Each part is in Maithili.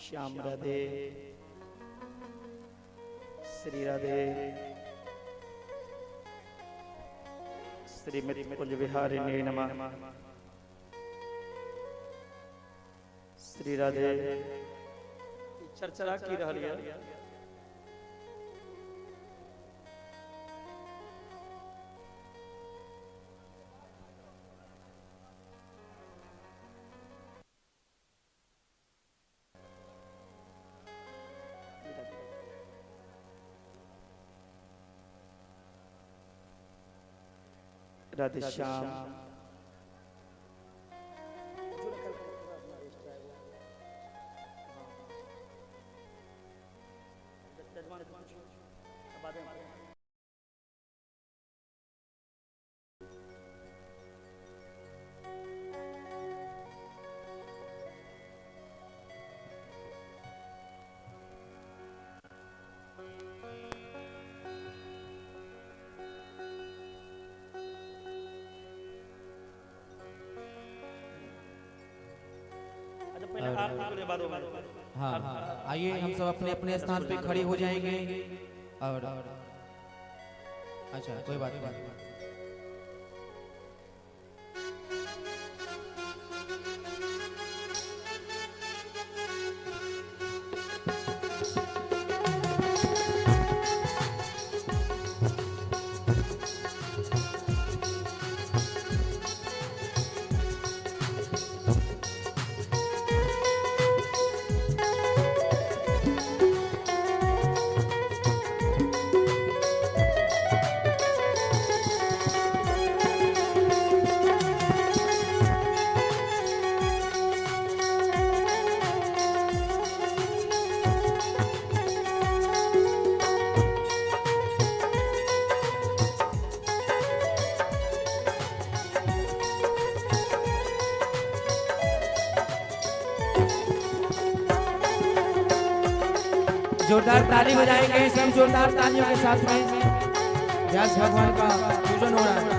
श्याम राधे, श्री राधे, श्रीमती कुंज बिहारी नमः। श्री राधे। चर्चा की रहल है। राधे श्याम। हाँ, आइए हम सब अपने अपने स्थान पे खड़े हो जाएंगे। और अच्छा, कोई बात नहीं। जोरदार ताली बजाएंगे सब, जोरदार तालियों के साथ में व्यास भगवान का पूजन हो रहा है।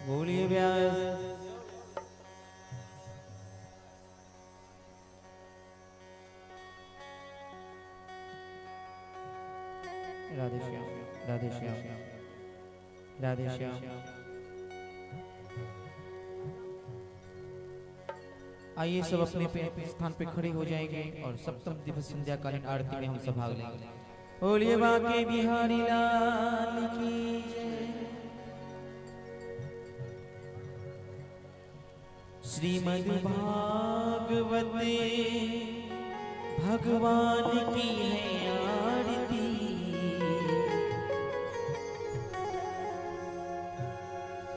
बोलिए व्यास। राधे श्याम, राधे श्याम, राधे श्याम। आइए सब अपने स्थान पे खड़े हो जाएंगे और सप्तम दिवस संध्याकालीन आरती में हम सब भाग लेंगे। बोलिए बाके बिहारी लाल की जय। श्रीमद् भागवत भगवान की है आरती,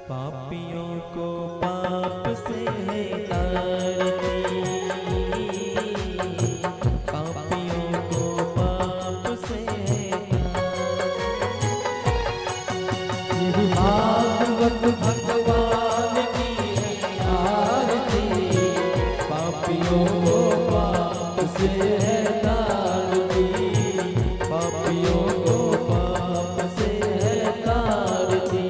पापियों को पाप से है तारती, पापियों को पाप से है तारती। भागवत भगवान की है आरती, पापियों को पाप से है तारती, पापियों को पाप से है तारती।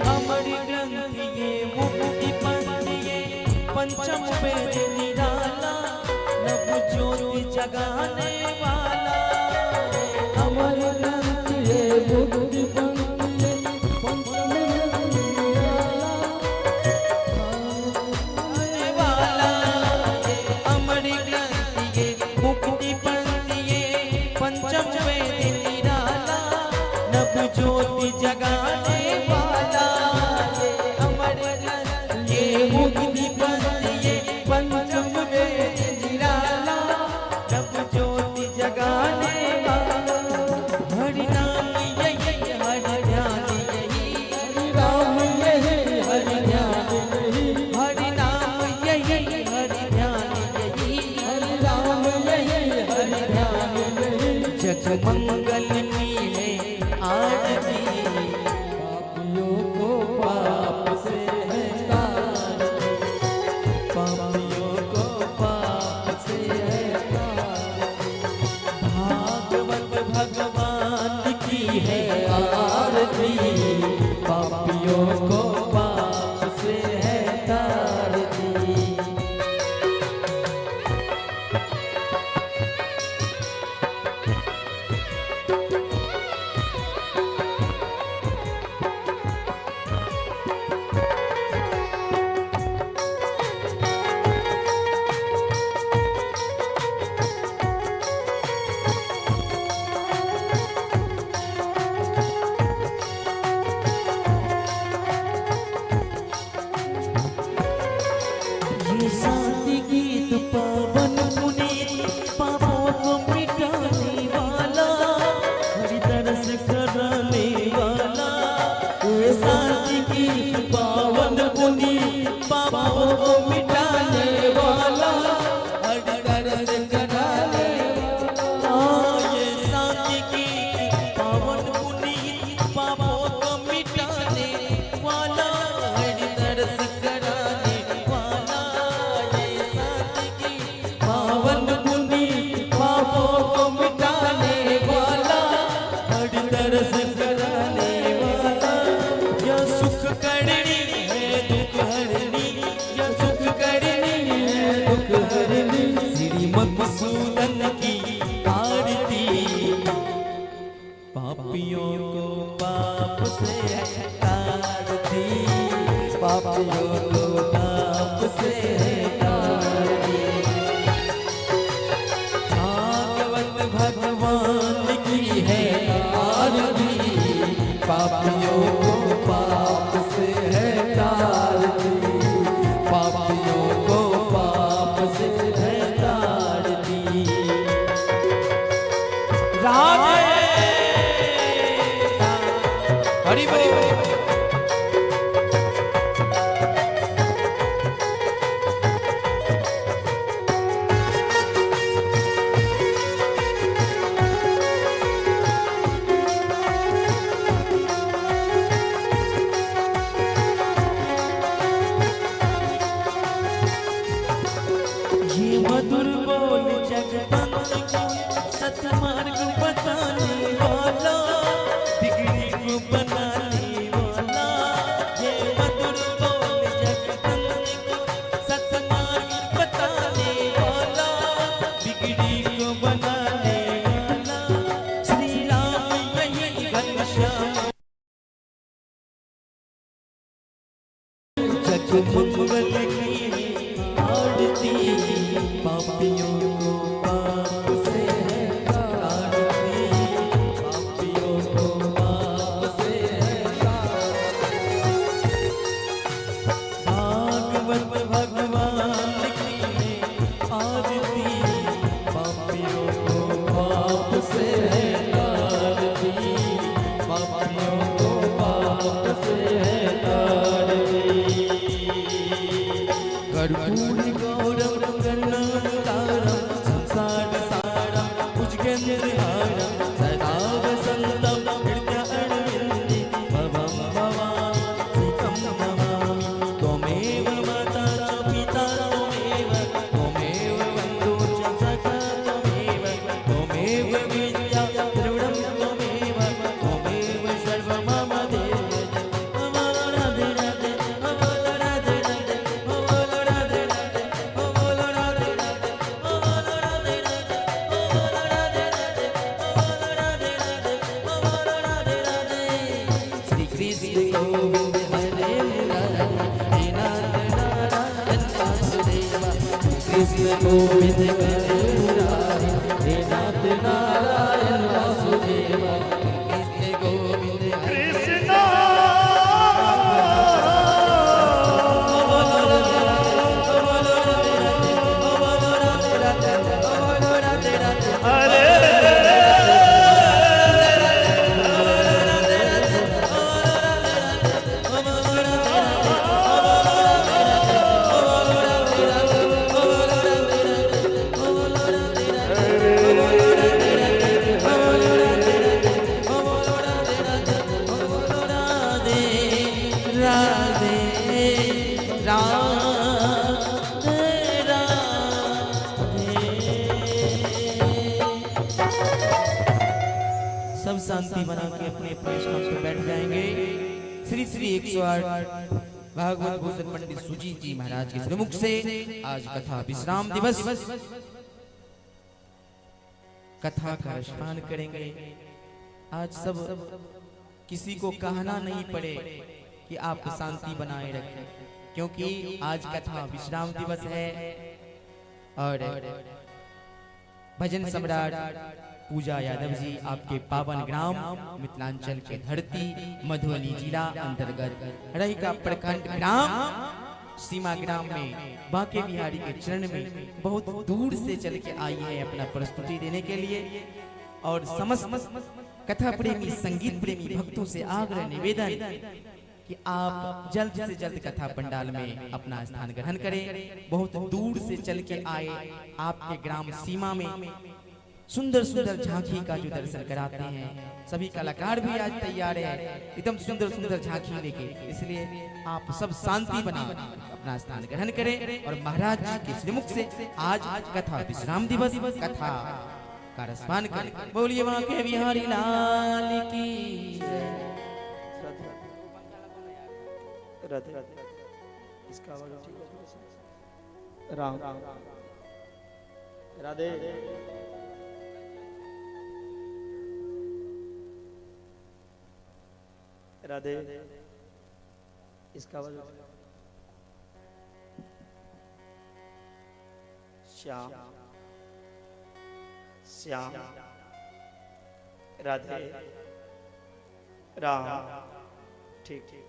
अमर ग्रंथ ये मुक्ति पंथ ये पंचम वेद निराला, नव ज्योति जगाने वाला। अमर ग्रंथ ये मुक्ति पंथ ये पंचम वेद निराला वाला। अमर ग्रंथ ये मुक्ति पंथ ये पंचम वेद निराला, नव ज्योति जगाने वाला। अमर ग्रंथ ये मुक्ति पंथ ये पंचम वेद निराला, नव ज्योति जगाने वाला। हरि नाम यही हरि ध्यान यही, हरि राम यही हरि ध्यान यही, हरि नाम यही हरि ध्यान यही, हरि राम यही हरि ध्यान यही। जग मंगल की है आरती, पापियों को पाप से है तारती, पापियों को पाप से है तारती। भागवत भगवान की है आरती, पापियों को पाप से है तारती। ये शांति गीत पावन पुनीत, पापों को मिटाने वाला, हरि दर्श कराने वाला। ये शांति गीत पावन पुनीत, पापों को मिटाने वाला, हरि दर्श कराने वाला। ये शांति गीत पावन पुनीत, पापों को मिटाने वाला, हरि दर्श कराने वाला। ये शांति गीत पावन पुनीत, पापों को मिटाने वाला, हरि दर्श कराने वाला। यह सुख करनी है दुख हरनी, यह सुख करनी है दुख हरनी, श्री मधुसूदन की आरती, पापियों को पाप से है तारती, पापियों को पाप से है तारती। भागवत भगवान की है आरती, पापियों को पाप से है तारती, पापियों को पाप से है तारती। राधे हरि बोल। ये मधुर बोल जगपंथ को सतमार्ग बताने वाला, बिगड़ी को बनाने वाला। ये मधुर बोल जगपंथ को सतमार्ग बताने वाला, बिगड़ी को बनाने वाला। श्री राम यही घनश्याम, जग मंगल की आरती, पापियों को पाप से है तारती, पापियों को पाप से है तारती। भागवत भगवान की है आरती, पापियों को पाप से है तारती, पापियों को पाप से है तारती। कर्पूर गौरम करुणावतारम, कृष्ण गोविंद हरे मुरारी, हे नाथ नारायण वासुदेवा। कृष्ण गोविंद कृष्ण शांति बना के अपने अपने स्थान पर बैठ जाएंगे। श्री श्री 108 भागवत भूषण पंडित सुजीत जी महाराज के श्रीमुख से आज कथा विश्राम दिवस कथा का रसपान करेंगे। आज सब किसी को कहना नहीं पड़े कि आप शांति बनाए रखें, क्योंकि आज कथा विश्राम दिवस है और भजन सम्राट पूजा यादव जी आपके पावन ग्राम मिथिलांचल के धरती मधुबनी जिला अंतर्गत रहिका प्रखंड ग्राम सीमा ग्राम में बांके बिहारी के चरण में बहुत दूर से चल के आई है अपना प्रस्तुति देने के लिए। और समस्त कथा प्रेमी संगीत प्रेमी भक्तों से आग्रह निवेदन कि आप जल्द से जल्द कथा पंडाल में अपना स्थान ग्रहण करें। बहुत दूर से चल के आए आपके ग्राम सीमा में सुंदर सुंदर झांकी का जो दर्शन कराते हैं। सभी कलाकार भी आज तैयार है एकदम सुंदर सुंदर झांकी लेके, इसलिए आप सब शांति बना अपना स्थान ग्रहण करें और महाराज जी के श्रीमुख से आज कथा विश्राम दिवस कथा का रसपान करें। बोलिए बांके बिहारी लाल की जय। राधे इसका आवाज ठीक है। राम राधे राधे इसका आवाज श्याम श्याम राधे राम ठीक ठीक।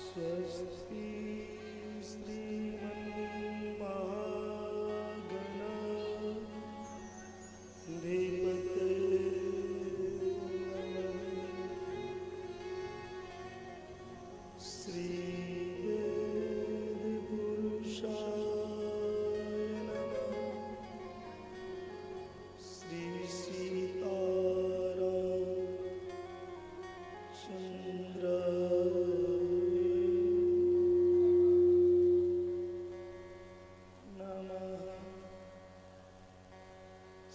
स्वस्ति श्रीमन्महागणाधिपते श्रीवेदपुरुषाय नमः। श्री सीताराम चंद्र नमः।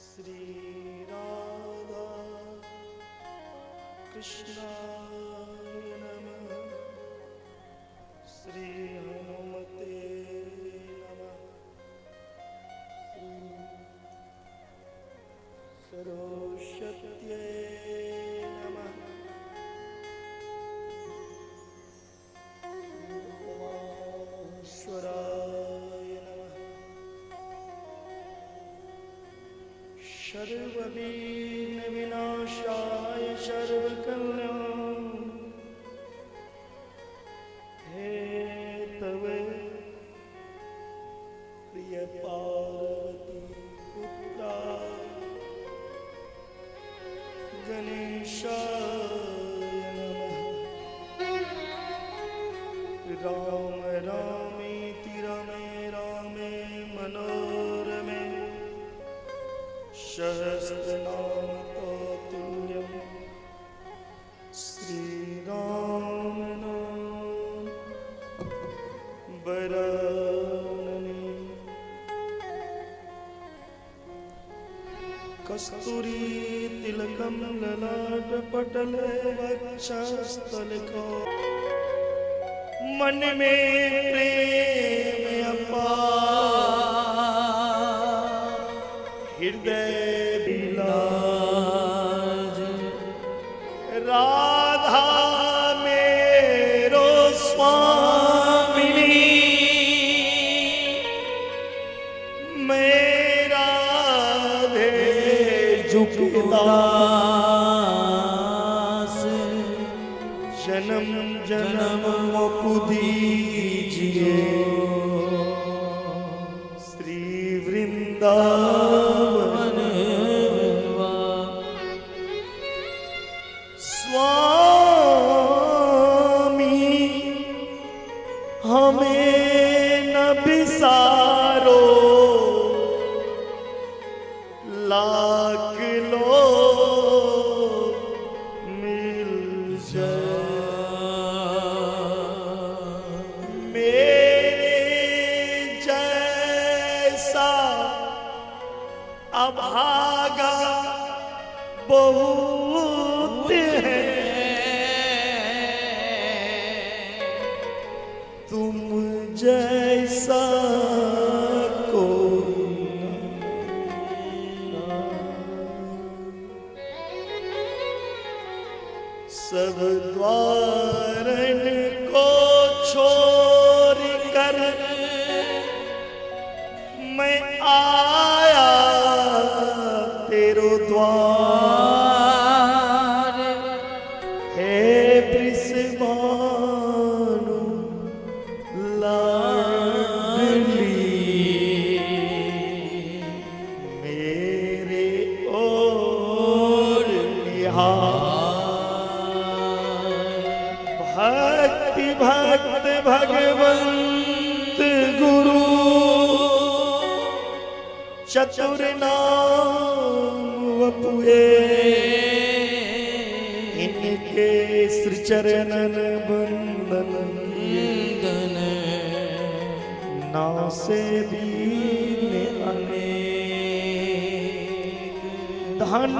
श्री राधा कृष्णाय नमः। श्री हनुमते नमः। श्री सरस्वत्यै नमः। उमामहेश्वराय नमः। सर्वविघ्न विनाशाय सर्वकल्याण हेतवे प्रिय पार्वती पुत्रा गणेशाय नमः। राम रामेति रमे रामे मनोरमे सहस्रनाम तत्तुल्यं श्री राम नाम वरानने। कस्तूरी तिलकम ललाट पटले वक्षस्थलको मन में प्रेम अपार हृदय मैं राधे दास, जन्म जन्म मोकु दीजिए श्री वृंदावन। स्वामी हमें न बिसारो, लाख लो मिल जाए मेरे जैसा अभागा बहुत है, तुम जैसा कोई। सब द्वारन को छोड़ कर मैं आया तेरो द्वार, हे वृषभानु लाडली मेरे ओर निहार। भक्ति भक्त भगवंत गुरु चतुर नाम वपुए, इनके श्री चरणन बंदन नासे दीन अनेक। धन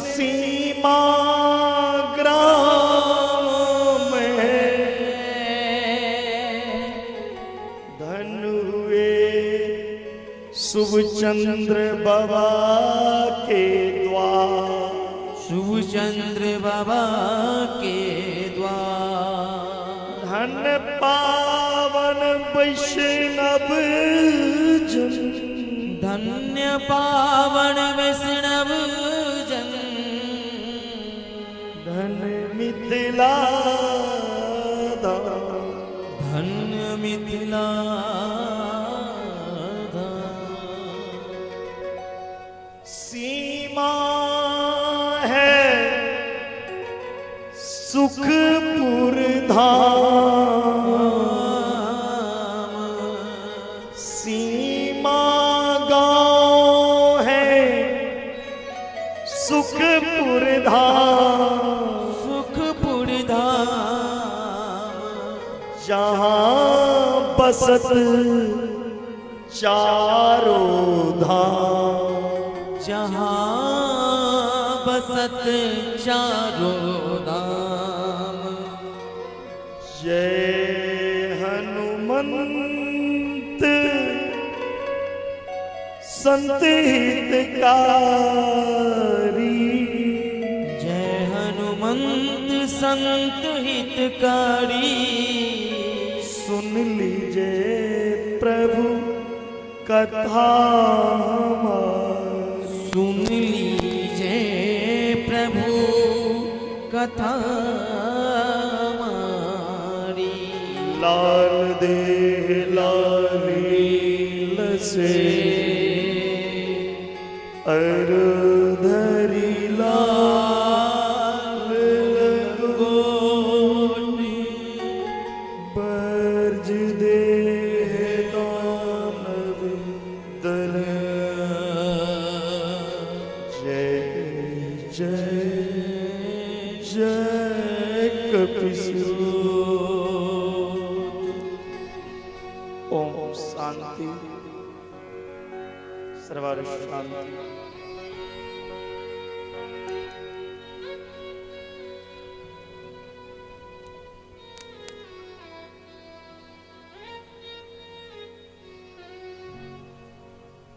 सीमा ग्राम में धन हुए शुभ चंद्र बाबा के द्वार, शुभ चंद्र बाबा के द्वार। धन पावन वैष्णव जन, धन्य पावन वैष्णव जन, धन मिथिला धाम, धन्य मिथिला धाम। सीमा है सुखपुर धाम, सीमा गांव है सुखपुर धाम, सुखपुर धाम। जहाँ बसत चारों धाम, जहाँ बसत चारों धाम। जय हनुमंत संत हितकारी, जय हनुमंत संत हितकारी। सुन लीजिए प्रभु कथा हमारी, सुन लीजिए प्रभु कथा हमारी। लाल देह लाली लसे अर धरी लाल लंगोटी, बर्ज देह दानव दल। जय जय जय कपिसु। ओम शांति सर्वार शांति।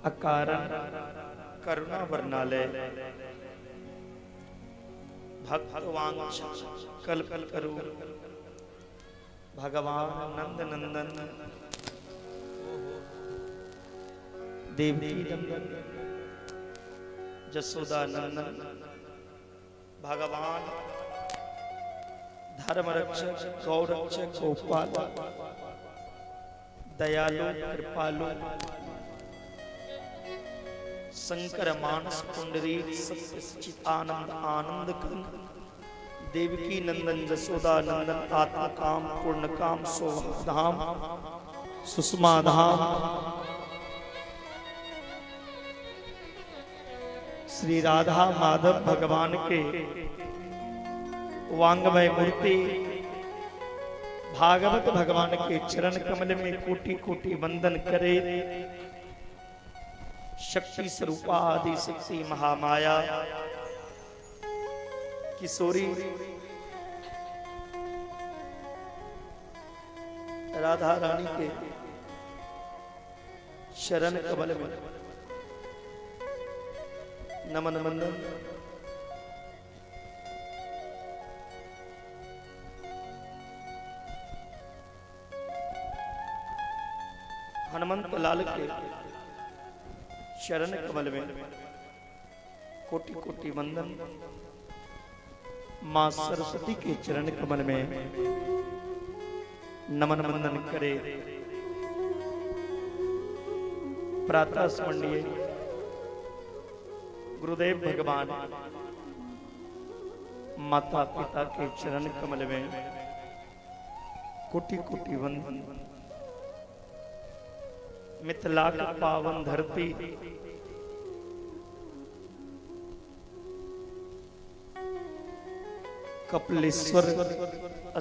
अकारण करुणा वर्णालय भक्त वांछा कल्प करो भगवान नंद नंदन देवकी नंदन जसोदा नंदन भगवान धर्म रक्षक गौरक्षक गोपाल दयालु कृपालु शंकर मानस पुंडरीक सत्य सच्चिदानंद आनंद कंद देवकी नंदन जसोदा नंदन आत्म काम पूर्ण काम शोभा धाम सुषमा धाम श्री राधा माधव भगवान के वांगमय मूर्ति भागवत भगवान के चरण कमल में कोटि कोटि वंदन करे शक्ति स्वरूपा आदि शक्ति महामाया किशोरी राधा रानी के शरण कमल में नमन वंदन। हनुमंत लाल के शरण कमल में कोटि कोटि वंदन। मां सरस्वती के चरण कमल में नमन वंदन करे। प्रातः स्मरणीय गुरुदेव भगवान माता पिता के चरण कमल में कोटि कोटि वंदन। मिथिला के पावन धरती कपिलेश्वर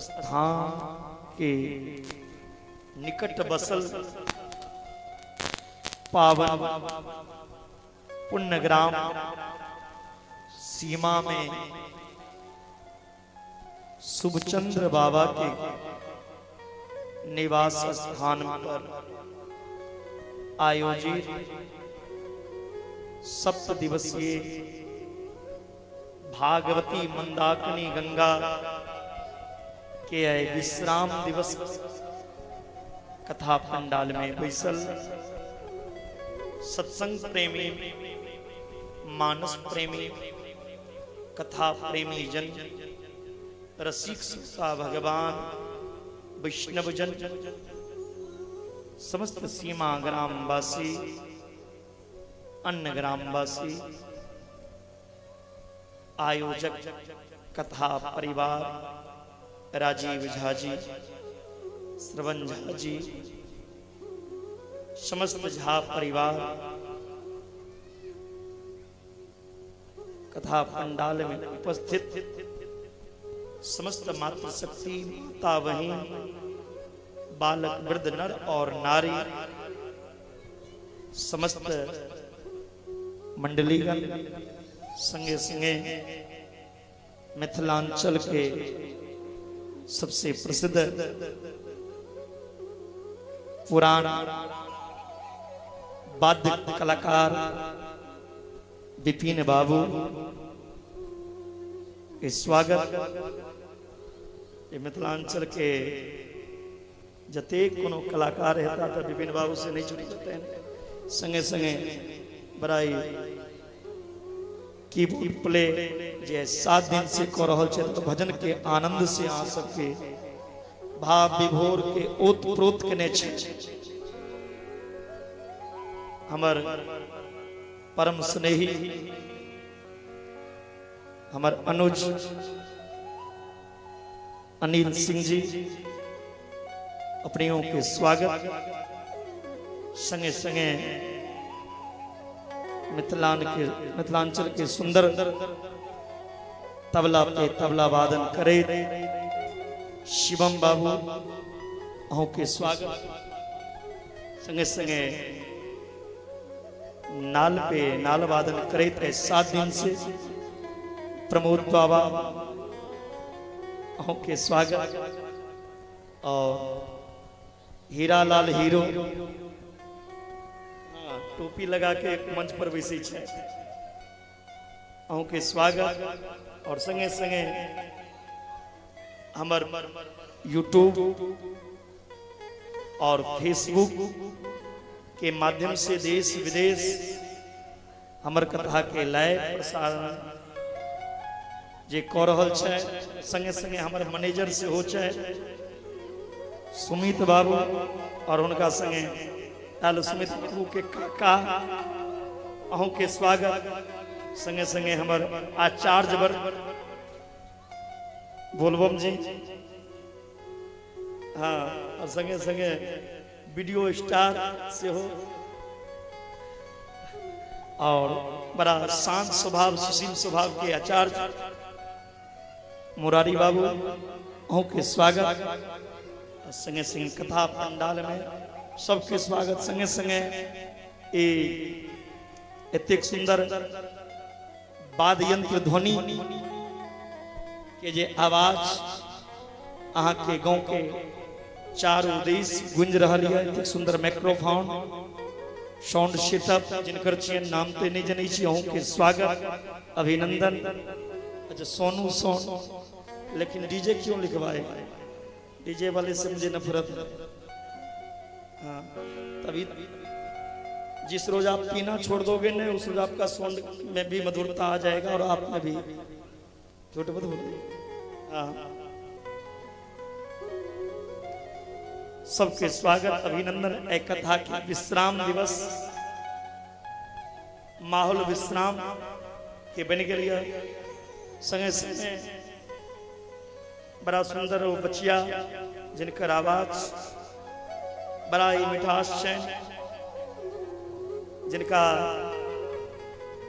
स्थान के निकट बसल पावन पुण्यग्राम सीमा में शुभचंद्र बाबा के निवास स्थान पर आयोजित सप्त दिवसीय भागवती मंदाकिनी गंगा के विश्राम दिवस कथा पंडाल में बैसल सत्संग प्रेमी मानस प्रेमी कथा प्रेमी जन रसिक सुता भगवान वैष्णव जन समस्त सीमा ग्रामवासी अन्य ग्रामवासी आयोजक कथा परिवार राजीव झा जी, श्रवण झा जी, समस्त झा परिवार कथा पंडाल में उपस्थित समस्त मातृशक्ति माता बहिन बालक वृद्ध नर और नारी समस्त मंडलीगण संगे संगे मिथिलांचल के सबसे प्रसिद्ध पुराण वाद्य कलाकार विपिन बाबू के स्वागत। ये मिथिलांचल के जतेक कोनो कलाकार हेता तो विपिन बाबू से नहीं छुटी जेतनि। संगे संगे बड़ाई कीबोर्ड प्ले जे 7 दिन से क रहल छै तो भजन के आनंद से अहाँ सबके भाव विभोर के ओत प्रोत केने छै। हमर परम स्नेही हमर अनुज अनिल सिंह जी अपनियों के स्वागत। संगे संगे मिथिलांचल के सुंदर तबला पे तबला वादन करे शिवम बाबू अहों के स्वागत। संगे संगे नाल पे नाल वादन करे 7 दिन से प्रमोद बाबा अहों के स्वागत। और हीरालाल हीरो टोपी लगा के मंच पर बैसै छै अहों के स्वागत। और संगे संगे हमर यूट्यूब और फेसबुक के माध्यम से देश विदेश हमर कथा के लाइव प्रसारण जे कऽ रहल छै, संगे संगे हमर मैनेजर सेहो छै सुमित बाबू और हुनका संगे आयल सुमित बाबू के काका, अहूँ के स्वागत। संगे संगे हमर आचार्य वर्ग बोलबम जी, हाँ, और संगे संगे वीडियो स्टार सेहो, और बड़ा शांत स्वभाव सुशील स्वभाव के आचार्य मुरारी बाबू, अहूँ के स्वागत। संगे संगे कथा पंडाल में सबके स्वागत। संगे संगे एतेक सुंदर वाद्य यंत्र ध्वनि के जे आवाज अहाँ के गांव के चारों दिश गूंज रहल है, एतेक सुंदर माइक्रोफोन साउंड सेटअप जिनकर छियन नाम ते नहीं जनै छी, अहूँ के स्वागत अभिनंदन। अच्छा सोनू सोन, लेकिन डीजे क्यों लिखवाए? डीजे वाले से मुझे नफरत है। हाँ, तभी जिस रोज आप पीना छोड़ दोगे ना, उस रोज आपका साउंड में भी मधुरता आ जाएगा और आप में भी झूठ मत बोलिए। हाँ, सबके स्वागत अभिनंदन। एक कथा की विश्राम दिवस माहौल विश्राम के बन गया। संगे संगे बड़ा सुंदर वो बचिया जिनकर आवाज बड़ा ही मिठास है, जिनका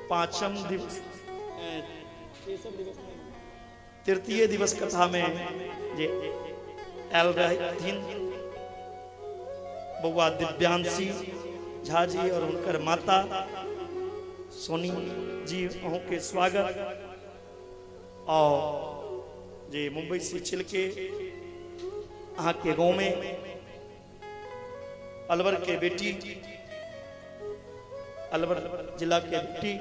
पांचम दिवस तृतीय दिवस कथा में जे आयल रहथिन बउआ दिव्यांशी झा जी और उनकर माता सोनी जी, अहूँ के स्वागत। और जे मुंबई से चल के अहाँ के गाँव में अलवर के बेटी, अलवर जिला के बेटी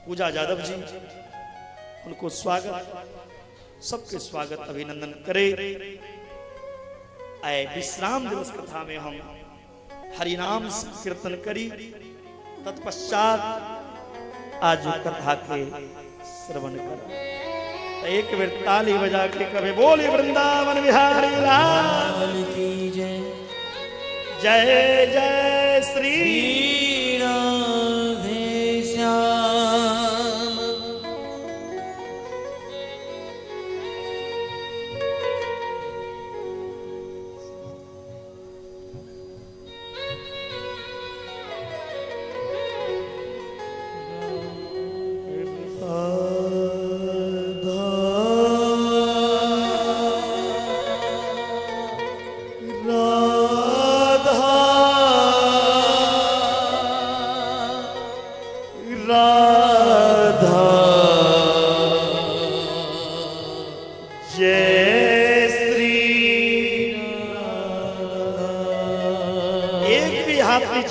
पूजा यादव जी, उनको स्वागत। सबके स्वागत अभिनंदन करे। आए विश्राम दिवस कथा में हम हरिनाम संकीर्तन करी, तत्पश्चात आज कथा के श्रवण कर। एक बेर ताली बजा के कभी बोली वृंदावन बिहारी लाल की जय, जय जय श्री राधे श्याम।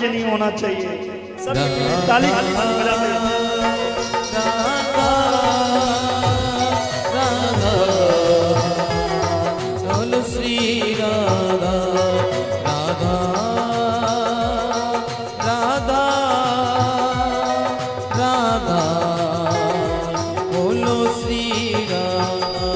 नहीं होना चाहिए, सब ताली बजाते हैं। राधा श्री राधा राधा राधा राधा बोलो श्री राधा।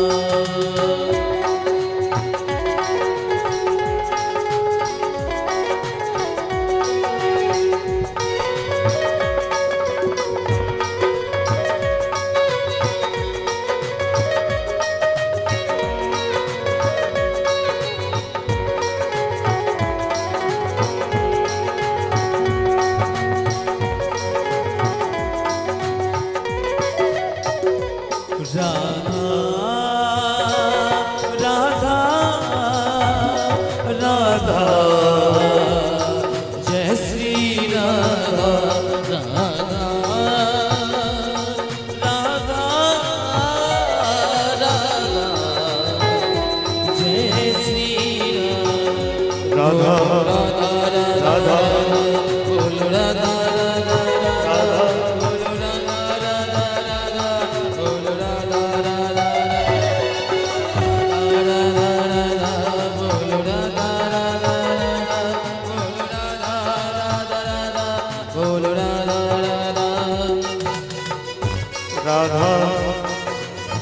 राधा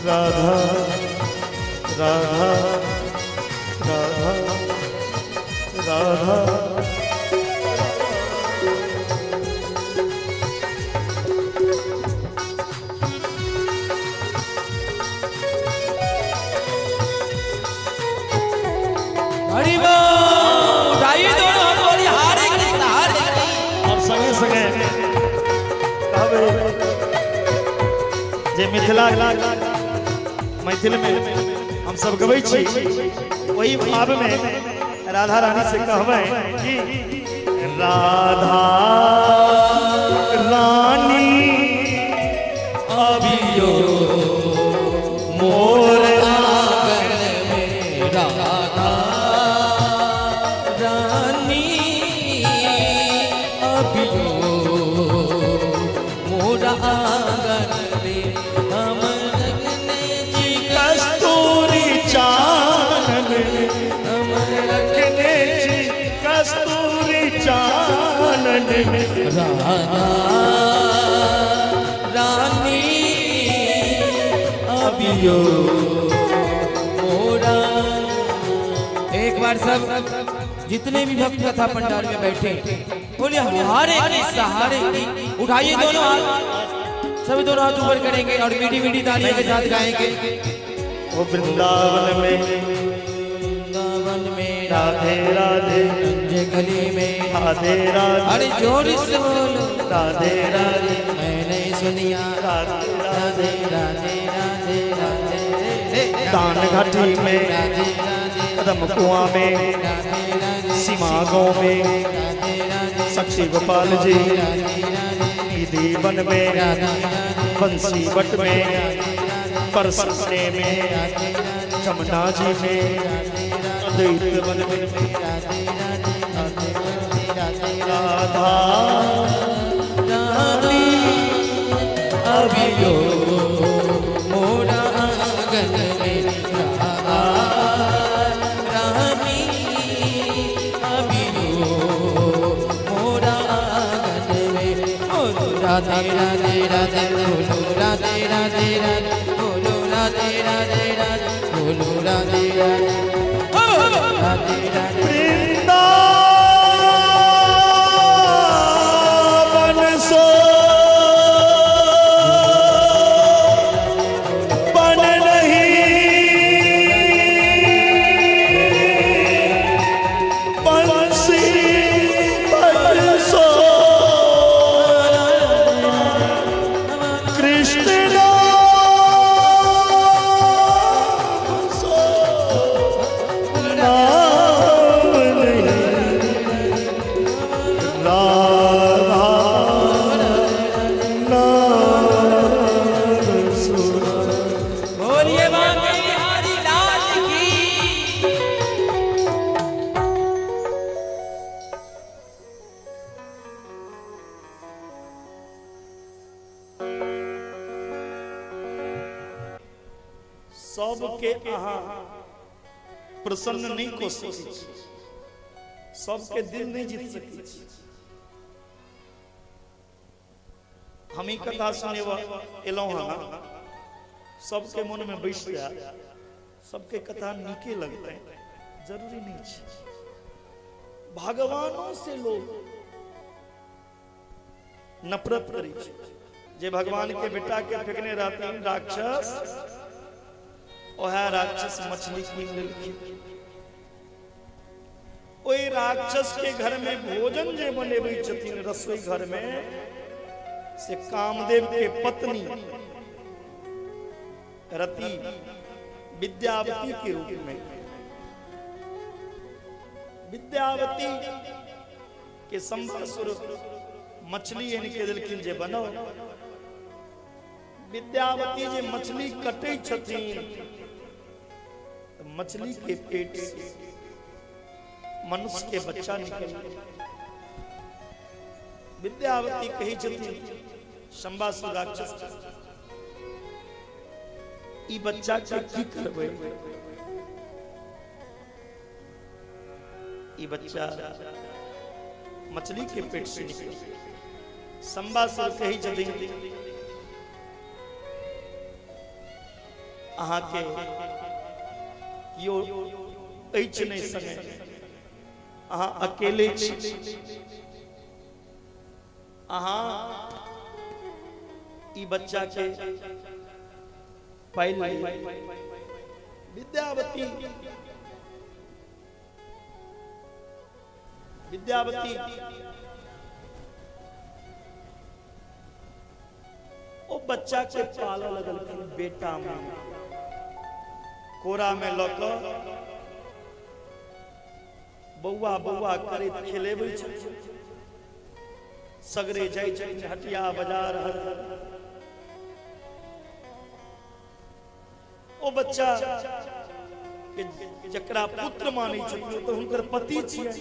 राधा राधा राधा राधा। हरि बोल। उठाइए दोनों हाथ, बोलिए हरे कृष्ण हरे। और संगे संगे कहबै जे मिथिला मैथिल में हम सब गबै छी, वही भाव में राधा रानी से कहबै कि राधा रानी अभियो मोर आंगन में, राधा रानी अभियो मोर आंगन में, हम रखने जी कस्तूरी चानन, हम रखने जी कस्तूरी चानन में, राधा रानी अभियो मोरा। एक बार सब जितने भी भक्त कथा पंडाल में बैठे बोलिए हरे कृष्ण हरे। उठाइए दोनों हाथ, सभी दोनों हाथ ऊपर करेंगे और मीठी मीठी तालियों के साथ गाएंगे। ओ वृंदावन में, वृंदावन में राधे राधे, रंज गली में राधे राधे। अरे जोर से बोलो राधे राधे, मैंने सुनिया राधे राधे राधे राधे राधे। दान घाटी में, राधे राधे, कदम कुआं में, राधे राधे, सीमा गांव में, राधे राधे, सक्षी गोपाल जी, राधे राधे, निधि वन में, राधे राधे, बंसी बट में, परसने में, राधे राधे, जमुना जी में, अद्वैत वन में, राधे राधे राधे राधे राधा रानी अभियो मोरा आंगन में, राधा रानी अभियो मोरा आंगन में, बोलो राधे राधे राधे, बोलो राधे राधे राधे, बोलो राधे राधे राधे, बोलो राधे राधे राधे राधे। वृंदावन सो बन नहीं बंसी बट सो कृष्ण सो नाम नहीं, राधा नाम सो। बोलिए बांके बिहारी लाल की। सबके अहाँ प्रसन्न नहीं कऽ सकै छी, सबके दिल नहीं जीत सकै छी। हम ई कथा सुने एलहुँ हँ, सबके मन में बैस जाए, सबके कथा नीके लगतै, जरूरी नहीं छै। भगवानों से लोग नफरत करै छै। जे भगवान के बेटा के फेंकने रहथिन राक्षस, ओहे राक्षस मछली कीन लेलखिन। ओहि राक्षस के घर में भोजन जे बनेबै छथिन रसोई घर में, से कामदेव के पत्नी रति विद्यावती के रूप में, विद्यावती के शंबरासुर मछली आनि के देलखिन जे बनाओ। विद्यावती जे मछली कटै छथिन, मछली के पेट से मनुष्य के बच्चा निकल। विद्यावती कहै छथिन शंबासुर राक्षस, ई बच्चा के की करबै? ई बच्चा मछली के पेट से निकल। शंबासुर कहै छथिन अहाँ के यो अछि नहि संगे, अहाँ अकेले छी। अहाँ ई बच्चा के पाइल विद्यावती विद्यावती ओ बच्चा के पालऽ लगलखिन बेटा में, कोरा में लऽ कऽ बौआ बौआ करैत खेलेबै छथिन। सगरे जाइ छथिन हटिया बाजार हर। ओ बच्चा के जकरा पुत्र मानै छथिन ओ तऽ हुनकर पति छियै।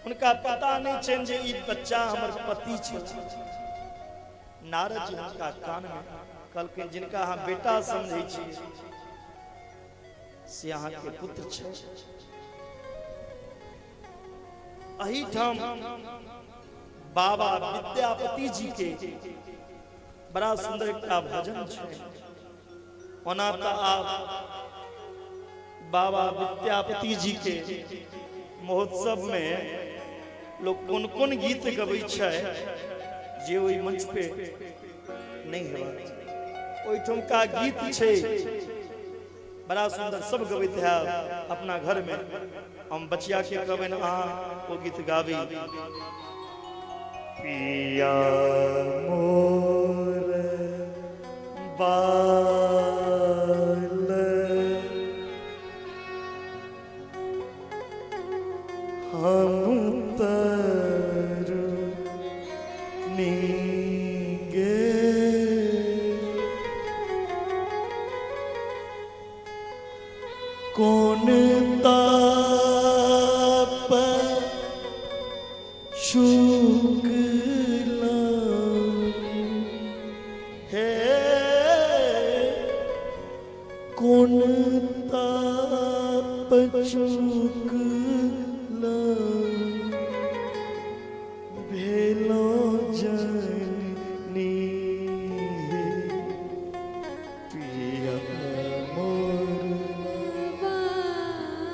हुनका पता नहीं छनि जे ई बच्चा हमर पति छै। नारद जी हुनका कान में कहलखिन जिनका अहाँ बेटा समझै छी से अहाँके पुत्र छै। एहिठाम बाबा विद्यापति जी के बड़ा सुंदर एकटा भजन छै। ओना तऽ आब बाबा विद्यापति जी के महोत्सव में लोग कोन कोन गीत गबै छै जे ओहि मंच पे नहीं हेबाक। ओहिठुमका गीत छै बड़ा सुंदर, सब गबैत है अपना घर में। हम बचिया के कहबनि अहाँ ओ गीत गाबी। पिया मोर बाल हम तरु नीगे, कौन ताप शुक्ला हे, कौन ताप शुक्ला भेलो जननी पिया मोर बालक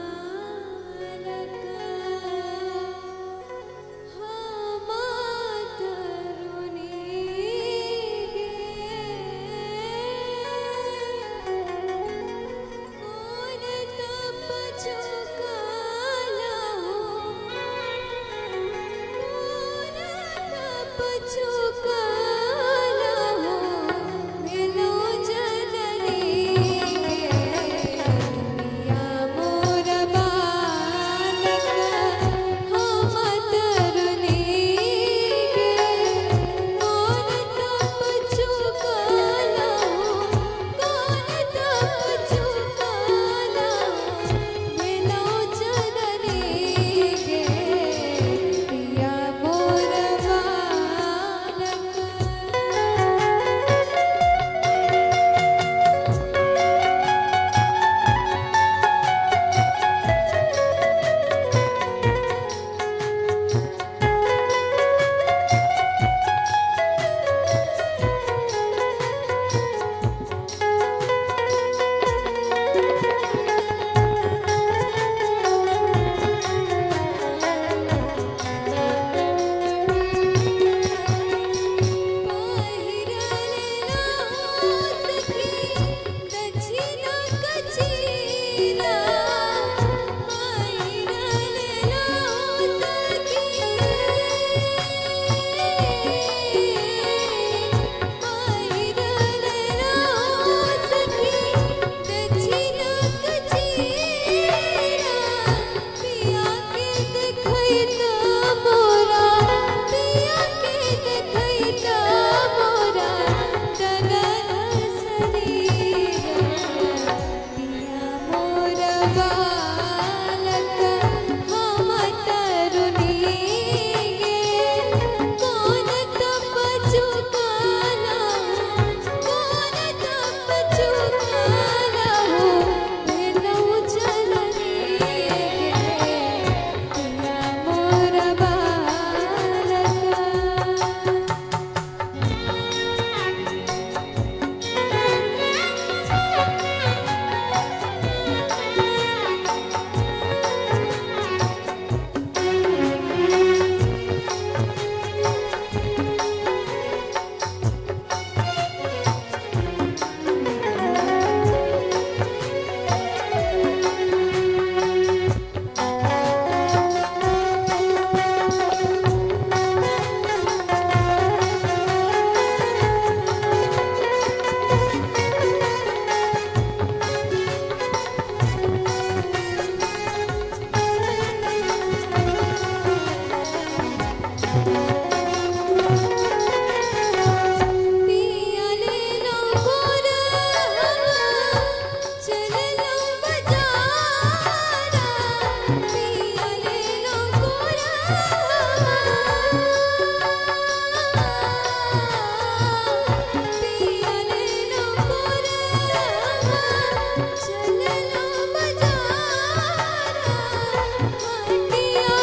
हम पिया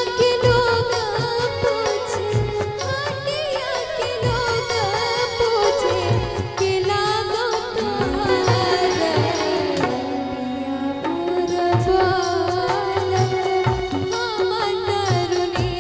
मोर बालक हमर तरुणी।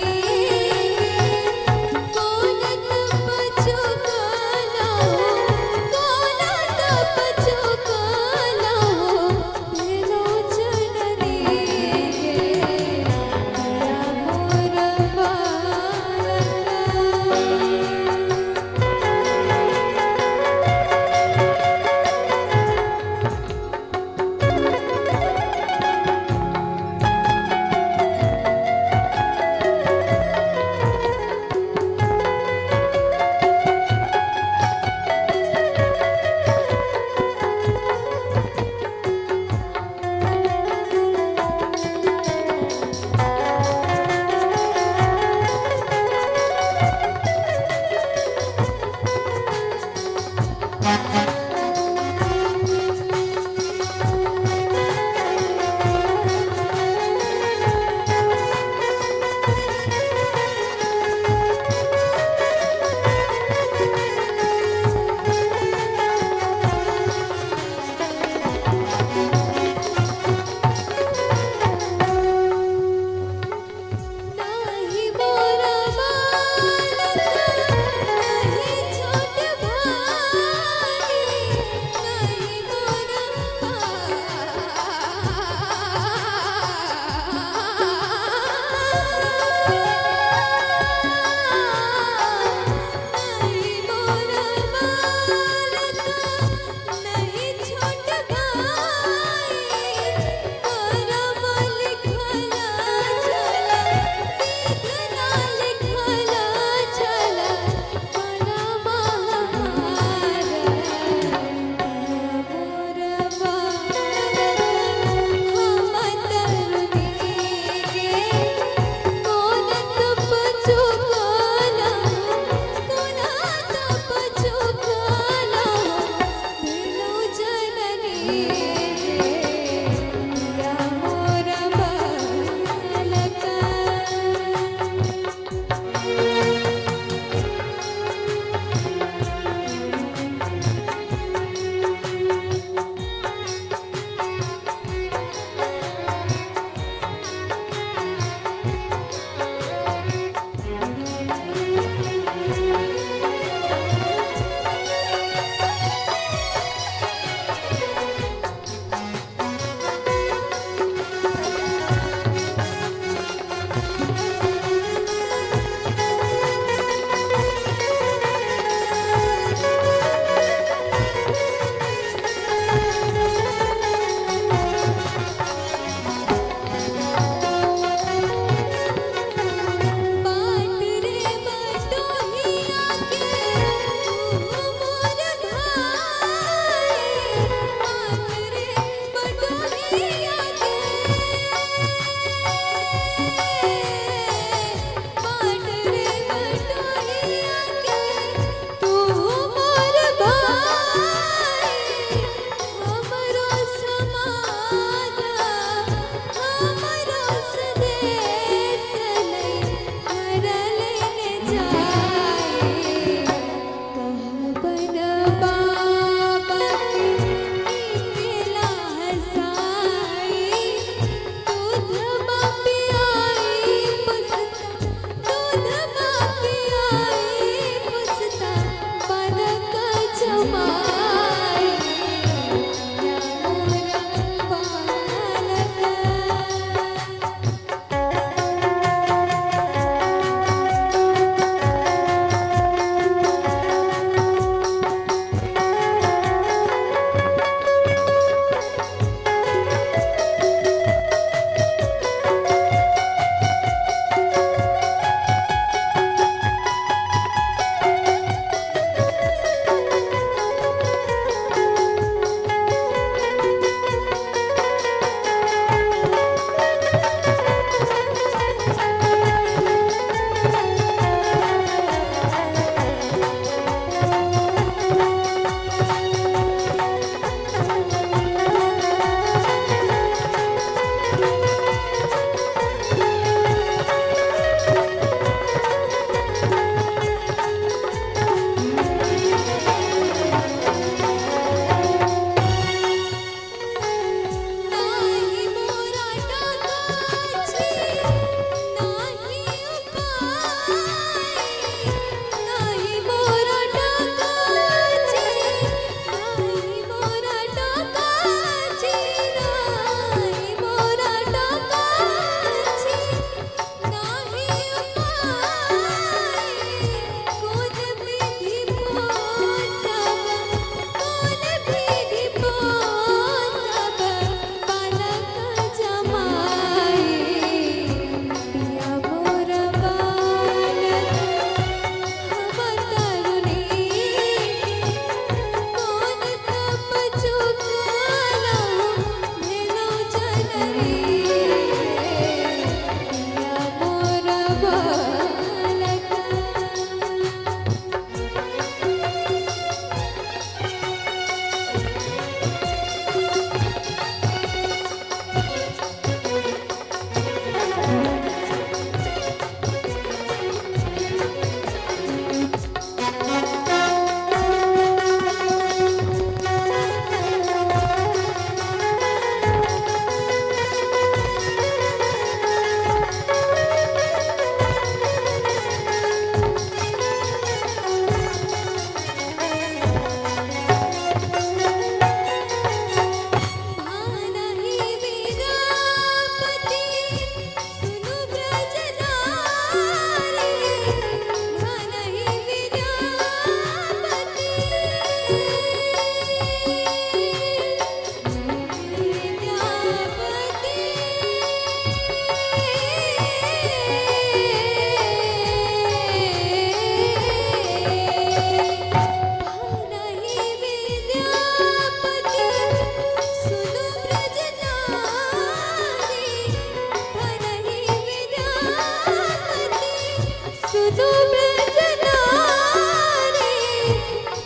सुनो ब्रज नारी,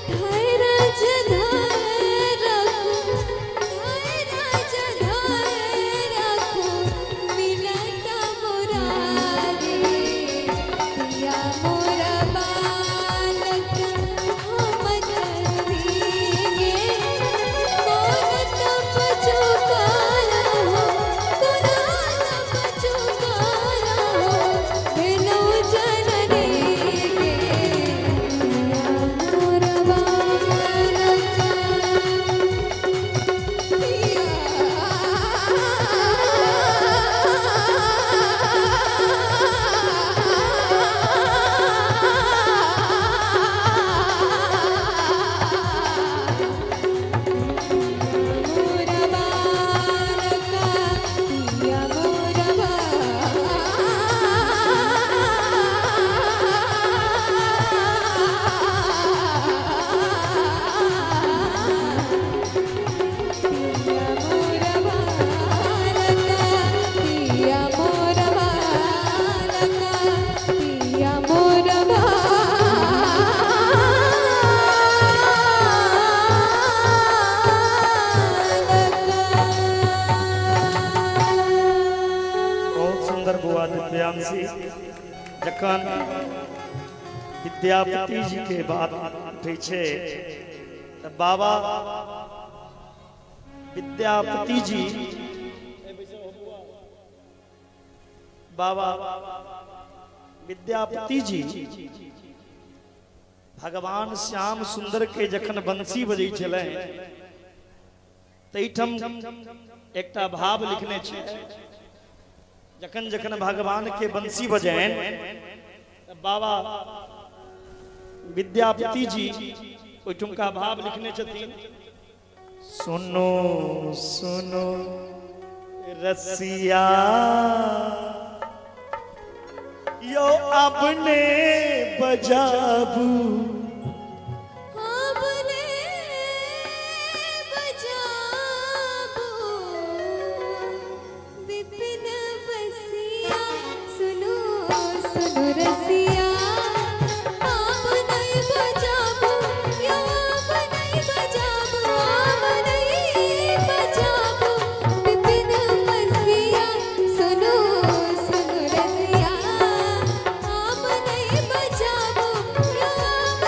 धैरज धरखु, धैरज धरखु, मिलत मुरारी। पिया मोर बालक हम भीगे, कौन तप चुकाया हो, कौन तप चुकाया हो, भेलो जननी गे। पिया मोर बालक, मोर बालका, पिया मोर पिया मोर बालका, पिया मोर बालका, पिया मोर बालका। बहुत सुंदर बुआ दिव्यांशी। जखन विद्यापति जी के बात उठै छै तऽ बाबा विद्यापति जी, बाबा विद्यापति जी भगवान श्याम सुंदर के जखन बंसी बजै छलै तैठाम एकटा भाव लिखने छै। जखन जखन भगवान के बंसी बजैन तऽ बाबा विद्यापति जी ओहिठुमका भाव लिखने छथिन। सुनो सुनो रसिया यो अपने बजाबू, अपने बजाबू, विपिन बसिया, सुनो सुनो रसिया, आप नहीं बजाबू, यो आप नहीं बजाबू, आप नहीं बजाबू, विपिन बसिया, सुनो सुनो रसिया, आप नहीं बजाबू, यो आप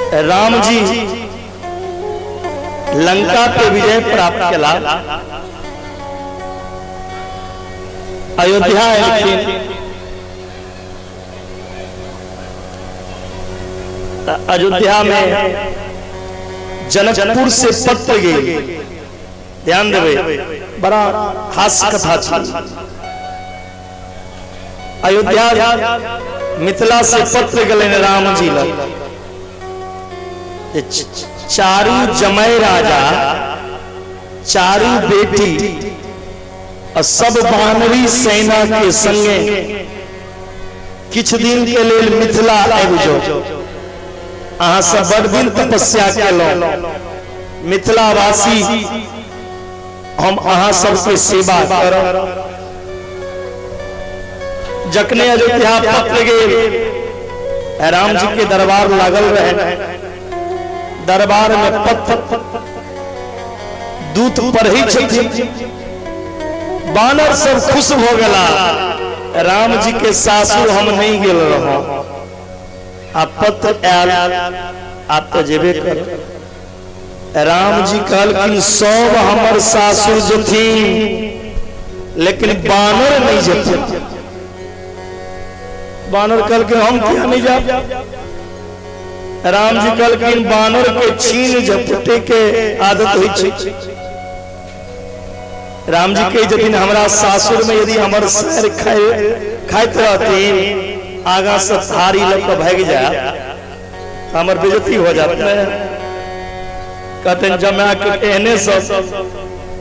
राम जी लंका पे विजय प्राप्त केला, अयोध्या एलखिन अयोध्या में जनकपुर से पत्र गेल। ध्यान देबै, बड़ा हास्य कथा छै। अयोध्या मिथिला से पत्र गेलनि राम जी लग, चारू जमय राजा, चारू बेटी और सब बानरी सेना के संगे किछु दिन के लेल मिथिला आबि जाउ। अहाँ सब बड़ दिन तपस्या केलहुँ, मिथिलावासी हम अहाँ सबके सेवा करब। जखने अयोध्या पत्र गेल, राम जी के दरबार लागल रहे। दरबार में पत्र दूत पढ़ै छथिन, बानर सब खुश भ गेला। राम जी के सासुर हम नहीं गेल रहौं, आ पत्र आयल, आब तऽ जेबे कर। राम जी कहलखिन सब हमर सासुर जेथिन, लेकिन बानर नहीं जेथिन। बानर कहलखिन हम किया नहीं जाब? राम जी कहलखिन बानर के छीन झपटे के आदत होइ छै। राम जी कहै छथिन हमरा सासुर में यदि हमर सर खाइत रहथिन, आगा से थारी लऽ कऽ भागि जाय, हमर बेइज्जती हो जात ने। कहतनि जमा के एहने सब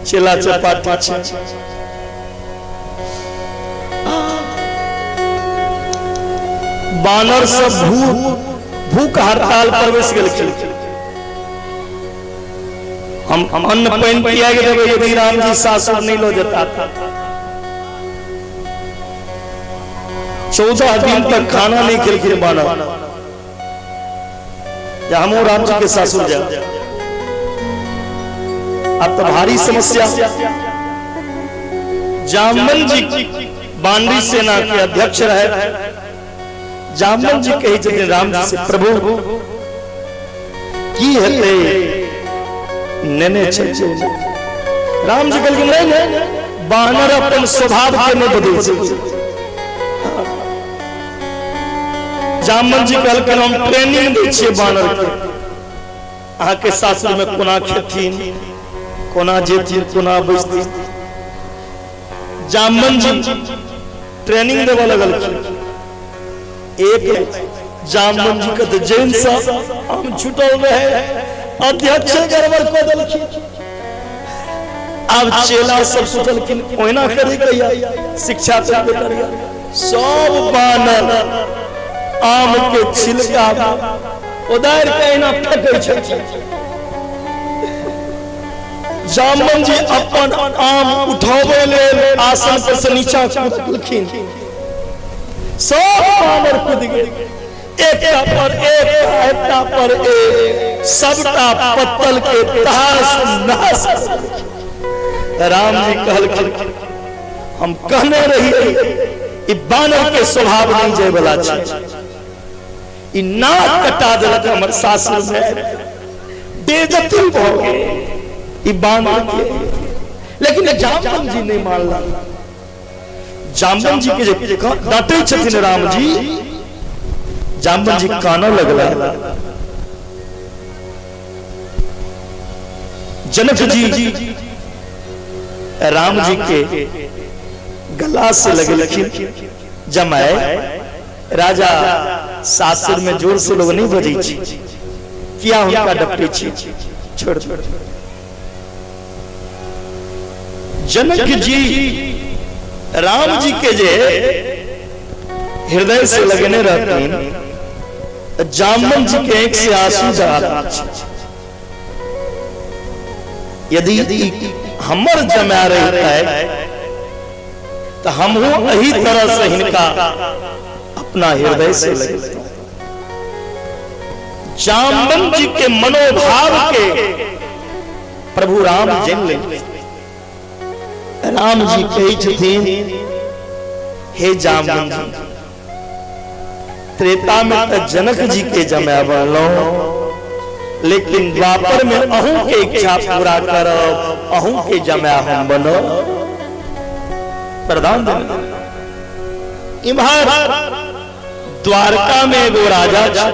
चेला चपाटी छै। बानर सब भूख हड़ताल पर बैस गेलखिन। हम अन्न पानि त्याग देबै यदि राम जी सासुर नहीं लो जेता। 14 दिन तक खाना नहीं खेलखिन बानर, या हमहूँ राम जी के सासुर जाए। अब तो भारी समस्या। जामवन जी बानरी सेना के अध्यक्ष रहे। जामवन जी कहै छथिन राम जी से, प्रभु की हेतै, नेने चलियौ। राम जी कहलखिन नहीं नहीं, बानर अपन स्वभाव के नहीं बदल सकै। जामवन जी कहलखिन हम ट्रेनिंग दै छियै बानर के, अहाँके सासुर में कोना खेथिन, कोना जेथिन, कोना बैसथिन। जामवन जी ट्रेनिंग देबऽ लगलखिन। एक जामवन जी के तऽ जैन से हम छुटल रहे, अध्यक्ष गड़बड़ कऽ देलखिन। आब चेला सब सोचलखिन ओहिना करे कहिया शिक्षा तो करिया। सब बानर आम के छिलका उदार के एना फेंकै छथिन। जामवन जी अपन आम उठाबै लेल आसन पर से नीचा कूदलखिन, सब बानर कूद गेल, एकटा पर एक, एकटा पर एक, सबटा पत्तल के तहस नहस। राम जी कहलखिन हम कहने रहियै ई बानर के स्वभाव नहीं जाय वाला छै, ई नाक कटा देलक हमर सासुर में, बेइज्जती भऽ गेल ई बानर के। लेकिन जामवन जी नहीं मानला। जामवन जी के जे डांटै छथिन राम जी, जामवन जी कानऽ लगला। जनक जी राम जी के गला से लगलखिन। जमाए राजा सासुर में जोर से लोग नहीं बजै छै, किया हुनका डपटै छी, छोड़ दो। जनक जी राम जी के जे हृदय से लगने रहतीन, जामवन जी के आंखि से आंसू जा रहल छै। यदि हमर जमा रहतै तो हमहू एही तरह से हिनका अपना हृदय से लगेतौं। जामवन जी के मनोभाव के प्रभु राम जानि लेलखिन। राम जी कहै छथिन हे जामवन जी, त्रेता में तो जनक जी के जमाय बनलहुं, लेकिन द्वापर में अहूँ के इच्छा पूरा करब, अहूँ के जमाय हम बनब। वरदान देने। इम्हर द्वारका में एगो राजा छै,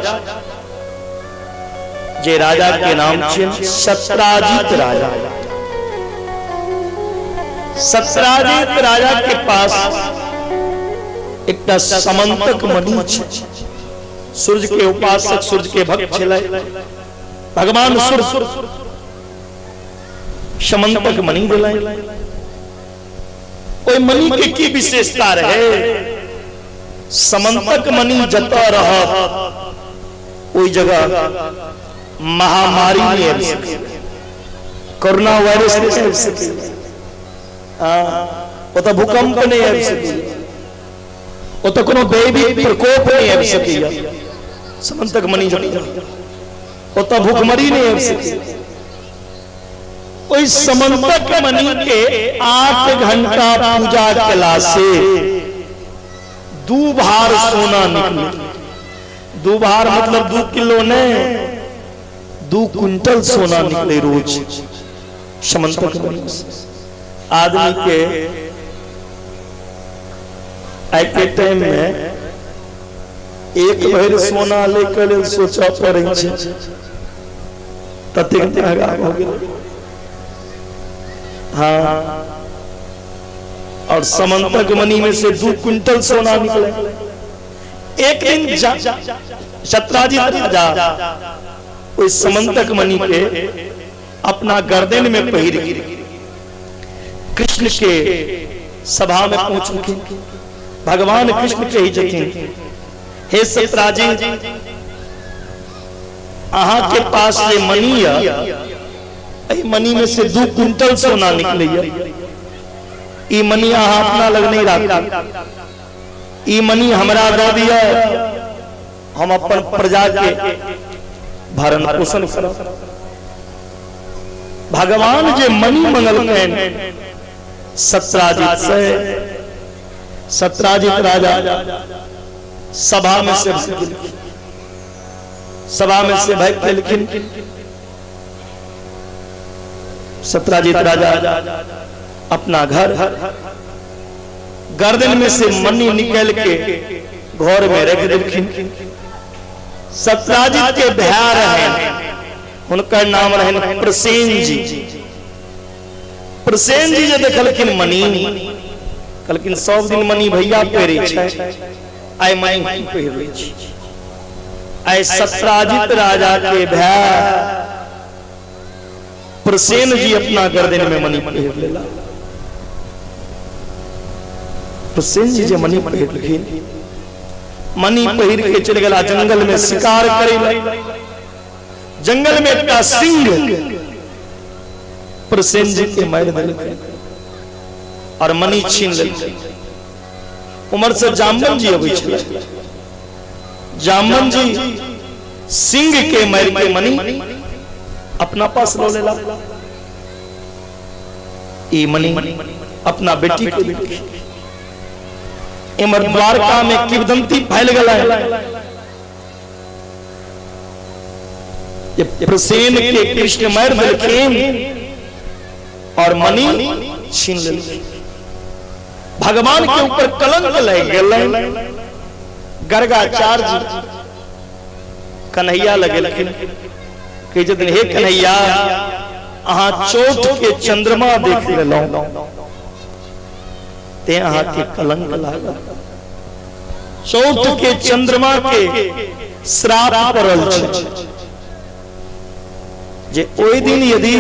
जे राजा के नाम छै सत्राजित राजा। सत्राजित राजा के पास एकटा समंतक मणि छै। सूर्य के उपासक, सूर्य के भक्त छलै। भगवान सूर्य समंतक मणि दिलै। ओहि मणि के की विशेषता रहे? समंतक मणि जतऽ रहत ओहि जगह महामारी नहीं आबि सकै, कोरोना वायरस नहीं आबि सकै, ओतऽ भूकंप नहीं आबि सकै, ओतऽ कोनो दैवी प्रकोप नहीं आबि सकैया। समंतक मणि जतऽ ओतऽ भूखमरी नहीं आबि सकै। ओहि समंतक मणि के 8 घंटा पूजा केला से 2 भार सोना निकले। 2 भार मतलब 2 किलो नहीं, 2 क्विंटल सोना निकले रोज समंतक मणि से। आदमी के आइ के टाइम में 1 भरि सोना लेके लेल सोचऽ पड़ै छै, ततेक महंगा भऽ गेलै। हाँ, और समंतक मणि में से 2 क्विंटल सोना निकले। एक दिन सत्राजित राजा ओहि समंतक मणि के अपना गर्दन में पहिर के कृष्ण के सभा में पहुंचलखिन। भगवान कृष्ण कहै छथिन, हे सत्राजित, अहाँ के पास जे मणि यऽ, एहि मणि में से 2 क्विंटल सोना निकलैया। ई मणि अहाँ अपना लग नहीं राखू, ई मणि हमरा दऽ दिअ, हम अपन प्रजा के भरण पोषण करब। भगवान जे मणि मंगलकनि सत्राजित से, सत्राजित राजा सभा में से भागि गेलखिन। सभा में से भागि गेलखिन। सत्राजित राजा अपना घर गर्दन में से मणि निकल के घर में रख देलखिन। सत्राजित के भैया रहन, हुनकर नाम रहन प्रसेन जी। प्रसेन जी जे देखलखिन मणि, कहलखिन सब दिन मणि भैया पहिरै छै, आइ मणि हम पहिर लै छी। आइ सत्राजित राजा के भैया प्रसेन जी अपना गर्दन में मणि पहिर लेला। प्रसेन जी जे मणि पहिरलखिन, मणि पहिर के चलि गेला जंगल में शिकार करे लै। जंगल में एकटा सिंह प्रसेन जी के मारि देलकै और मणि छीन लेलकै। उमर से जामवन जी अबै छलै। जामवन जी सिंह के मारि के मणि अपना पास लो लेला। ई मणि अपना बेटी के देलखिन। इमर द्वारका में किंवदंती फैल गेलै प्रसेन के कृष्ण मारि देलखिन और मणि छीन लेलखिन। भगवान के ऊपर कलंक लागि गेलै। गर्गाचार्य कन्हैया लगेलखिन, कहै छथिन, हे कन्हैया, अहाँ चौथ के चंद्रमा देख लेलहुँ ते अहाँ के कलंक लागल। चौथ के चंद्रमा के श्राप पड़ल छै जे ओहि दिन यदि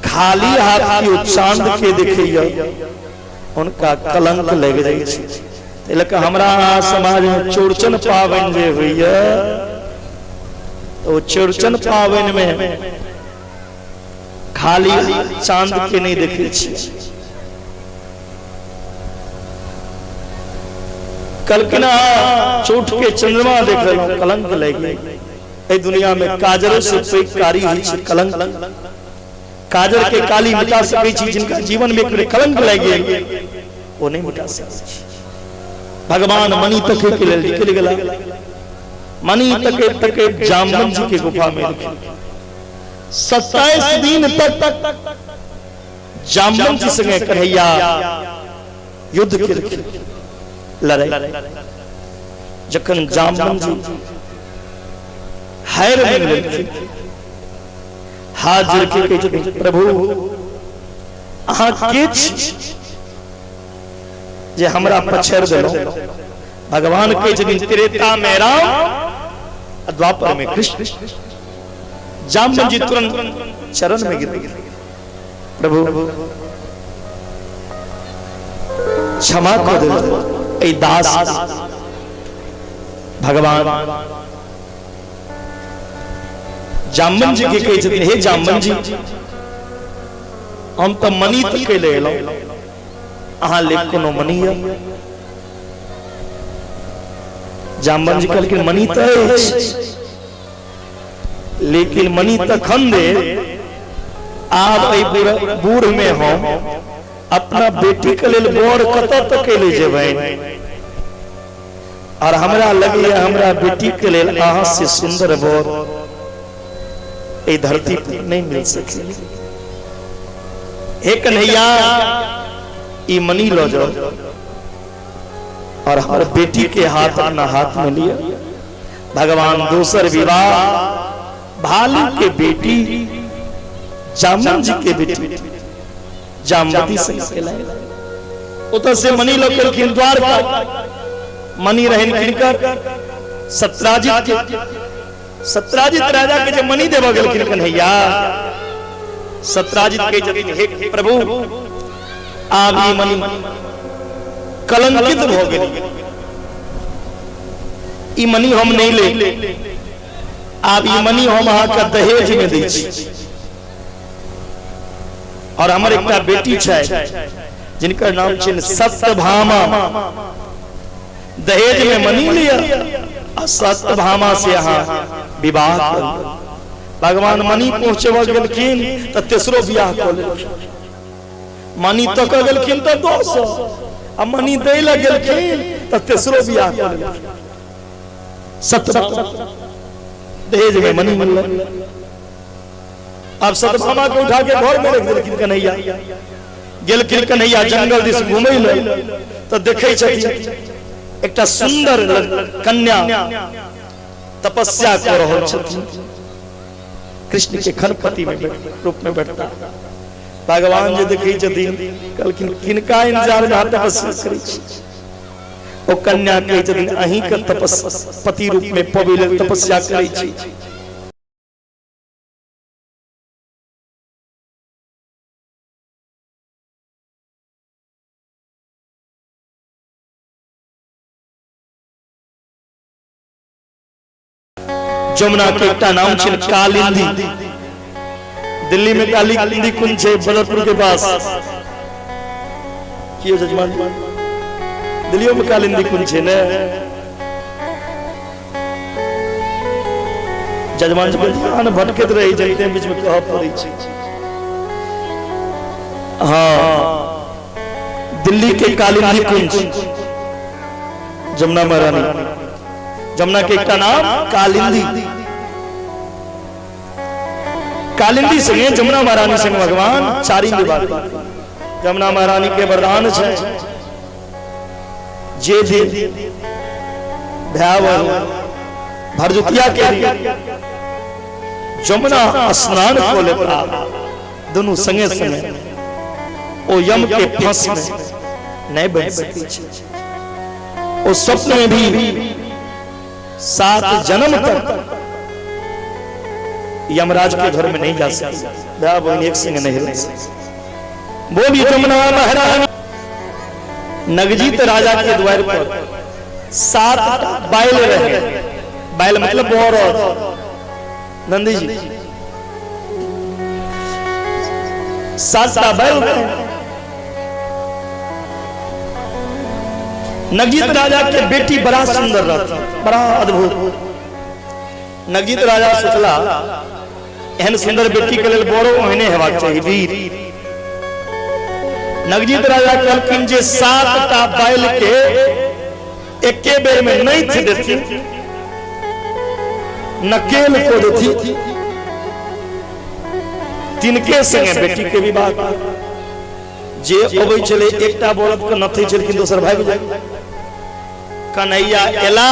खाली हाथ केओ चांद के देखैया उनका कलंक लागि जाइ छै। ताहि लऽ कऽ हमरा अहाँ समाज में चौड़चन पाबनि जे होइया, ओ चौड़चन पाबनि में खाली चांद के नहीं देखै छियै। कलकिना चौठ के चंद्रमा देख लेलहुँ, कलंक लागि गेल। एहि दुनिया में काजरो से पैघ कारी होइ छै कलंक। काजर के काली मिटा सकै छी, जिनका जीवन में एक बेर कलंक लागि गेल ओ नहीं मिटा सकै छी। भगवान मणि तकै के लेल निकलि गेला। मणि तकैत तकैत जामवंत जी के गुफा में एलखिन। 27 दिन तक जामवंत जी संगे कन्हैया युद्ध केलखिन, लड़ाई। जखन जामवंत जी हारि मानि लेलखिन, हाथ जोड़ के कहै छथिन, प्रभु अहाँ के छी जे हमरा पछाड़ि देलहुँ? भगवान कहै छथिन, त्रेता में राम आ द्वापर में कृष्ण। जामवंत जी तुरंत चरण में गिर गेल, प्रभु क्षमा कऽ देल एहि दास। भगवान जामवंत जी के कहै छथिन, हे जामवंत जी, हम तऽ मणि तकै लए एलहुँ, अहाँ ले कोनो मणि यऽ? जामवंत जी कहलखिन, मणि तऽ अछि, लेकिन मणि तखन दे आब एहि बूढ़ में हम अपना बेटी के लेल बर कतऽ तकै ले जेबै, और हमरा लगैया हमरा बेटी के लेल अहाँ से सुंदर बर एहि धरती पर नहीं मिल सके। हे कन्हैया, ई मणि लऽ जाओ और हमर बेटी के हाथ अपना हाथ में लिया। भगवान दोसर विवाह भालू के बेटी जामुन जी के बेटी जामवती से केलनि। ओतऽ से मणि लऽ गेलखिन द्वारका। मणि रहनि किनकर? सत्राजित के। सत्राजित राजा के जे मणि देबऽ गेलखिन कन्हैया, सत्राजित कहै छथिन, हे प्रभु, आब ई मणि कलंकित भऽ गेल, ई मणि हम नहि लेब, आब ई मणि हम अहाँके दहेज में दै छी, और हमर एकटा बेटी छै जिनकर नाम छै सत्यभामा, दहेज में मणि लिअ आ सत्यभामा से अहाँ विवाह करू। भगवान मणि पहुँचबऽ गेलखिन तऽ तेसरो बियाह कऽ लेलखिन। मणि तकऽ गेलखिन तऽ दोसर, आ मणि दै लए गेलखिन तऽ तेसरो बियाह कऽ लेलखिन। सत्यभामा दहेज में मणि मिललै। आब सत्यभामा के उठा के घर में रख देलखिन कन्हैया। गेलखिन कन्हैया जंगल दिस घूमै लए तऽ देखै छथिन एकटा सुंदर कन्या तपस्या कऽ रहल छथिन, कृष्ण के खनपति में रूप में बैठता। भगवान जे देखै छथिन, कहलखिन, किनका इंतजार में अहाँ तपस्या करै छी? ओ कन्या कहै छथिन, अहीं के तपस पति रूप में पबै लेल तपस्या करै छी। जमुना के एकटा नाम छै कालिंदी। दिल्ली में कालिंदी कुंज छै बदरपुर के पास। की हो जजमान, दिल्लियों में कालिंदी कुंज छै ने? जजमान जी के ध्यान भटकैत रहे छै, तें बीच में कहऽ पड़ै छै। हाँ, दिल्ली के कालिंदी कुंज, जमुना महारानी, जमुना के एकटा नाम कालिंदी। कालिंदी संगे जमुना महारानी संग भगवान चारिम विवाह। जमुना महारानी के वरदान छै जे दिन भाय भरदुतिया के दिन जमुना स्नान कऽ लेता, दुनू संगे संगे ओ यम के फंस में नहीं बन सकै छै। ओ स्वप्न में भी 7 जन्म तक यमराज के घर में नहीं जा सके, भाई बहन एक संग नहीं रह सके। बोलिए जमुना महारानी। नगजीत राजा के द्वार पर 7 बैल रहे। बैल मतलब बौरद। नंदी जी, 7 बैल रहे। नगजीत राजा के बेटी बड़ा सुंदर रहती, बड़ा अद्भुत। नगजीत राजा सोचला, एहन सुंदर बेटी के लेल बड़ो ओहने हेबाक चाही वीर। नगजीत राजा कहलखिन जे 7टा बैल के एके बेर में नहीं देथिन नकेल को देथि तिनके संगे बेटी के विवाह जे अबै छलै एकटा बरद के नथै छलखिन दोसर भागि जाय। कन्हैया एला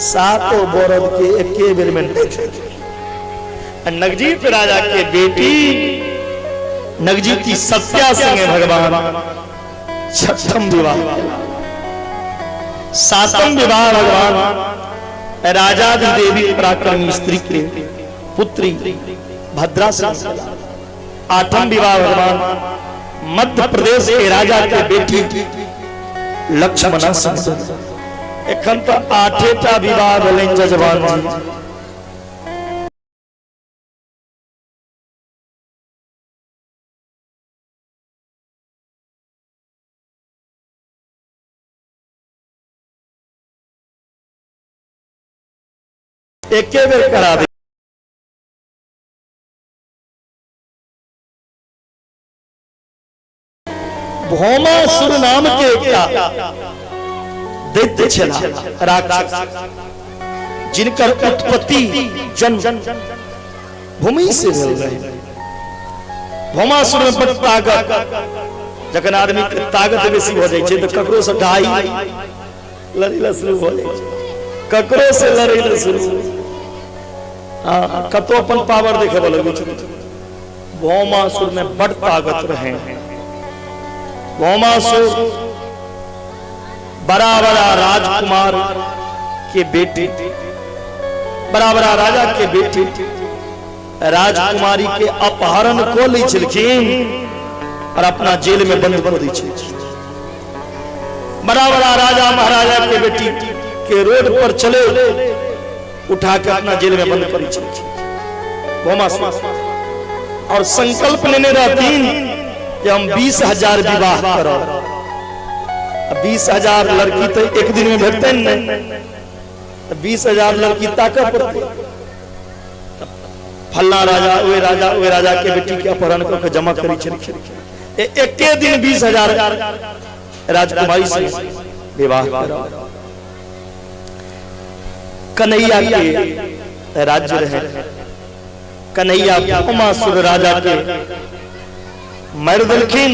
सातो बरद के एके बेर में नथै। नगजीत राजा के बेटी नगजीती सत्या संगे भगवान छठम विवाह, सातम विवाह भगवान राजा देवी पराक्रमी स्त्री के पुत्री भद्रा से। आठम विवाह भगवान मध्य प्रदेश के राजा के बेटी लक्ष्मणा से। एखन तो आठेटा विवाह भेलनि जजमान जी। एके बेर करा दे। भौमासुर नाम के एकटा दैत्य छला राक्षस, जिनकर उत्पत्ति जन्म भूमि से भेल रहे। भौमासुर में बड़ ताकत, जखन आदमी के ताकत बेसी भऽ जाइ छै तऽ ककरो से ढाई लड़ै लए शुरू भऽ जाइ छै, ककरो से लड़ै लए शुरू, हाँ कतौ अपन पावर देखेबऽ लगै छै। भौमासुर में बड़ ताकत रहे। भौमासुर बड़ा बड़ा राजकुमार के बेटे, बड़ा बड़ा राजा के बेटे राजकुमारी के अपहरण कऽ लै छलखिन और अपना जेल में बंद कऽ दै छलखिन। बड़ा बड़ा राजा महाराजा के बेटी के रोड पर चले उठा के अपना जेल में बंद करै छलखिन भौमासुर। और संकल्प लेने रहथिन कि हम 20,000 विवाह करब। 20,000 लड़की तो एक दिन में भेटतनि नहीं, तो 20,000 लड़की ताकऽ पड़तै। फल्ला राजा ओए राजा ओए राजा के बेटी के अपहरण कऽ के जमा करै छलखिन। एके दिन 20,000 राजकुमारी से विवाह करब। कन्हैया के राज्य रहे, कन्हैया भौमासुर राजा के मारि देलखिन।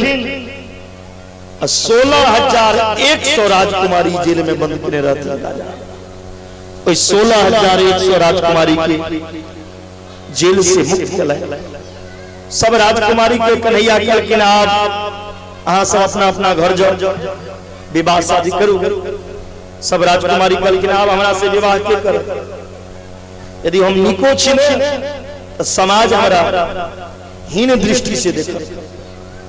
16,100 राजकुमारी जेल में बंद केने रहथिन राजा। ओहि 16,100 राजकुमारी के जेल से मुक्त केलनि। सब राजकुमारी के कन्हैया कहलखिन आब अहाँ सब अपना अपना घर जाओ, विवाह शादी करू। सब राजकुमारी कहलखिन आब हमरा से विवाह के करत, यदि हम निको छी ने तो समाज हमरा हीन दृष्टि से देखत,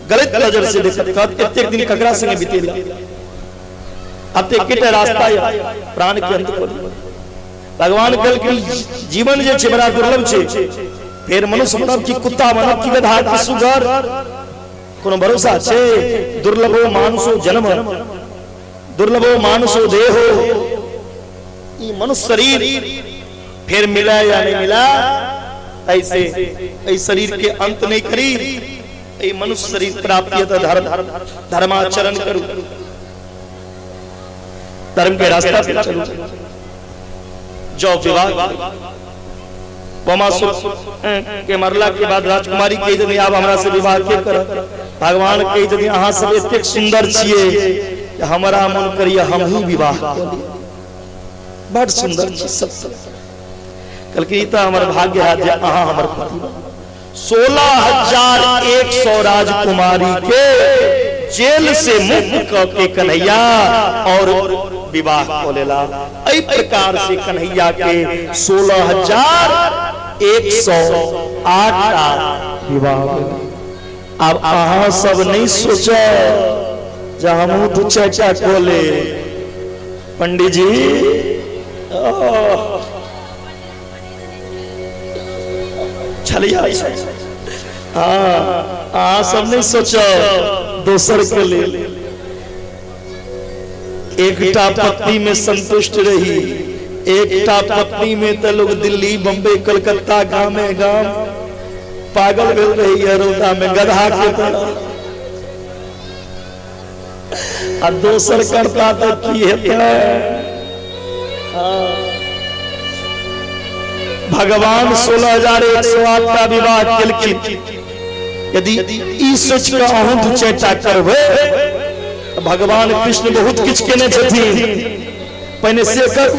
गलत नजर से देखत, कहत एतेक दिन ककरा संगे बितेला, अब तो एकेटा रास्ता यऽ प्राण के अंत करू। भगवान कहलखिन जीवन जे छै बड़ा दुर्लभ छै, फेर मनुष्य बनब कि कुत्ता बनब कि गधा कि सुगर, कोनो भरोसा छै? दुर्लभो मानुषो जन्म, दुर्लभो मानुषो देहो, ई मनुष्य शरीर फिर मिला या नहीं मिला, ऐसे एहि शरीर के अंत नहीं करी, एहि मनुष्य शरीर प्राप्ति है धर्म धर्माचरण करू, धर्म के रास्ता पे चलू। जो विवाह भौमासुर के मरला के बाद राजकुमारी कही यदि आब हमरा से विवाह के करत? भगवान कही यदि अहाँ सब एतेक सुंदर छियै हमरा मन करिए हम ही विवाह कऽ ली, बड़ सुंदर छी सब। कहलखिन ई तऽ हमर भाग्य है जे अहाँ हमर पति। 16,100 राजकुमारी के जेल से मुक्त कऽ के कन्हैया और विवाह कऽ लेला। एहि प्रकार से कन्हैया के 16,108 टा विवाह भेल। आब अहाँ सब नहीं सोचो जे हमहूँ दू चारिटा कऽ ले। पंडित जी छलिया, हाँ अहाँ सब नहीं सोचो दोसर के लेल, एकटा पत्नी में संतुष्ट रही। एकटा पत्नी में तो लोग दिल्ली बम्बई कलकत्ता गामे गाम पागल भेल रही है, रौदा में गधा के तरह। आ दोसर करता तो की हेतै? भगवान 16,108 टा विवाह केलखिन। यदि ई सोच के अहूँ दू चारि टा करबै, तऽ भगवान कृष्ण बहुत किछु केने छथिन, पहिने से कर।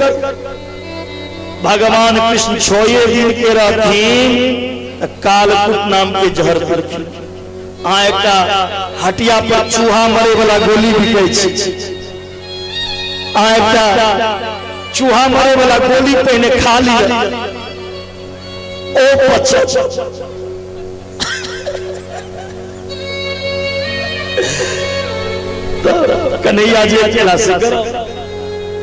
भगवान कृष्ण 6 दिन के रहथिन तऽ कालकूट नाम के जहर पीलखिन। अहाँ एकटा हटिया पर चूहा मरे वाला गोली बिकै छै, अहाँ एकटा चूहा मरे वाला गोली पहिने खा लिअ, ओ पचत। कन्हैया जे केला से करो,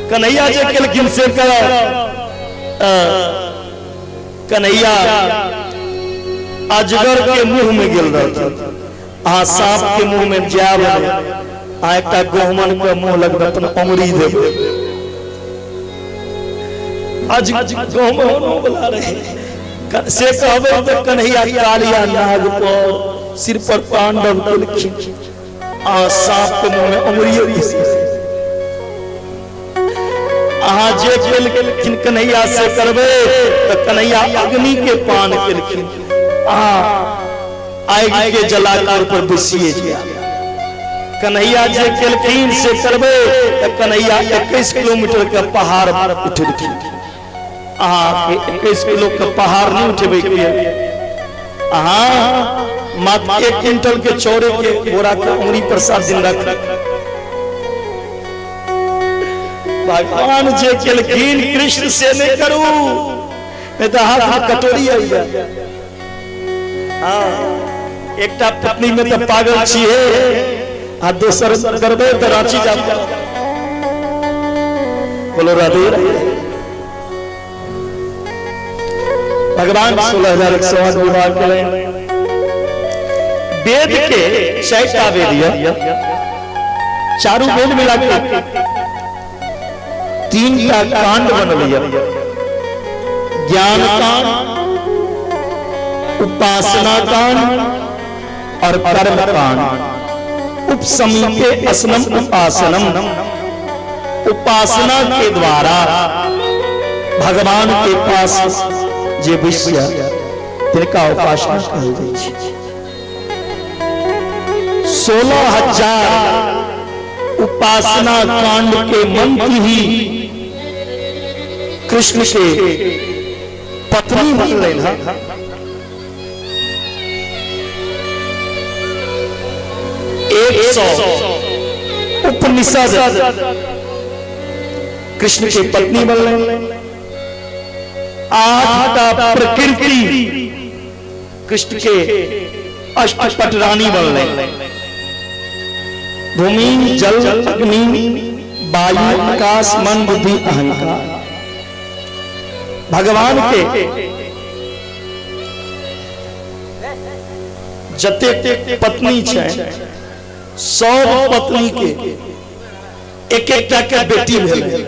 कन्हैया जे केलखिन से करो। कन्हैया अजगर के मुंह में गेल रहथिन, अहाँ सांप के मुंह में जायब नहि, अहाँ एकटा गहुमन के मुंह लग अपन अंगुरी देबै। अज गहुमनो वाला रहे से कहबै तऽ कन्हैया कालिया नाग पर सिर पर तांडव केलखिन, अहाँ सांप के मुंह में अंगुरिये घुसि। अहाँ जे केलखिन कन्हैया से करबै तऽ कन्हैया अग्नि के पान केलखिन, अहाँ आगि के जला कर पर बैसिए जायब। कन्हैया जे केलखिन से करबै तऽ कन्हैया 21 किलोमीटर के पहाड़ उठेलखिन, अहाँ 21 किलो के पहाड़ नहीं उठेबै के, अहाँ मात्र 1 क्विंटल के चौरे के बोरा के उंगली पर 7 दिन रख। भगवान जे केलखिन कृष्ण से नहीं करू, नहीं तो हाथ में कटोरी आई जाए। हाँ, एकटा पत्नी में तो पागल छिए, आ दोसर करबै तो रांची जाब। बोलो राधे राधे। भगवान 16,108 विवाह केलनि। वेद के 4टा वेद यऽ, चारू वेद मिला के 3टा कांड बनल यऽ, ज्ञान कांड, उपासना कांड और कर्म कांड। उपसमीपे असनम उपासनम, उपासना के द्वारा भगवान के पास जे विषय तिनका उपासना कहल जाइ छै। 16,000 उपासना कांड के मंत्र ही कृष्ण के पत्नी बनलनि हँ। 100 उपनिषद कृष्ण के पत्नी बनलनि। 8टा प्रकृति कृष्ण के अष्टपटरानी बनलनि। भूमि, जल, अग्नि, वायु, आकाश, मन, बुद्धि, अहंकार। भगवान के जतेक पत्नी छै, सब पत्नी के एक एकटा के बेटी भेलै।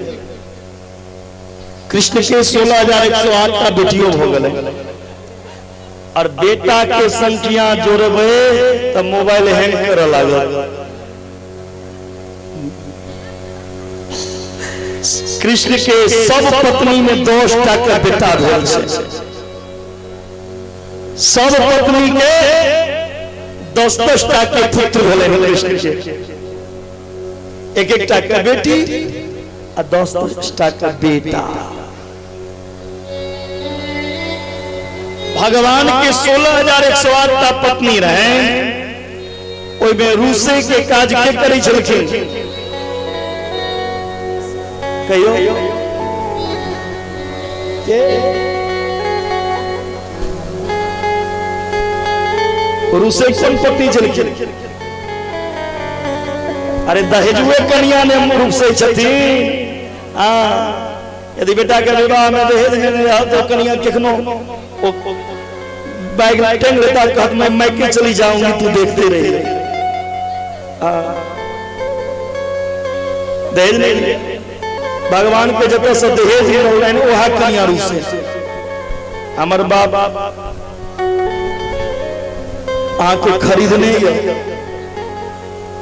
कृष्ण के 16,108 टा बेटियों भ गेलै। और बेटा के संख्या जोड़बै तऽ मोबाइल हैंग करऽ लागत। कृष्ण के सब पत्नी में 10 टा के बेटा भेल छै, सब पत्नी के 10-10 टा के पुत्र भेलै कृष्ण के, एक एक टा के बेटी आ 10-10 टा के बेटा। भगवान के 16,108 टा पत्नी रहे, ओहिमे रूसे के काज के करै छलखिन कहियो के? रूसे कोन पत्नी छलखिन? अरे दहेजुए कनिया ने रूसे छथिन। हाँ, यदि बेटा के विवाह में दहेज नहीं रहत तो कनिया केखनो ओ बैग टांग लेता, कहत मैं मैके चली जाऊंगी, तू देखते रही। दहेज नहीं लिया। भगवान के जतऽ से दहेज रहलनि ओहा कनिया रूसे। हमर बाप अहाँके खरीदने यऽ,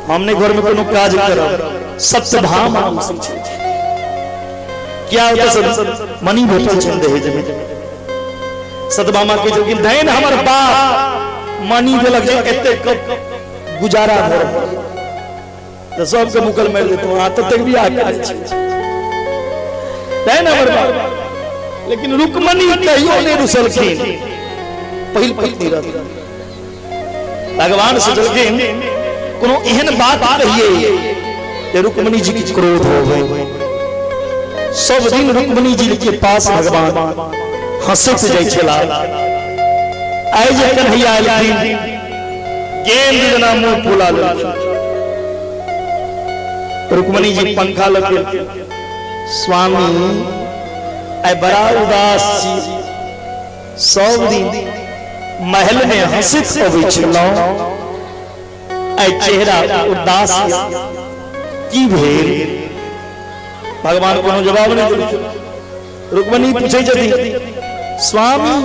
हम नहि घर में कोनो काज करब। सत्यभामा रूसै छलखिन, किया ओतऽ से मनी भेटल छनि दहेज में। सतभामा कहै छलखिन धैन हमर बाप मानि देलक जे एतेक गुजारा भऽ रहल तऽ सबके मुकल मारि देतहुँ अहाँ ततेक बियाह करै छी धैन हमर बाप। लेकिन रुक्मणी कहियो नहि रुसलखिन, पहिल पत्नी रहथिन। भगवान सोचलखिन कोनो एहन बात कहिए जे रुक्मणी जी के क्रोध हो गए। सब दिन रुक्मणी जी के पास भगवान हंसैत जाइ छला। आइ जे कन्हैया एलखिन गेंद जेना मुंह फुला लेलखिन। रुक्मणी जी पंखा लग गेलखिन, स्वामी आइ बड़ा उदास छी, सब दिन महल में हंसैत अबै छलहुँ, आइ चेहरा उदास की भेल? भगवान कोनो जवाब नहि देलखिन। रुक्मणी पूछै छथिन, स्वामी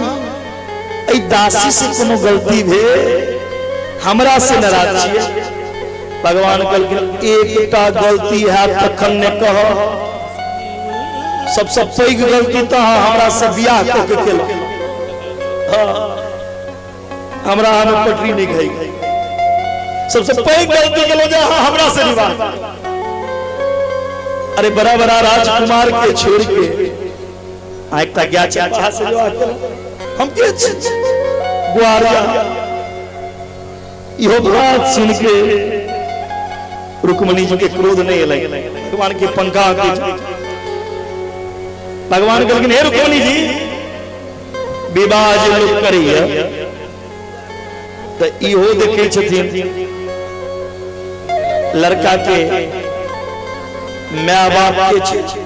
एहि दासी से कोनो गलती भेल, हमरा से नाराज छियै? भगवान कहलखिन एकटा गलती हैत तखन ने कह, सबसे पैघ गलती तऽ अहाँ हमरा से बियाह कऽ के केलहुँ, हमरा अहाँ पटरी नहि खाइ, सबसे पैघ गलती केलहुँ जे अहाँ हमरा से विवाह। अरे बड़ा बड़ा राजकुमार के छोड़ के अहाँ एकटा गाय चरवाहा से विवाह केलहुँ, हम के छी ग्वारिया। इहो बात सुन के रुक्मणी जी के क्रोध नहीं एलै। भगवान के पंखा के भगवान कहलखिन हे रुक्मणी जी, विवाह जे लोग करैया तऽ इहो देखै छथिन लड़का के माय बाप के छै,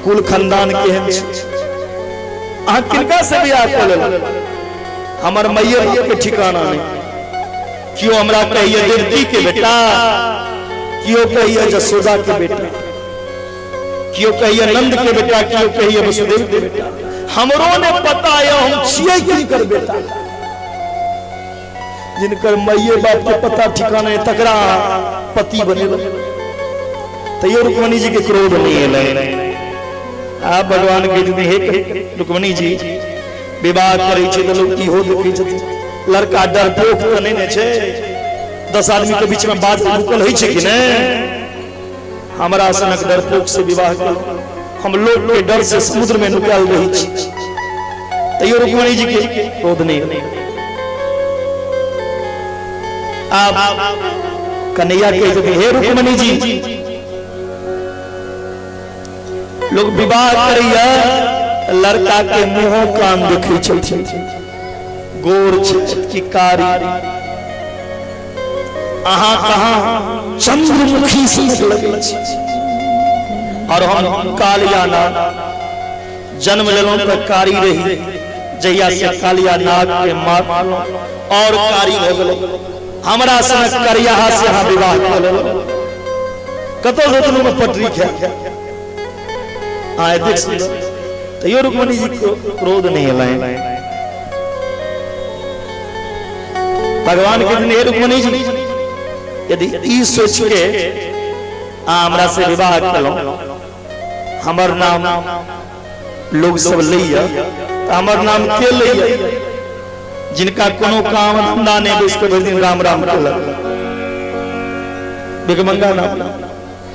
कुल खानदान केहन छै, अहाँ किनका से बियाह कऽ लेलहुँ? हमर मैये बाप के ठिकाना नहीं, केओ हमरा कहिए देवकी के बेटा, केओ कहिए जसोदा के बेटा, केओ कहिए नंद के बेटा, केओ कहिए वसुदेव के बेटा, हमरो ने पता है हम छियै किनकर बेटा। जिनकर मैये बाप के पता ठिकाना है तकरा पति बनेलहुँ। तैयो रुक्मणी जी के क्रोध नहीं एलै। आब भगवान कहै छथिन हे रुक्मणी जी, विवाह करै छै तऽ लोक इहो देखै छथिन लड़का डरपोक तऽ नहि ने छै, 10 आदमी के बीच में बात भूकल होइ छै कि नहि? हमरा सनक डरपोक से विवाह केलहुँ, हम लोक के डर से समुद्र में नुकायल रहै छी। तैयो रुक्मणी जी के क्रोध नहीं एलै। आब कन्हैया कहै छथिन हे रुक्मणी जी, लोग विवाह करैया लड़का के मुंहो कान देखै छथिन, गोर छै कि कारी, अहाँ कहाँ चंद्रमुखी सनक लगै छी, और हम कालिया नाग जन्म लेलहुँ तऽ कारी रही, जहिया से कालिया नाग के मारलहुँ और कारी भऽ गेलहुँ, हमरा सनक करियाहा से अहाँ विवाह कऽ लेलहुँ, कतऽ रोतलहुँ में पटरी खाय आय देख सुंदर। तैयो रुक्मणी जी क्रोध नहीं एलनि। भगवान के दिन हे रुक्मणी जी, यदि ई सोच के अहाँ हमरा से विवाह केलहुँ, हमर नाम लोग सब लैया, तऽ हमर नाम के लैया? जिनका कोनो काम धंधा नहीं बैस के भरि दिन राम राम केलक, भिखमंगा नाम।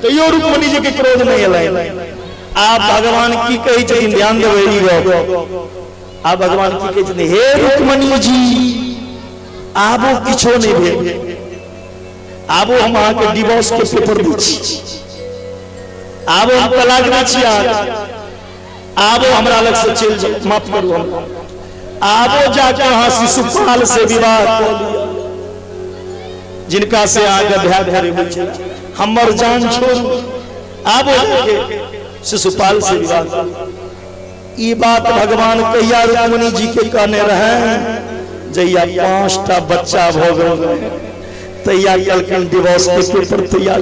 तैयो रुक्मणी जी के क्रोध नहीं एलनि। आब भगवान की कहै छथिन, ध्यान देबै ई गप। आब भगवान की कहै छथिन, हे रुक्मणी जी, आबो किछो नहीं भेल, आबो हम अहाँके डिवोर्स के पेपर दै छी, आबो हम तलाक दै छी अहाँके, आबो हमरा लग से चलि जाउ, माफ करू हमरा, आबो जाके अहाँ शिशुपाल से विवाह कऽ लिअ, जिनका से अहाँके भाय धरे होइ छै, हमर जान छोड़ू, आबो जाके शिशुपाल से विवाह कऽ। ई बात भगवान कहिया रुक्मणी जी के कहने रहे? जहिया 5टा बच्चा भऽ गेल रहे तहिया कहलखिन डिवोर्स के पेपर तैयार।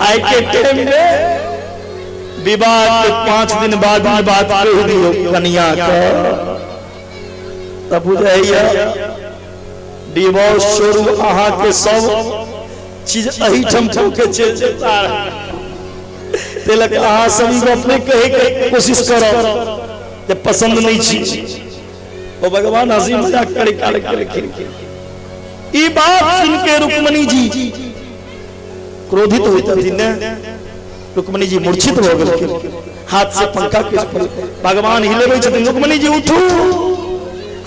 आइ के टाइम में विवाह के 5 दिन बाद ई बात कहि दियौ कनिया के, तब बुझाइया डिवोर्स छोड़ू, अहाँ के सब चीज एहिठाम के चलि जेता। तिलक अहाँ सब ई गप नहि कहै के कोशिश करब। जे पसंद नहीं छी। ओ भगवान हंसी मजाक करे काल केलखिन। ई बात सुन के रुक्मणी जी क्रोधित होइत हथिन ने। रुक्मणी जी मूर्छित भऽ गेलखिन, हाथ से पंखा खींच पड़ल। भगवान हिलेबै छथिन, रुक्मणी जी उठू,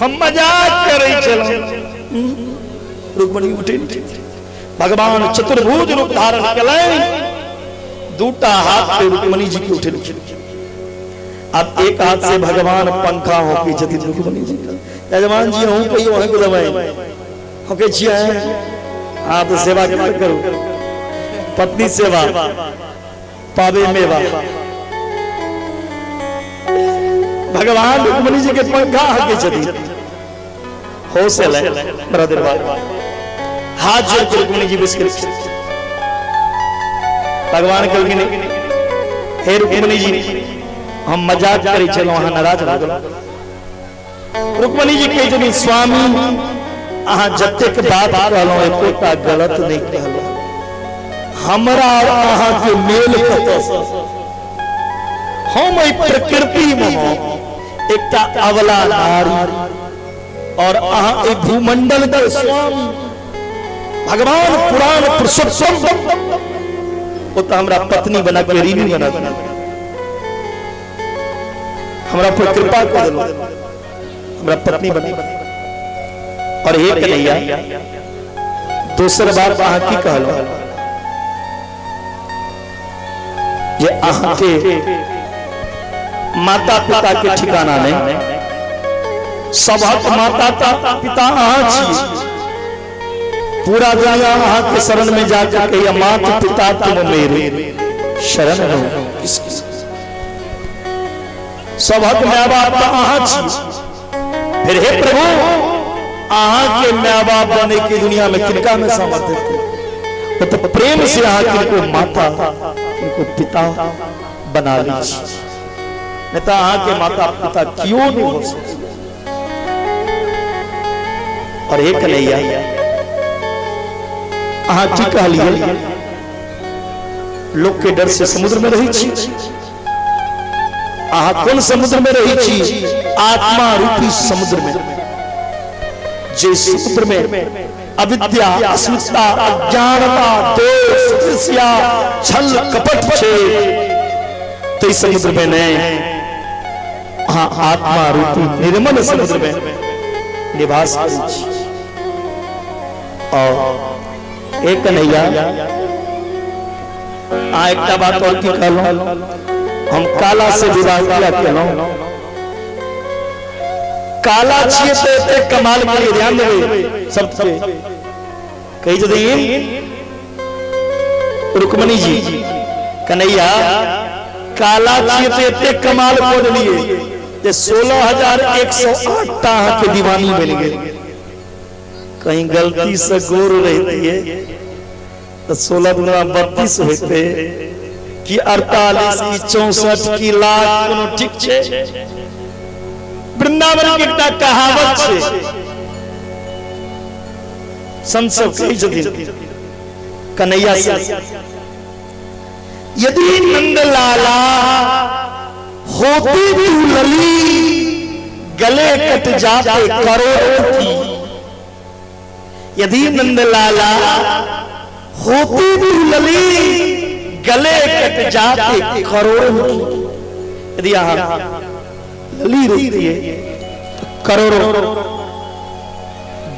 हम मजाक करै छलहुँ। रुक्मणी उठे नहीं। भगवान चतुर्भुज रूप धारण केलनि, दूटा हाथ पे रुक्मणी जी के उठेलखिन। अब एक हाथ से भगवान पंखा होकै छथिन रुक्मणी जी का। यजमान जी अहूँ कहियो हक देबै, हकै छियै? हाँ तो सेवा केना करू, पत्नी सेवा पावे मेवा। भगवान रुक्मणी जी के पंखा हकै छथिन। होश एलै बड़ा देर बाद, हाथ जोड़ के रुक्मणी जी बैस गेलखिन। भगवान कहलखिन हे रुक्मणी जी, हम मजाक करै छलहुँ, अहाँ नाराज भऽ गेलहुँ। रुक्मणी जी कहै छथिन स्वामी अहाँ जतेक बात कहलहुँ एकोटा गलत नहि कहलहुँ। हमरा और अहाँ के मेल कतऽसँ? हम एहि प्रकृति मे एकटा अबला नारी और अहाँ एहि भूमंडल के स्वामी भगवान पुराण पुरुषोत्तम। ओ तऽ हमरा पत्नी बना के ऋणी बना के हमरा पर कृपा कऽ देलहुँ, हमरा पत्नी बना। और एक कन्हैया दोसर बात अहाँ की कहलहुँ जे अहाँ के माता पिता के ठिकाना नहीं, सबहक माता पिता अहाँ छी। पूरा दुनिया अहाँ के शरण में जाकर कहिए माता पिता तुम मेरे शरण हो। किस किस सबहक माय बाप तो अहाँ छी। फिर हे प्रभु अहाँ के माय बाप बने के दुनिया में किनका में सामर्थ्य है? तो प्रेम से अहाँ किनको माता किनको पिता बना ली छी, नहीं तो अहाँ के माता पिता क्यों नहीं हो सकते। और एक कन्हैया अहाँ की कहलिए लोग के डर से समुद्र में रही छी। अहाँ कोन समुद्र में रही छी? आत्मा रूपी समुद्र में, जे समुद्र में अविद्या अस्मिता अज्ञानता दोष ईर्ष्या छल कपट छे, ते समुद्र में नहीं, अहाँ आत्मा रूपी निर्मल समुद्र में निवास करै छी। और एक कन्हैया आ एकटा बात और की कहलहुँ, हम काला से विवाह किया केलहुँ। काला छियै तऽ एते कमाल के ध्यान देबै सबके। कहै छथिन रुक्मणी जी कन्हैया काला छियै तऽ एते कमाल कऽ देलियै जे 16,108 टा अहाँके दीवानी बनि गेल। कहीं गलती से गोर रहितियै तो 16 दुना 32 होते कि 48 की 64 की लाख, कोनो ठीक छे? वृंदावन के एकटा कहावत छे, संत सब कहै छथिन कन्हैया से, यदि नंदलाला होती तू लली, गले कट जाते करोड़ों की। यदि नंदलाला होती तू लली, गले कट जाते करोड़ों की। यदि अहाँ लली रहती है तो करोड़ों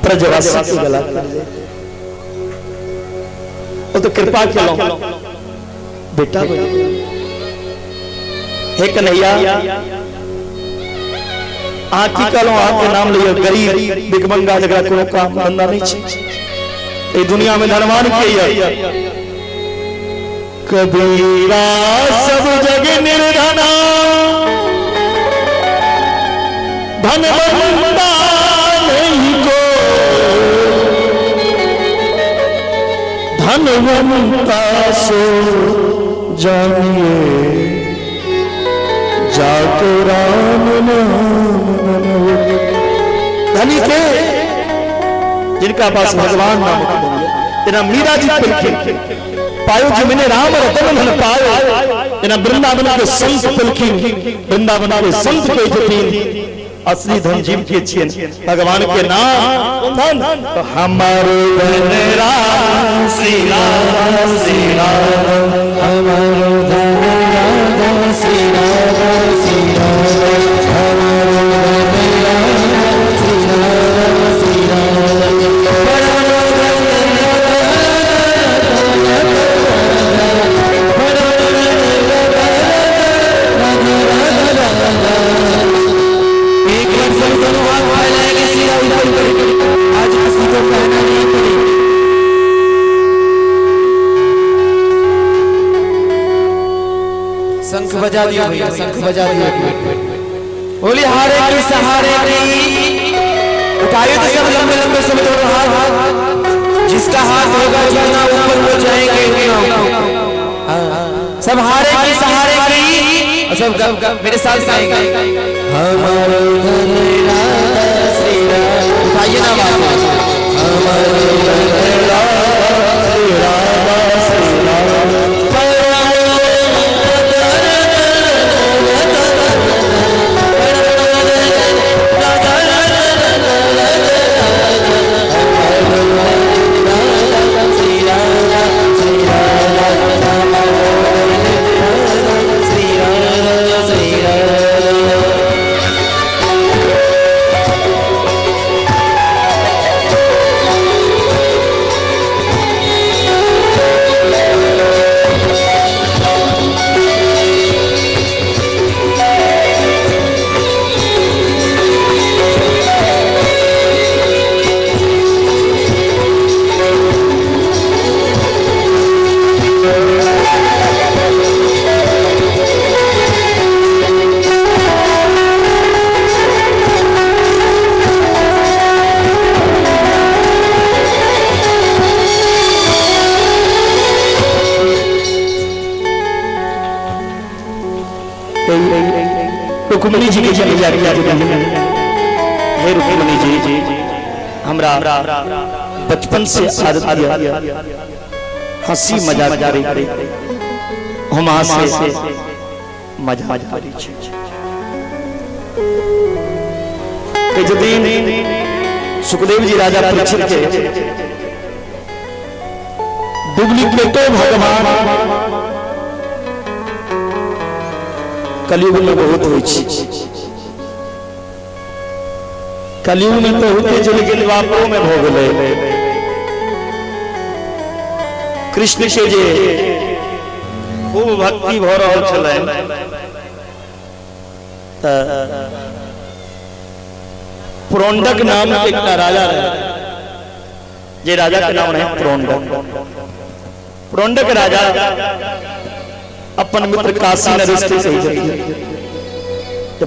ब्रजवासी के गला कट जाते। वो तो कृपा केलहुँ बेटा बनि। हे कन्हैया अहाँ की कहलहुँ, अहाँके नाम लिअ गरीब भिखमंगा जकरा कोनो काम धंधा नहीं छै, एहि दुनिया में धनवान के यऽ? कबीरा सब जग निर्धना, धनवंता नहीं को, धनवंता सो जानिए, जाको राम नाम धन हो। धनी के जिनका पास भगवान नाम का धन है। जेना मीरा जी कहलखिन पायो जी मैंने राम रतन धन पायो, जेना वृंदावन के संत पलखिन, वृंदावन के संत कहै छथिन असली धन जीव के छियन, भगवान के नाम धन। तो हमर धन राम श्री राम श्री राम, हमर धन राधा श्री राधा श्री राम, हमर धन राधा श्री राधा श्री राम, एक बार सब दोनों हाथ फैलाएंगे सीधा ऊपर करके, आज किसी को कहना नहीं पड़ेगा। शंख बजा दियो भैया, शंख बजा दियो। बोली हारे की सहारे की, उठाइए तो सब लंबे लंबे सब दोनों हाथ, जिसका हाथ होगा जितना ऊपर वो जाएंगे उतना ऊपर। हाँ, सब हारे की सहारे की, और सब मेरे साथ गाएंगे। हमारो धन राधा श्री राम, उठाइए ना बात। हमारो धन राधा श्री राधा श्री राम, रुक्मिणी जी के चले जा हे रुक्मिणी जी, हमरा बचपन से आदत दिया हंसी मजाक करे, हम अहाँ से मजाक करै छी। सुखदेव जी राजा परीक्षित के डुप्लीकेटो भगवान कलयुग में बहुत होइ छै। कलयुग में तो होते छै लेकिन द्वापरो में भ गेलै। कृष्ण के जे खूब भक्ति भ रहल छलै त प्रोंडक नाम के एकटा राजा रहे, जे राजा के नाम रहे प्रोंडक। प्रोंडक राजा अपन मित्र काशी नरेश के कही छथिन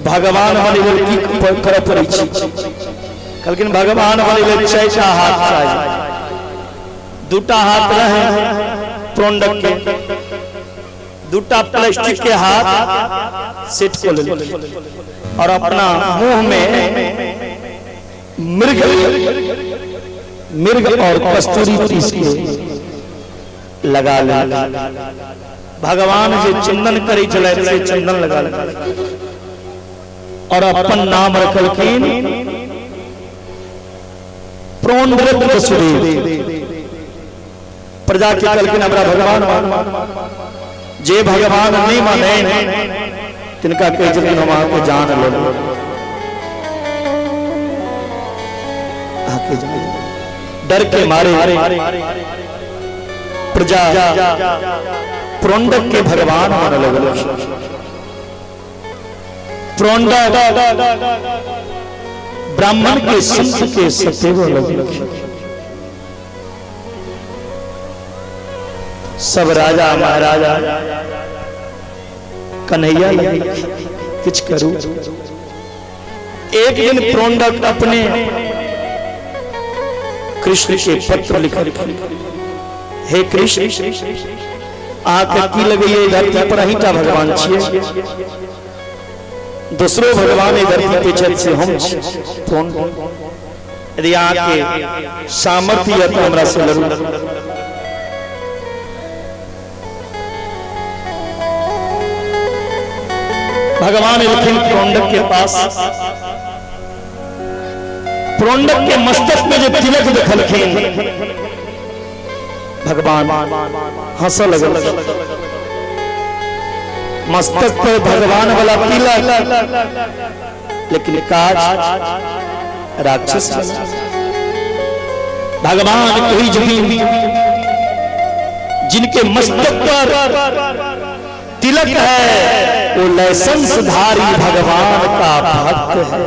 भगवान बनै लेल की करऽ पड़ै छै। कहलखिन भगवान बनै लेल 4टा हाथ चाही, 2टा हाथ रहे प्रोंडक के, 2टा प्लास्टिक के हाथ सेट को लेलखिन और अपना मुंह में मृग मृग और कस्तूरी पीस के लगा ले। भगवान जे चंदन करै छलै से चंदन लगा ले और अपन नाम रखलखिन प्रोंड्रक वसुदेव। प्रजा के कहलखिन हमरा भगवान जे भगवान नहीं माने तिनका कहै छलखिन हम अहाँके जान लेब, अहाँके जान। डर के मारे प्रजा प्रोंडक के भगवान माने लगल। प्रोंडक ब्राह्मण के संत के सतेव लगल। सब राजा महाराजा कन्हैया लगे किछ करू। एक दिन प्रोंडक अपने कृष्ण के पत्र लिखल, हे कृष्ण अहाँके की लगैया धरती पर अहींटा भगवान छियै, दूसरो भगवान धरती पे छथि से हम छी। यदि अहाँके सामर्थ्य यऽ तऽ हमरा से लड़ू। भगवान एलखिन प्रोंडक के पास। प्रोंडक के मस्तक में जे तिलक देखलखिन, भगवान हंस लगल। मस्तक पर भगवान वाला तिलक, लेकिन काज राक्षस वाला। भगवान कही छथिन जिनके मस्तक पर तिलक है वो लाइसेंसधारी भगवान का भक्त है।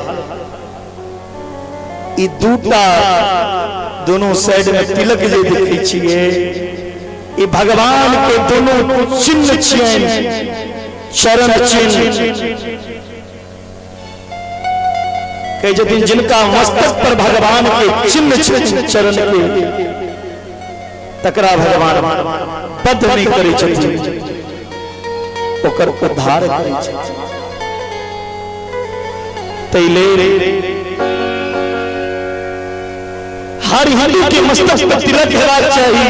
ई दूटा दोनों साइड में तिलक जे देखै छियै, ई भगवान के दोनों चिन्ह छियनि, चरण चिन्ह। कहै छथिन जिनका मस्तक पर भगवान के चिन्ह छनि चरण के, तकरा भगवान बद्ध नहि करै छथिन, ओकर उद्धार करै छथिन। ताहि लेल हर हिंदू के मस्तक पर तिलक हेबाक चाही।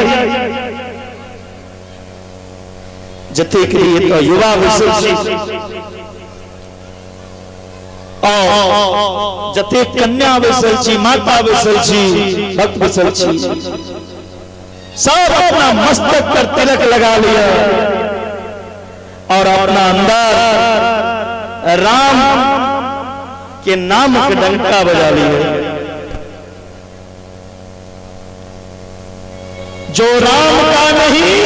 जतेक भी एतऽ युवा बैसल छी और जतेक कन्या बैसल छी, माता बैसल छी, भक्त बैसल छी, सब अपना मस्तक पर तिलक लगा लिया और अपना अंदर राम के नाम के डंका बजा लिया। जो राम का नहीं,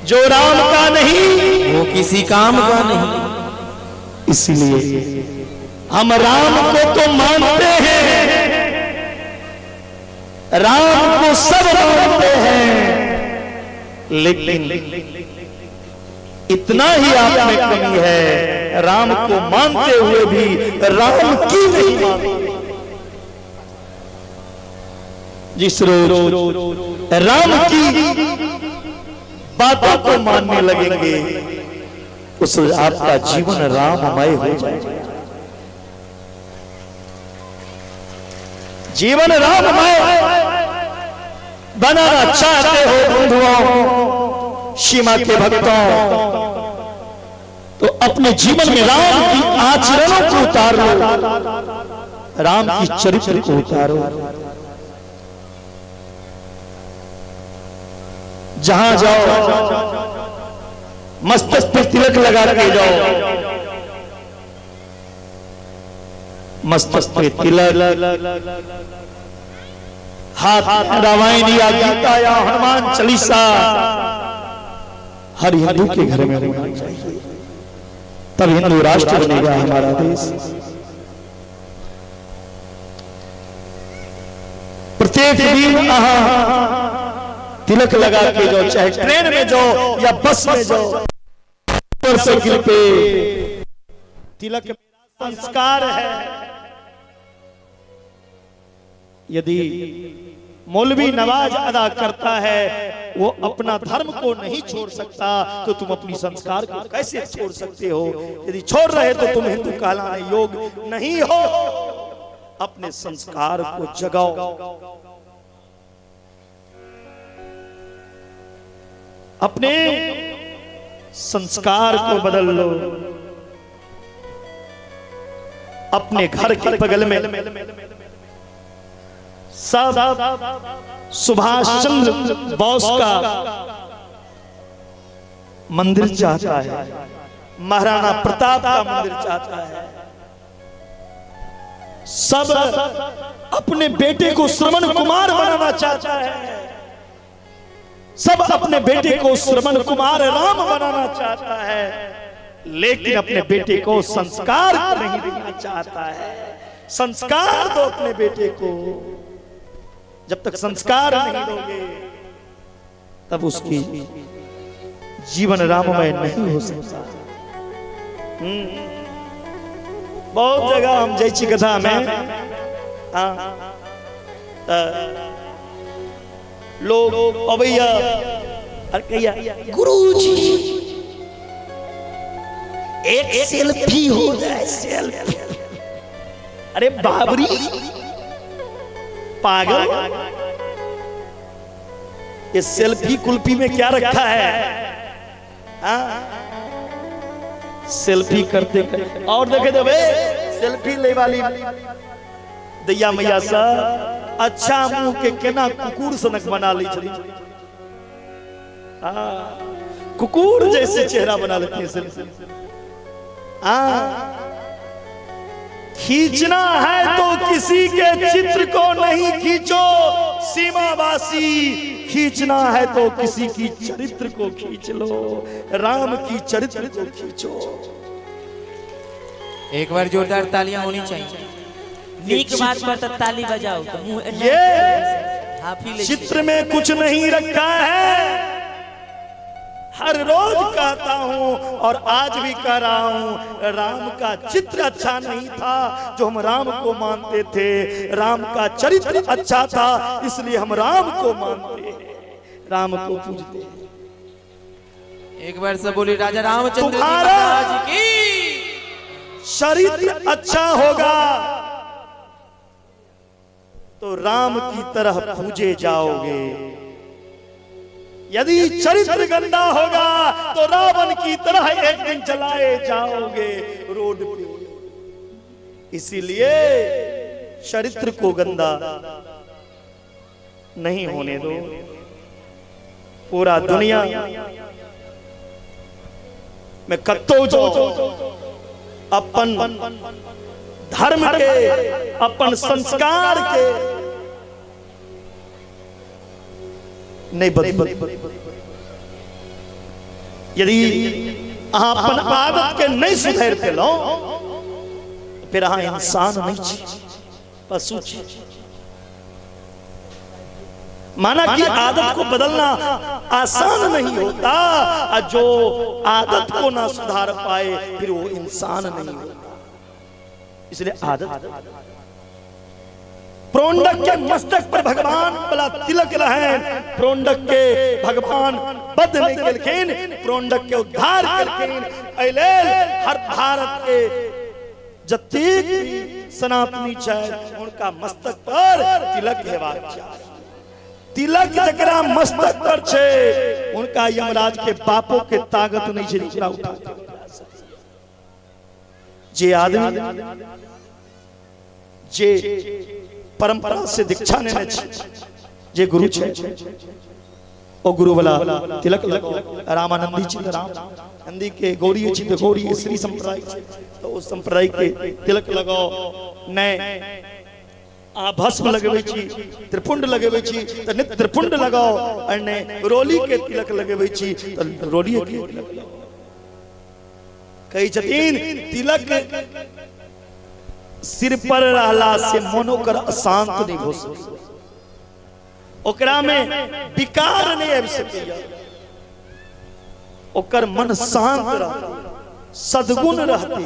जो राम का नहीं, वो किसी काम का नहीं। इसलिए हम राम को तो मानते हैं, राम को सब मानते हैं, लेकिन इतना ही आप में कमी है, राम को मानते हुए भी राम की नहीं मानते। जिस रोज राम की बातों को मानने लगेंगे, उस रोज आपका जीवन राममय हो जाएगा। जीवन राममय बनाना चाहते हो बंधुओं, सीमा के भक्तों, तो अपने जीवन में राम की आचरणों को उतार लो, राम की चरित्र को उतारो। जहां जाओ मस्तक पे तिलक लगा के जाओ, मस्तक पे तिलक, हाथ रामायण या गीता या हनुमान चालीसा हर हिंदू के घर में होना चाहिए, तब हिंदू राष्ट्र बनेगा हमारा देश। प्रत्येक दिन आहा तिलक लगा के जाओ, चाहे ट्रेन में जाओ या बस में जाओ, मोटरसाइकिल पे, तिलक संस्कार है। यदि मौलवी नमाज अदा करता है वो अपना धर्म को नहीं छोड़ सकता, तो तुम अपनी संस्कार को कैसे छोड़ सकते हो? यदि छोड़ रहे तो तुम हिंदू कहलाने योग्य नहीं हो। अपने संस्कार को जगाओ। अपने संस्कार को बदल लो। अपने घर के बगल में सब सुभाष चंद्र बोस का मंदिर चाहता है, महाराणा प्रताप का मंदिर चाहता है, सब अपने बेटे को श्रवण कुमार बनाना चाहता है, सब अपने बेटे को श्रवण कुमार राम बनाना चाहता है, लेकिन अपने बेटे को संस्कार नहीं देना चाहता है। संस्कार दो अपने बेटे को, जब तक संस्कार नहीं दोगे तब उसकी जीवन राममय नहीं हो सकता। बहुत जगह हम जाइ छी कथा में, हाँ, लोग अबैया और कहिया गुरुजी एक सेल्फी हो जाए, सेल्फी। अरे बाबरी पागल, ये सेल्फी कुल्फी में क्या रखा है? हाँ, सेल्फी करते करते और देखे देबै सेल्फी ले वाली दैया मैया सा अच्छा मुंह के केना कुकुर सनक बना लै छथिन। हाँ, कुकुर जैसे चेहरा बना लेती है सेल्फी। हाँ, खींचना है तो किसी के चित्र को नहीं खींचो सीमावासी, खींचना है तो किसी की चरित्र को खींच लो, राम की चरित्र को खींचो। एक बार जोरदार तालियां होनी चाहिए। नीक बात पर तो ताली बजाओ तो मुंह एना ये हाफी ले छी। चित्र में कुछ नहीं रखा है। हर रोज कहता हूं और आज भी कह रहा हूं, राम का चित्र अच्छा नहीं था जो हम राम को मानते थे, राम का चरित्र अच्छा था इसलिए हम राम को मानते हैं, राम को पूजते हैं। एक बार सब बोले राजा रामचंद्र जी तुम्हारा महाराज की। चरित्र अच्छा होगा तो राम की तरह पूजे जाओगे, यदि चरित्र गंदा होगा तो रावण की तरह एक दिन जलाए जाओगे रोड पे। इसीलिए चरित्र को गंदा नहीं होने दो। पूरा दुनिया में कत्तो जो अपन धर्म के, अपन संस्कार के नहीं बदल। यदि अहाँ अपन आदत के नहीं सुधार पेलहुं फिर अहाँ इंसान नहीं छी, पशु छी। माना कि आदत को बदलना आसान नहीं होता, और जो आदत को ना सुधार पाए फिर वो इंसान नहीं होता। इसलिए आदत। प्रोंडक के मस्तक पर भगवान बला तिलक रहन, प्रोंडक के भगवान बद्ध नहीं केलखिन, प्रोंडक के उद्धार केलखिन। एहि लेल हर भारत के जतेक भी सनातनी छै उनका मस्तक पर तिलक हेबाक चाही। तिलक जकरा मस्तक पर छै उनका यमराज के बापो के ताकत नहीं छै ओकरा उठा के। जे आदमी जे परंपरा से दीक्षा नेने छै, जे गुरु छै ओ गुरु वाला तिलक लगाओ। रामानंदी छी तऽ राम नंदी के, गौरी छी तऽ गौरी, श्री संप्रदाय छै तऽ ओ संप्रदाय के तिलक लगाओ। नहि अहाँ भस्म लगबै छी, त्रिपुंड लगबै छी तऽ नित्य त्रिपुंड लगाओ, और नहि रोली के तिलक लगबै छी तऽ रोली के तिलक लगाओ। कहै छथिन तिलक सिर पर रहला से मन ओकर अशांत नहीं हो सकै, ओकरा में विकार नहीं आबि सकैया, ओकर मन शांत रहतै, सद्गुण रहतै।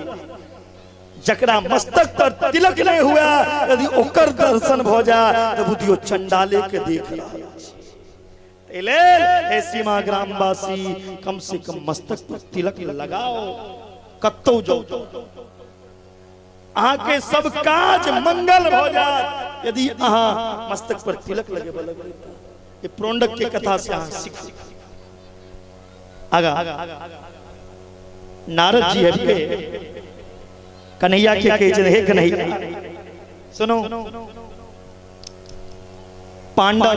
जकरा मस्तक पर तिलक नहीं हुआ यदि ओकर दर्शन भ जाए तो बुझियो चंडाले के देख रहल छी। एहि लेल हे सीमा ग्रामवासी, कम से कम मस्तक पर तिलक लगाओ, कतौ जाओ अहाँ के सब काज मंगल भ जायत यदि अहाँ मस्तक पर तिलक लगेबऽ लगबै। ये प्रोंडक के कथा से अहाँ सीखू। आगा नारद जी आबि के कन्हैया के कहै छथिन, हे कन्हैया सुनो, पांडव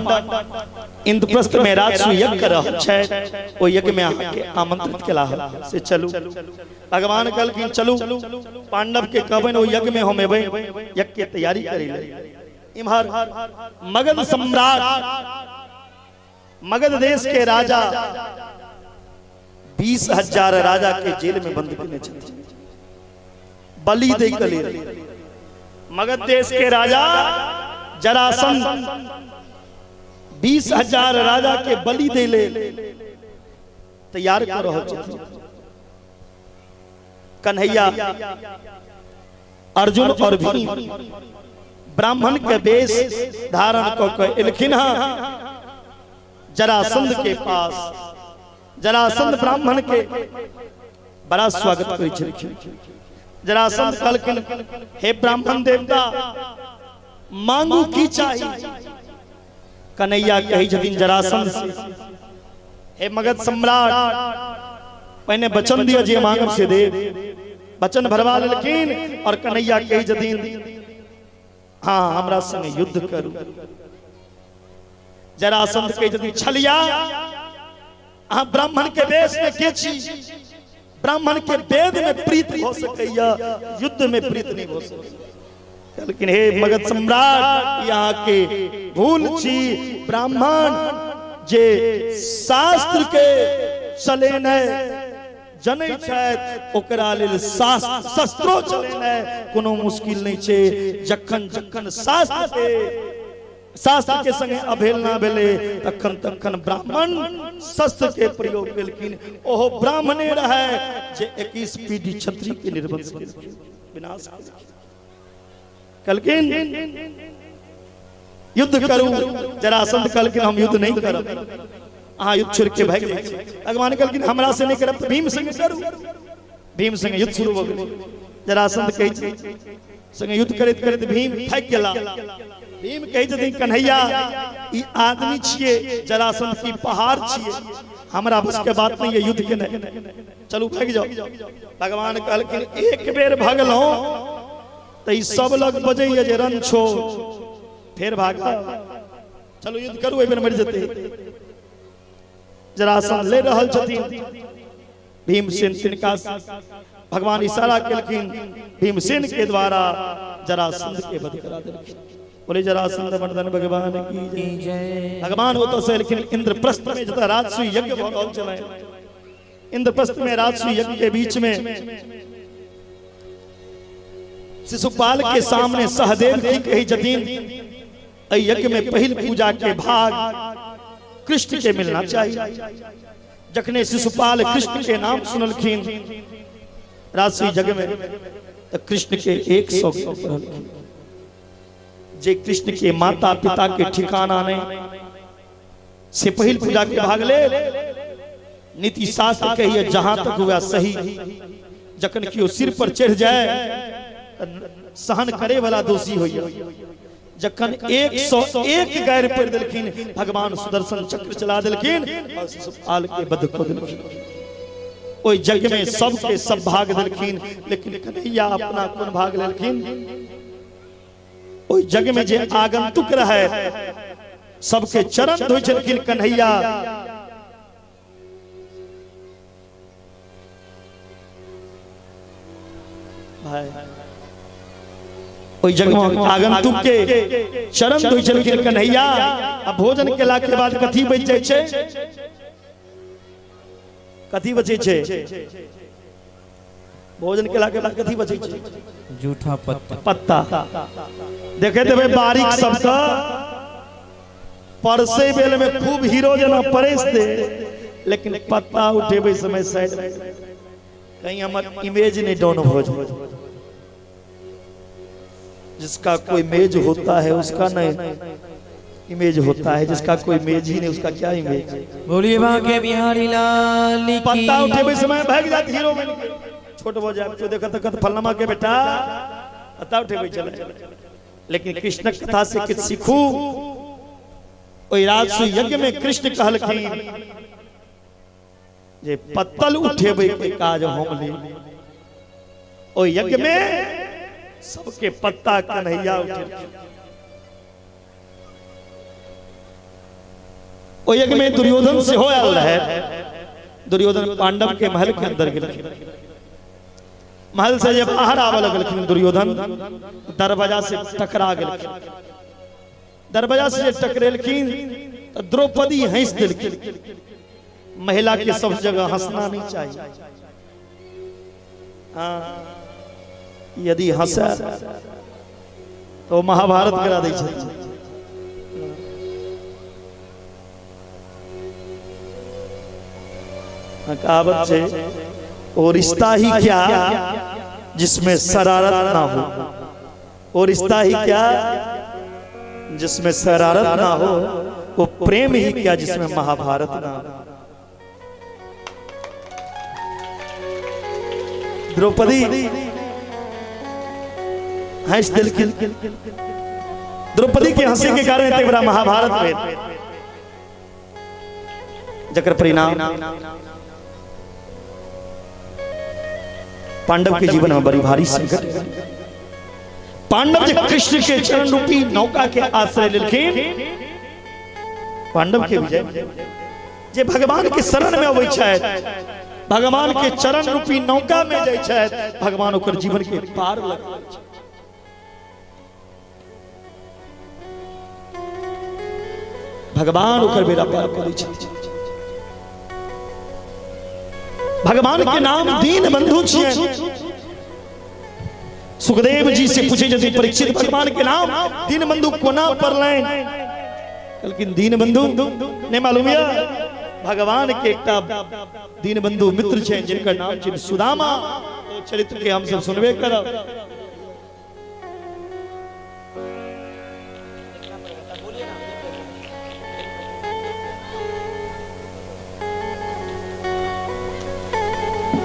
इंद्रप्रस्थ में राजसु यज्ञ कर रहल छै, ओ यज्ञ में अहाँके आमंत्रित केला से चलू। भगवान कहलखिन चलू, पांडव के कहबनि ओ यज्ञ में हम एबै, यज्ञ के तैयारी करै ले। इम्हर मगध सम्राट, मगध देश के राजा 20,000 राजा के जेल में बंद केने छथिन बलि दै के लेल। मगध देश के राजा जरासंध 20,000 राजा के बलि दै लेल तैयार कर रहल छथिन। कन्हैया अर्जुन और भीम ब्राह्मण के वेश धारण क के एलखिन हँ जरासंध के पास। जरासंध ब्राह्मण के बड़ा स्वागत करै छलखिन। जरासंध कहलखिन, हे ब्राह्मण देवता, मांगू की चाही? कन्हैया कहै छथिन जरासंध से, हे मगध सम्राट, पहिने वचन दिअ जे मांगब से देब। वचन भरवा लेलखिन और कन्हैया कहै छथिन हाँ हमरा संग युद्ध करू। जरासंध कहै छथिन छलिया अहाँ ब्राह्मण के वेश में के छी? ब्राह्मण के वेद में प्रीत हो सकैया, युद्ध में प्रीत नहीं हो सकैया। कहलखिन हे मगध सम्राट, यहाँ के भूल छी, ब्राह्मण जे शास्त्र के चलेने जनै छथि ओकरा लेल शास्त्र शस्त्रो चलेने कोनो मुश्किल नहीं छे। जखन जखन शास्त्र के संगे अवहेलना भेलै तखन तखन ब्राह्मण शस्त्र के प्रयोग केलखिन। ओहो ब्राह्मणे रहे जे 21 पीढ़ी क्षत्रिय के निर्वंश केलखिन, विनाश केलखिन। युद्ध करू। जरासंध कहलखिन हम युद्ध नहीं करब, अहाँ युद्ध छोड़ के भागि जाइ छी। भगवान कहलखिन हमरा से नहीं करब तऽ भीम संगे करू। भीम संगे युद्ध शुरू भऽ गेलै। जरासंध कहै छै संगे युद्ध करैत करैत भीम थाकि गेला। भीम कहै छथिन कन्हैया ई आदमी छियै, जरासंध की पहाड़ छियै, हमरा बस के बात नहीं है युद्ध के, नहीं चलू भागि जाओ। भगवान कहलखिन एक बेर भगलहुँ तऽ ई सब लग बजैया जे रन छो, फेर भागा, चलू युद्ध करू, एहि बेर मरि जेतै। जरासंध ले रहल छथिन भीमसेन, तिनका भगवान इशारा केलखिन, भीमसेन के द्वारा जरासंध के वध करा देलखिन। बोले जरासंध मर्दन भगवान की जय। भगवान ओतऽ से एलखिन इंद्रप्रस्थ में, जतऽ राजसूय यज्ञ भऽ रहल छलै। इंद्रप्रस्थ में राजसूय यज्ञ के बीच में शिशुपाल के सामने सहदेव की कही छथिन एहि यज्ञ में पहिल पूजा के भाग कृष्ण के मिलना चाहिए। जखने शिशुपाल कृष्ण के नाम सुनलखिन राजसूय यज्ञ में तो कृष्ण के 100 पढ़लखिन। जे कृष्ण के माता पिता के ठिकाना नहीं से पहिल पूजा के भाग ले। नीति शास्त्र कहिए जहां तक हुआ सही, जखन केओ सिर पर चढ़ जाए सहन करे वाला दोषी होइए। जखन 101 गारि पढ़ि देलखिन भगवान सुदर्शन चक्र चला देलखिन और शिशुपाल के वध कऽ देलखिन। ओहि यज्ञ में सबके सब भाग देलखिन, लेकिन कन्हैया अपना कोन भाग लेलखिन? ओहि यज्ञ में जे आगंतुक रहे सबके चरण धोइ छलखिन कन्हैया। भाई ओहि जगह में आगंतुक के चरण धोइ छलखिन कन्हैया। आ भोजन केला के बाद कथी बचि जाइ छै? कथी बचै छै? भोजन केला के बाद कथी बचै छै? जूठा पत्ता। पत्ता। देखे देबै बारीक सबके परसे बेल में खूब हीरो जेना परस दे, लेकिन पत्ता उठेबै समय साइड कहीं हमर इमेज नहीं डाउन हो जाए। जिसका कोई मेज होता है उसका नहीं इमेज होता है, जिसका कोई मेज ही नहीं उसका क्या इमेज। बोलिए बांके बिहारी लाल की। पत्ता उठेबै समय भागि जात हीरो बनि के, छोट भऽ जायब क्यों देखत देखत फलनमा के बेटा पत्ता उठेबै चले। लेकिन कृष्णक कथा से किछु सीखू। ओहि राजसूय यज्ञ में कृष्ण कहलखिन जे पत्तल उठेबै के काज हम ली। ओहि यज्ञ में सबके पत्ता कन्हैया उठेलखिन। ओहि यज्ञ में दुर्योधन सेहो आयल रहे। दुर्योधन पांडव के महल के अंदर गेलखिन। महल से जब बाहर आबऽ लगलखिन दुर्योधन, दरवाजा से टकरा गेलखिन। दरवाजा से जे टकरेलखिन तऽ द्रौपदी हंसि देलखिन। महिला के सब जगह हंसना नहीं चाहिए। हाँ, यदि हंसे तो महाभारत करा दै छथिन। कहावत छै वो रिश्ता ही क्या जिसमें शरारत ना हो, वो रिश्ता ही क्या जिसमें शरारत ना हो, वो प्रेम ही क्या जिसमें महाभारत ना हो। द्रौपदी हंस देलखिन। द्रौपदी के हंसी के कारण एते बड़ा महाभारत भेल, जकर परिणाम पांडव के जीवन में बड़ी भारी संकट। पांडव जे कृष्ण के चरण रूपी नौका के आश्रय लेलखिन, पांडव के विजय। जे भगवान के शरण में अबै छथि, भगवान के चरण रूपी नौका में जाइ छथि, भगवान ओकर जीवन के पार लगबै छथि। भगवान ओकर बेड़ा पार करै छथि। भगवान के नाम दीन बंधु छियै। सुखदेव जी से पूछे यदि परीक्षित, भगवान के नाम दीन बंधु कोना पड़लनि? कहलखिन दीन बंधु नहीं मालूम या? भगवान के एकटा दीन बंधु मित्र छै जिनकर नाम छै सुदामा। ओ चरित्र के हम सब सुनबे करब।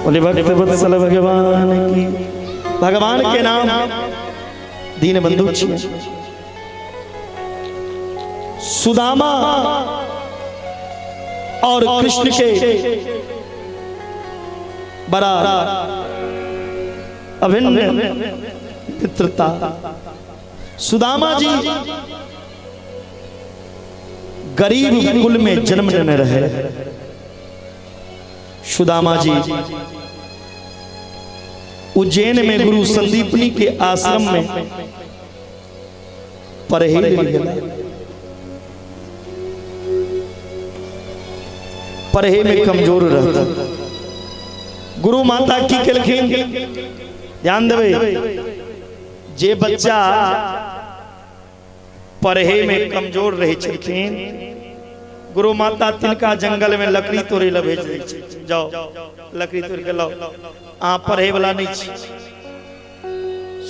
बोले भक्त वत्सल भगवान की। भगवान के नाम दीन बंधु छियै। सुदामा और कृष्ण के बड़ा अभिन्न मित्रता। सुदामा जी गरीब कुल में जन्म लेने रहे। सुदामा जी उज्जैन में गुरु संदीपनी के आश्रम में पढ़े गेला। पढ़े में कमजोर रहता। गुरु माता की केलखिन, ध्यान देबै, जे बच्चा पढ़े में कमजोर रहे छलखिन, गुरु माता तिनका जंगल में लकड़ी तोड़े ला भेज दै छै, जाओ लकड़ी तोड़ के लाओ, अहाँ पढ़े वाला नहीं छी।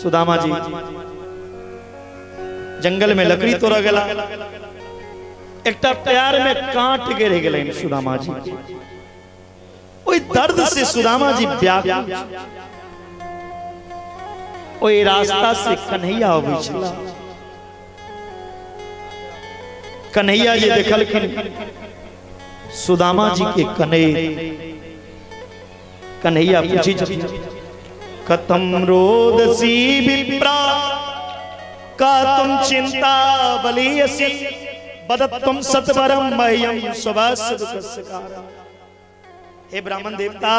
सुदामा जी जंगल में लकड़ी तोड़ गेला, एकटा पैर में कांट गिर गेलनि सुदामा जी। ओहि दर्द से सुदामा जी व्याकुल। ओहि रास्ता से कन्हैया अबै छला। कन्हैया जी देखलखिन सुदामा जी के कने। कन्हैया पूछी छथिन, कतम रोदसी विप्रा का तुम चिंता बलियसी बदत्तम सतवरम मह्यम स्वस्य दुःखस्य कारण। हे ब्राह्मण देवता,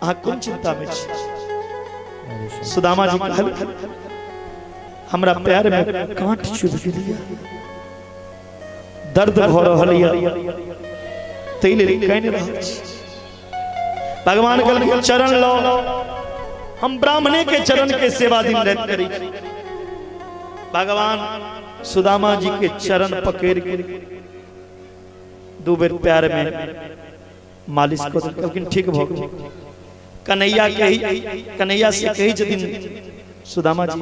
अहाँ कोन चिंता में छी? सुदामा जी कहल, हमरा पैर में कांट चुभ गेल, दर्द भ रहल यऽ, ताहि लेल कानि रहल छी। भगवान कहलखिन चरण लो, हम ब्राह्मणे के चरण के सेवा दिन राति करै छी। भगवान सुदामा जी के चरण पकड़ के दू बेर पैर में मालिश कऽ देलखिन, ठीक भऽ गेल। कन्हैया कही, कन्हैया से कही छथिन सुदामा जी,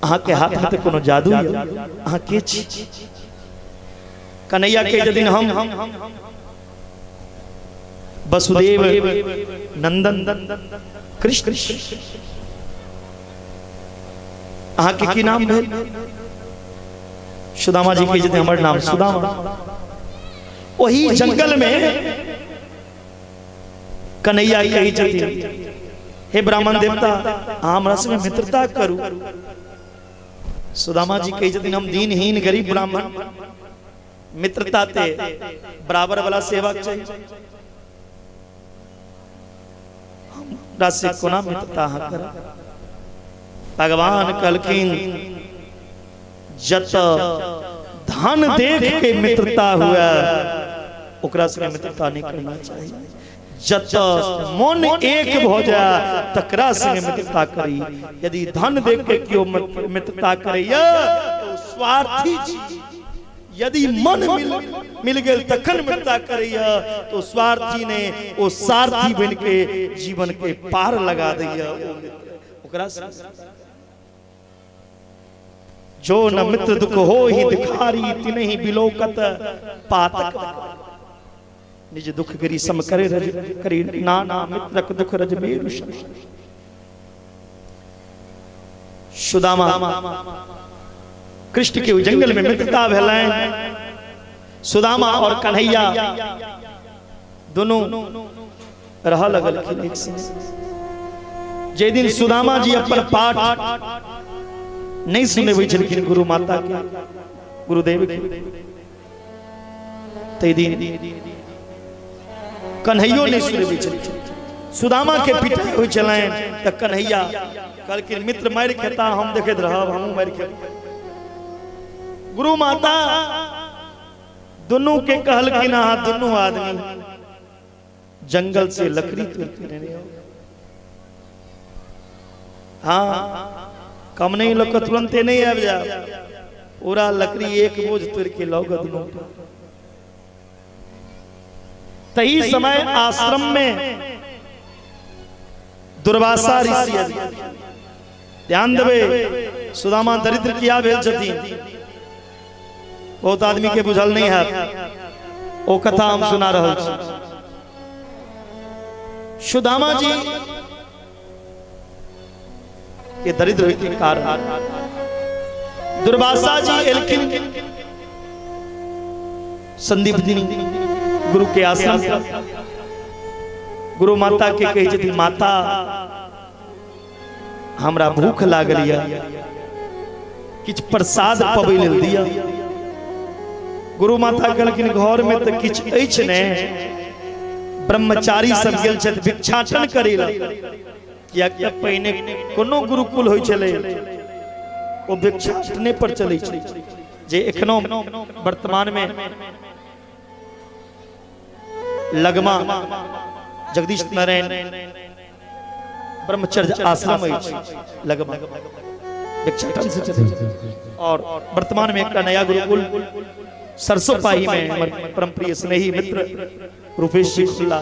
अहाँ के हाथ में तऽ कोनो जादू यऽ, अहाँ के छी? कन्हैया कही छथिन हम वसुदेव नंदन कृष्ण। अहाँ के की नाम भेल? सुदामा जी कही छथिन हमर नाम सुदामा। वही जंगल में कन्हैया कही छथिन, हे ब्राह्मण देवता, अहाँ हमरा संगे मित्रता करू। सुदामा जी कही छथिन हम दीनहीन गरीब ब्राह्मण, मित्रता ते बराबर वाला सेवा चाहिए, हमरा से कोना मित्रता अहाँ करब? भगवान कहलखिन जत धन देख के मित्रता हुआ ओकरा से मित्रता नहीं करना चाहिए, जत मन एक भ जाए तकरा से मित्रता करी। यदि धन देख के केओ मित्रता करैया तो स्वार्थी छी, यदि मन मिल गेल तखन मित्रता करैया तो स्वार्थी ने ओ सारथी बन के जीवन के पार लगा दैया ओ मित्र, ओकरा से जो न मित्र दुख हो ही दिखारी तिनहि बिलोकत पातक निज दुख गिरी सम करे रज करी नाना मित्रक दुख रज मेरु। सुदामा कृष्ण के जंगल में मित्रता भेलनि। सुदामा और कन्हैया दोनों रह लगलखिन एक समय। जे दिन सुदामा जी अपन पाठ नहीं सुनेबै छलखिन गुरु माता के, गुरुदेव के, तै दिन कन्हैयो नहीं सुनेबै छलखिन। सुदामा के पिटाई होइ छलनि तऽ कन्हैया कहलखिन मित्र मारि खेता, हम देखैत रहब, हमहूँ मारि खेब। गुरु माता दुनू के कहलखिन अहाँ दुनू आदमी जंगल से लकड़ी तोड़ के लेने आओ। हाँ, कम नहीं लोग के तुरंते नहीं आबि जाए, पूरा लकड़ी एक बोझ तोड़ के लाओ दुनू। तही समय आश्रम में दुर्वासा ऋषि आबि। ध्यान देबै, सुदामा दरिद्र किया भेल छथिन, बहुत आदमी के बुझल नहीं है, ओ कथा हम सुना रहल छी। सुदामा जी के दरिद्र होय के कारण दुर्वासा जी एलखिन संदीप जी गुरु के आश्रम पर। गुरु माता के कहै छथिन, माता हमरा भूख लागल यऽ, किछु प्रसाद पबै लेल दिअ। गुरु माता कहलखिन घर में तऽ किछु अछि ने, ब्रह्मचारी सब गेल छथि भिक्षाटन करै लए, किएक तऽ पहिने कोनो गुरुकुल होइ छलै ओ भिक्षाटने पर चलै छै, जे एखनो वर्तमान में लगमा जगदीश नारायण ब्रह्मचर्य आश्रम अछि लगमा भिक्षाटन से चलै छै। और वर्तमान में एकटा नया गुरुकुल सरसों पाही में हमर परम प्रिय स्नेही मित्र रूपेश जी खुल्ला,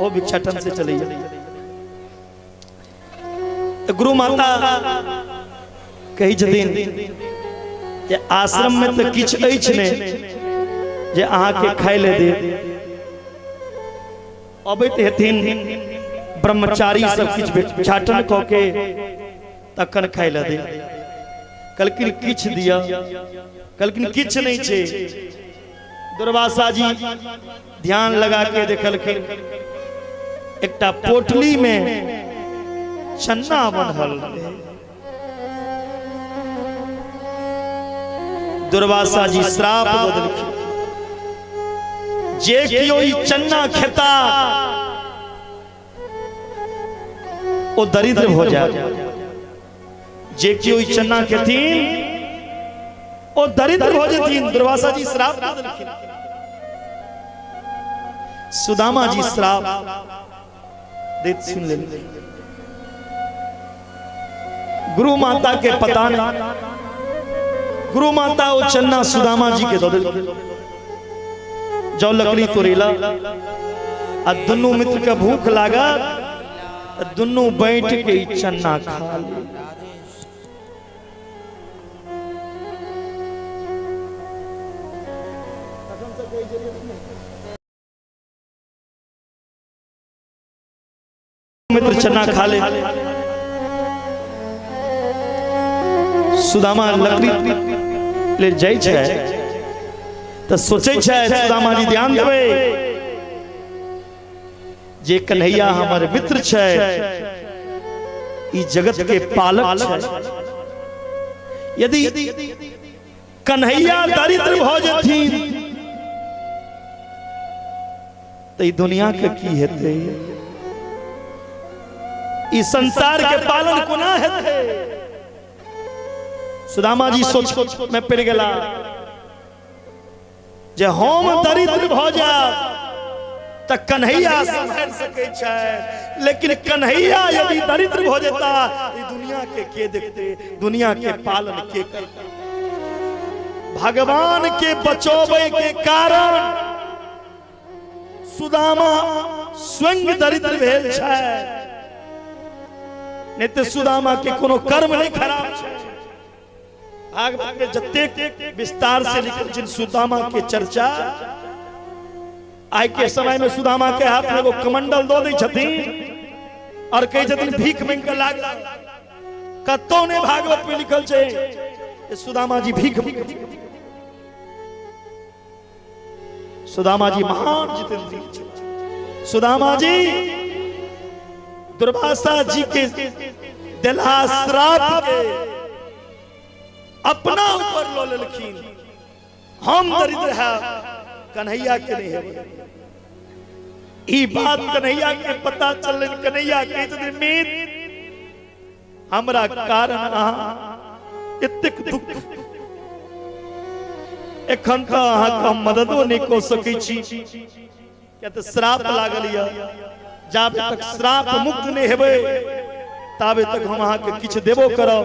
ओ भिक्षाटन से चलै छै। तऽ गुरु माता कहै छथिन जे आश्रम में तऽ किछु अछि नहि जे अहाँके खाय लए देत। अबैत हेथिन ब्रह्मचारी सब किछु भिक्षाटन कऽ के तखन खाय लए देत। कहलखिन किछु दिअ, कहलखिन किछु नहि छै। दुर्वासा जी ध्यान लगा के देखलखिन एकटा पोटली में चन्ना बन्हल रहे। दुर्वासा जी श्राप दऽ देलखिन, जे केओ ई चन्ना खेता ओ दरिद्र हो जाए, जे केओ ई चन्ना खेथिन ओ दरिद्र हो जेथिन। दुर्वासा जी श्राप दऽ देलखिन। सुदामा जी श्राप दैत सुनि लेलखिन। गुरु माता के पता नहीं, गुरु माता ओ चन्ना सुदामा जी के दऽ देलखिन, जाओ लकड़ी तोड़ेला। आ दुनू मित्र के भूख लागल, दुनू बैठ के ई चन्ना खा ले। मित्र चना खा ले। सुदामा लकड़ी ले जाइ छै तऽ सोचै छै सुदामा जी, ध्यान देबै जे कन्हैया हमर मित्र छै, ई जगत के पालक छै, यदि कन्हैया दरिद्र भऽ जेथिन तऽ ई दुनिया के की हेतै, ई संसार के पालन कोना हेतै। सुदामा जी सोच में पड़ि गेला जे हम दरिद्र भऽ जायब तऽ कन्हैया सम्हारि सकै छै, लेकिन कन्हैया यदि दरिद्र भऽ जेता ई दुनिया के के देखते, दुनिया के पालन के करते। भगवान के बचोबै के कारण सुदामा स्वयं दरिद्र भेल छै, नहीं तऽ सुदामा के कोनो कर्म नहीं खराब छै। भागवत में जतेक विस्तार से लिखल छै सुदामा के चर्चा, आइ के समय में सुदामा के हाथ में एगो कमंडल दऽ दै छथिन और कहै छथिन भीख मांगि कऽ लाग। कतौ नहि भागवत में लिखल छै जे सुदामा जी भीख मांगै छथिन। सुदामा जी महान जितेंद्रिय छथिन। सुदामा जी दुर्वासा जी के देलहा श्राप के अपना ऊपर लऽ लेलखिन। हम दरिद्र है, कन्हैया के नहीं हेबै। ई बात कन्हैया के पता चललनि। कन्हैया कहै छथिन, मीत, हमरा कारण अहाँ एतेक दुख, एखन तऽ अहाँके हम मददो नहि कऽ सकै छी, किया तऽ श्राप लागल यऽ। जाबे तक श्राप मुक्त नहि हेबै ताबे तक हम अहाँके किछु देबो करब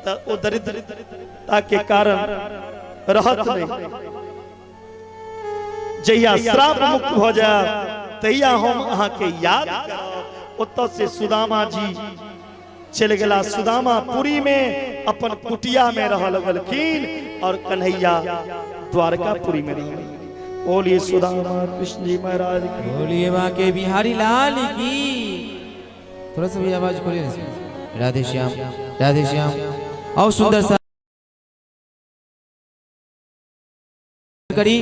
तऽ ओ दरिद्रता के कारण रहत नहि। जहिया श्राप मुक्त भऽ जायब तहिया हम अहाँके याद करब। ओतऽ से सुदामा जी चलि गेला सुदामापुरी में, अपन कुटिया में रह लगलखिन और कन्हैया द्वारकापुरी में रह। बोलिए सुदामा कृष्ण जी महाराज की। बोलिए बाके बिहारी लाल की। थोड़ा सा भी आवाज खोलिए ना। राधे श्याम राधे श्याम। और सुंदर सा करी।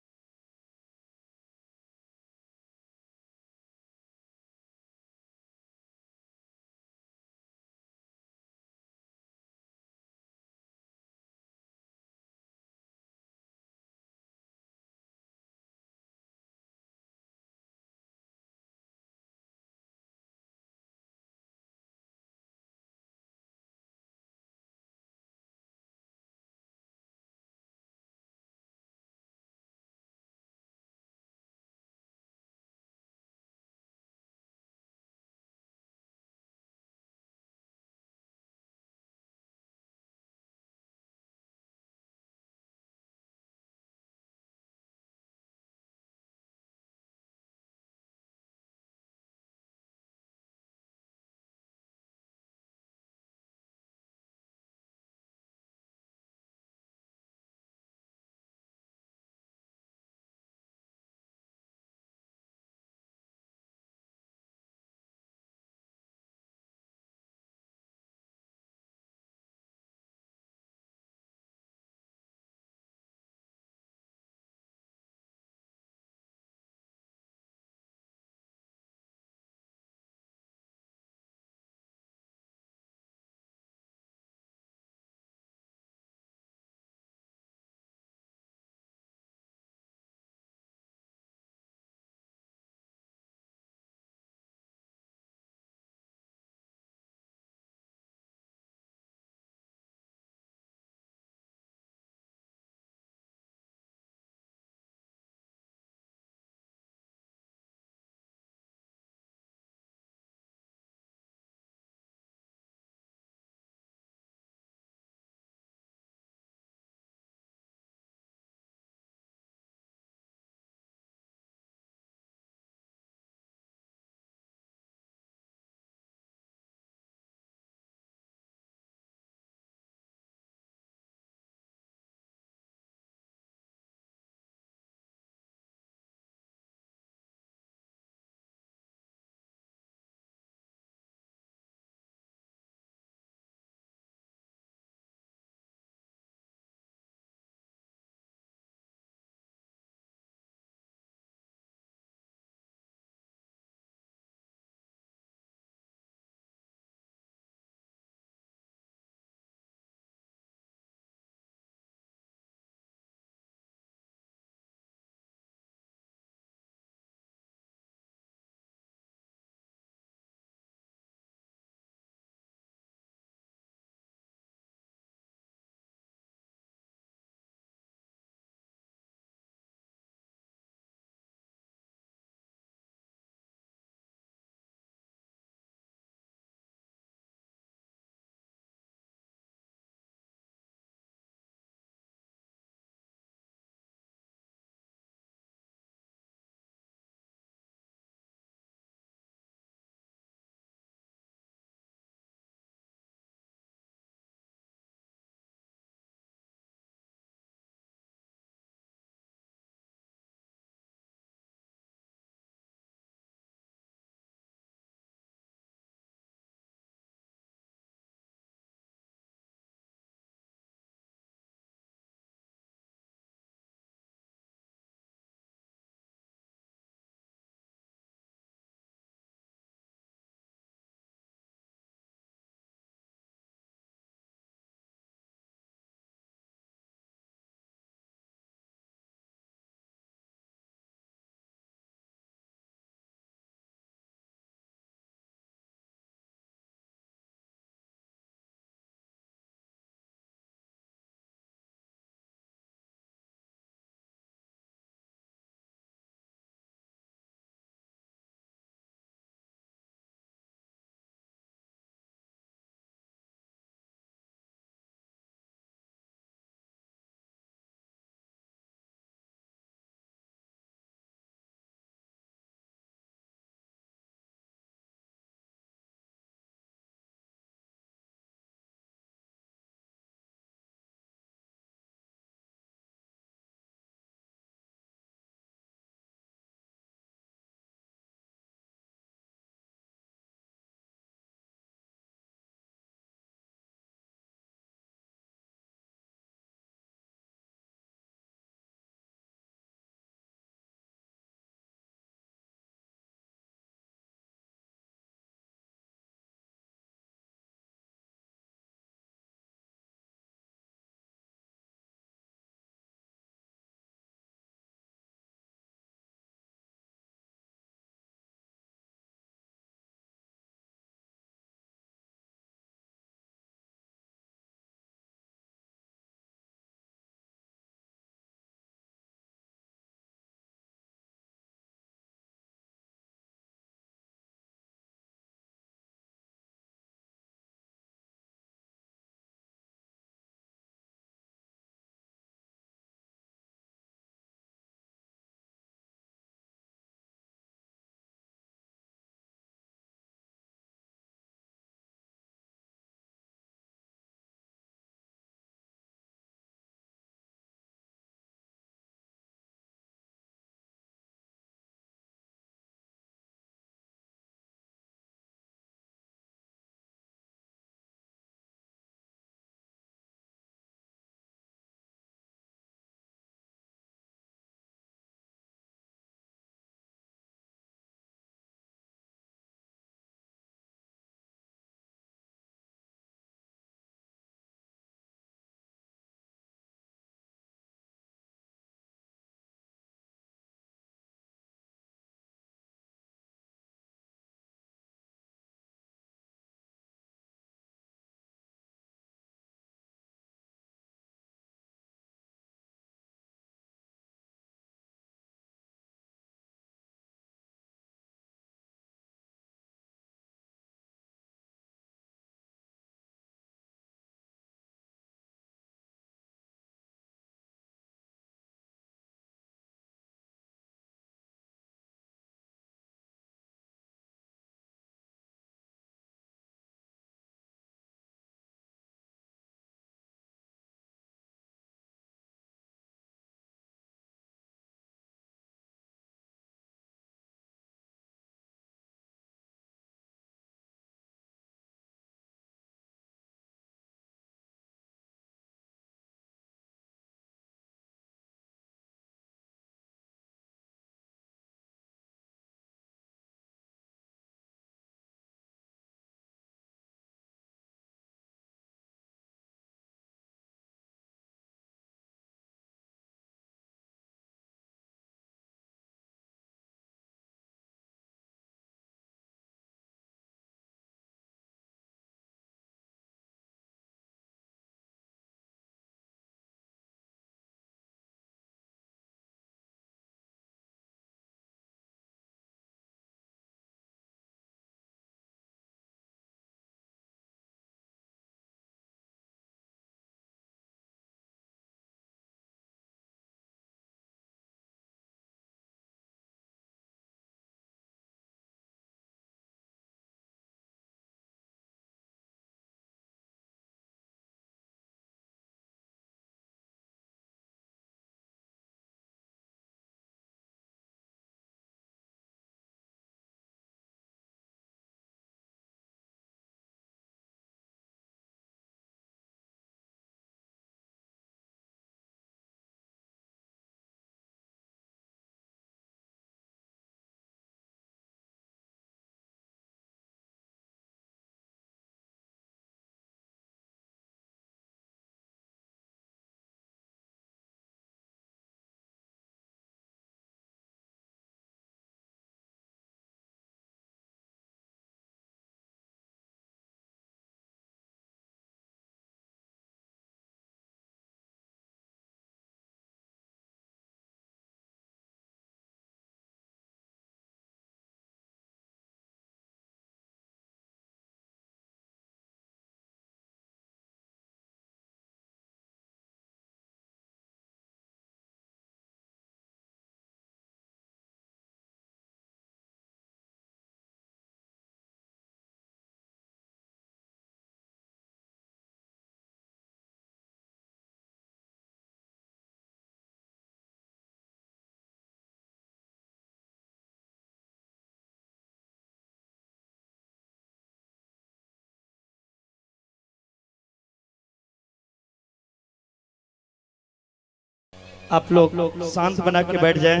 आप लोग शांत बना के बैठ जाएं।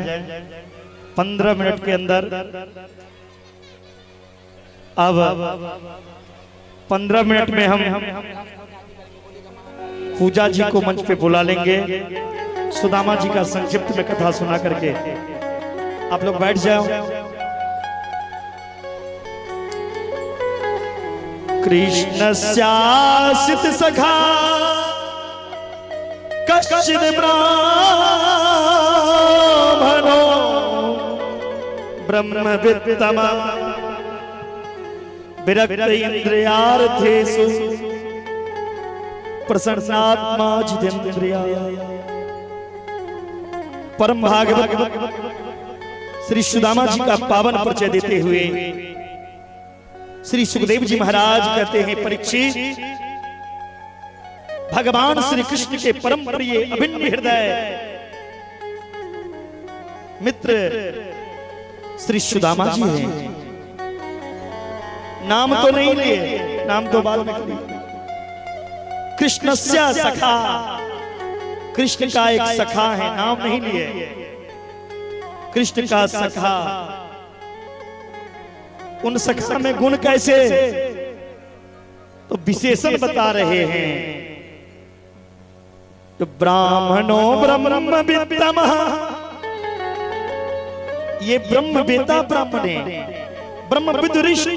15 मिनट के अंदर, अब 15 मिनट में हम पूजा जी को मंच पे बुला लेंगे। सुदामा जी का संक्षिप्त में कथा सुना करके आप लोग बैठ जाओ। कृष्ण स्यासित सखा कश्चिद ब्राह्मणो ब्रह्मवित्तम विरक्त इंद्रियार्थेषु प्रसन्नात्मा जितेन्द्रिया। परम भागवत श्री सुदामा जी का पावन परिचय देते हुए श्री सुखदेव जी महाराज कहते हैं, परीक्षित, भगवान श्री कृष्ण के परम प्रिय अभिन्न हृदय मित्र श्री सुदामा जी हैं। नाम तो नहीं लिए, नाम तो बाद में करेंगे। कृष्णस्य सखा, कृष्ण का एक सखा है, नाम नहीं लिए। कृष्ण का सखा, उन सखा में गुण कैसे, तो विशेषण बता रहे हैं। तो ब्राह्मणो ब्रह्म वित्तम, ये ब्रह्म वेता ब्राह्मण है, ब्रह्मविद ऋषि,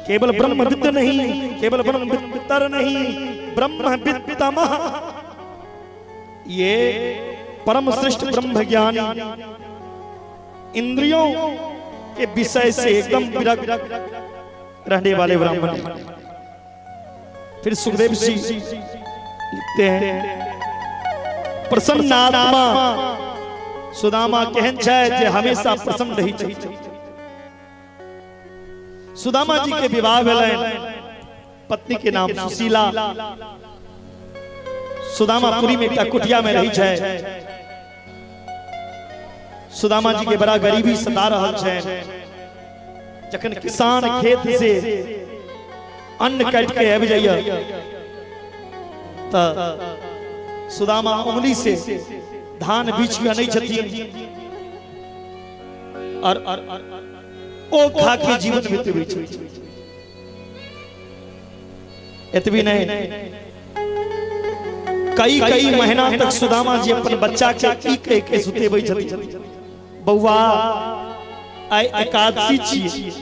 केवल ब्रह्मविद नहीं, केवल ब्रह्मवित्तर नहीं, ब्रह्मवित्तम, ये परम श्रेष्ठ ब्रह्म ज्ञानी, इंद्रियों के विषय से एकदम विरक्त रहने वाले ब्राह्मण। फिर सुखदेव जी लिखते हैं, प्रसन्न आत्मा सुदामा केहन छै जे हमेशा प्रसन्न रही छै। सुदामा जी के विवाह भेलनि, पत्नी के नाम सुशीला। सुदामापुरी में एकटा कुटिया में रही छै। सुदामा जी के बड़ा गरीबी सता रहल छै। जखन किसान खेत से अन्न काटि के आबि जाइए तऽ सुदामा उंगली से धान बीछ के अनै छथिन और ओ खा के जीवन बितबै छै। एतबी नहीं, कई कई महीना तक सुदामा जी अपन बच्चा के ई कह के सुतेबै छथिन, बौआ आइ एकादशी छियै,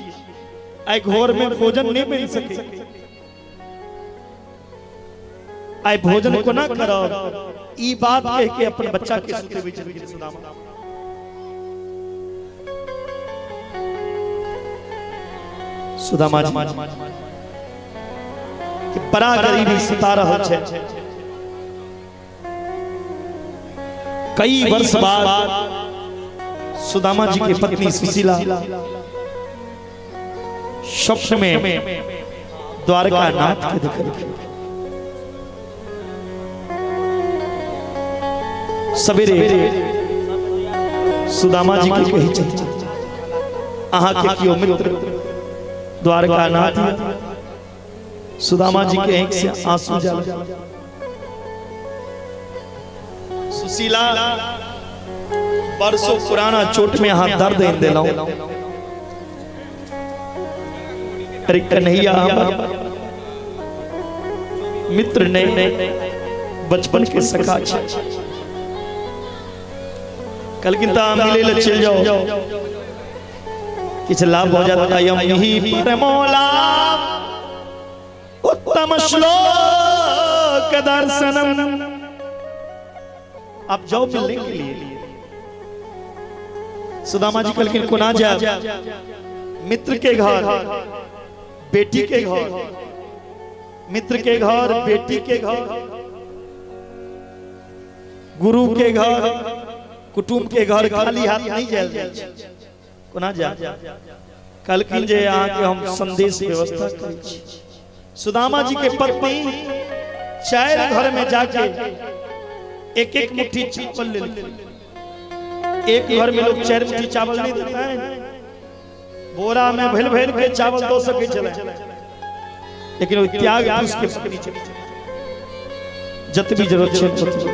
आइ घर में भोजन नहीं मिल सके, आइ भोजन कोना करब, ई बात कह के अपन बच्चा के सुतेबै छथिन सुदामा। सुदामा जी कि बड़ा गरीबी सता रहल छै। कई वर्ष बाद सुदामा जी के पत्नी सुशीला स्वप्न में द्वारका नाथ के देखलखिन। सवेरे सुदामा जी के कहै छथिन, अहाँ के केओ मित्र द्वारका नाथ? सुदामा जी के आंखि से आंसू जाल। सुशीला, बरसों पुराना चोट में अहाँ दर्द आनि देलहुं। अरे कन्हैया हमर मित्र नहीं, बचपन के सखा छै। कहलखिन तऽ अहाँ मिलै लए चलि जाउ, किछु लाभ भऽ जायत। अयम ही परमो लाभ उत्तम श्लोक दर्शनम। आप जाओ मिलने के लिए। सुदामा जी कहलखिन कोना जायब, मित्र के घर बेटी के घर, मित्र के घर बेटी के घर, गुरु के घर कुटुंब के घर, खाली हाथ नहीं जायल जाइ छै, कोना जायब? कहलखिन जे अहाँके हम संदेश व्यवस्था करै छी। सुदामा जी के पत्नी 4 घर में जाके एक एक मुट्ठी चावल लेलखिन। एक घर में लोग 4 मुट्ठी चावल नहीं देता है, बोरा में भरि भरि के चावल दऽ सकै छलै, लेकिन ओ त्याग पुरुष के पत्नी छलै, जतबी जरूरत छै ततबी।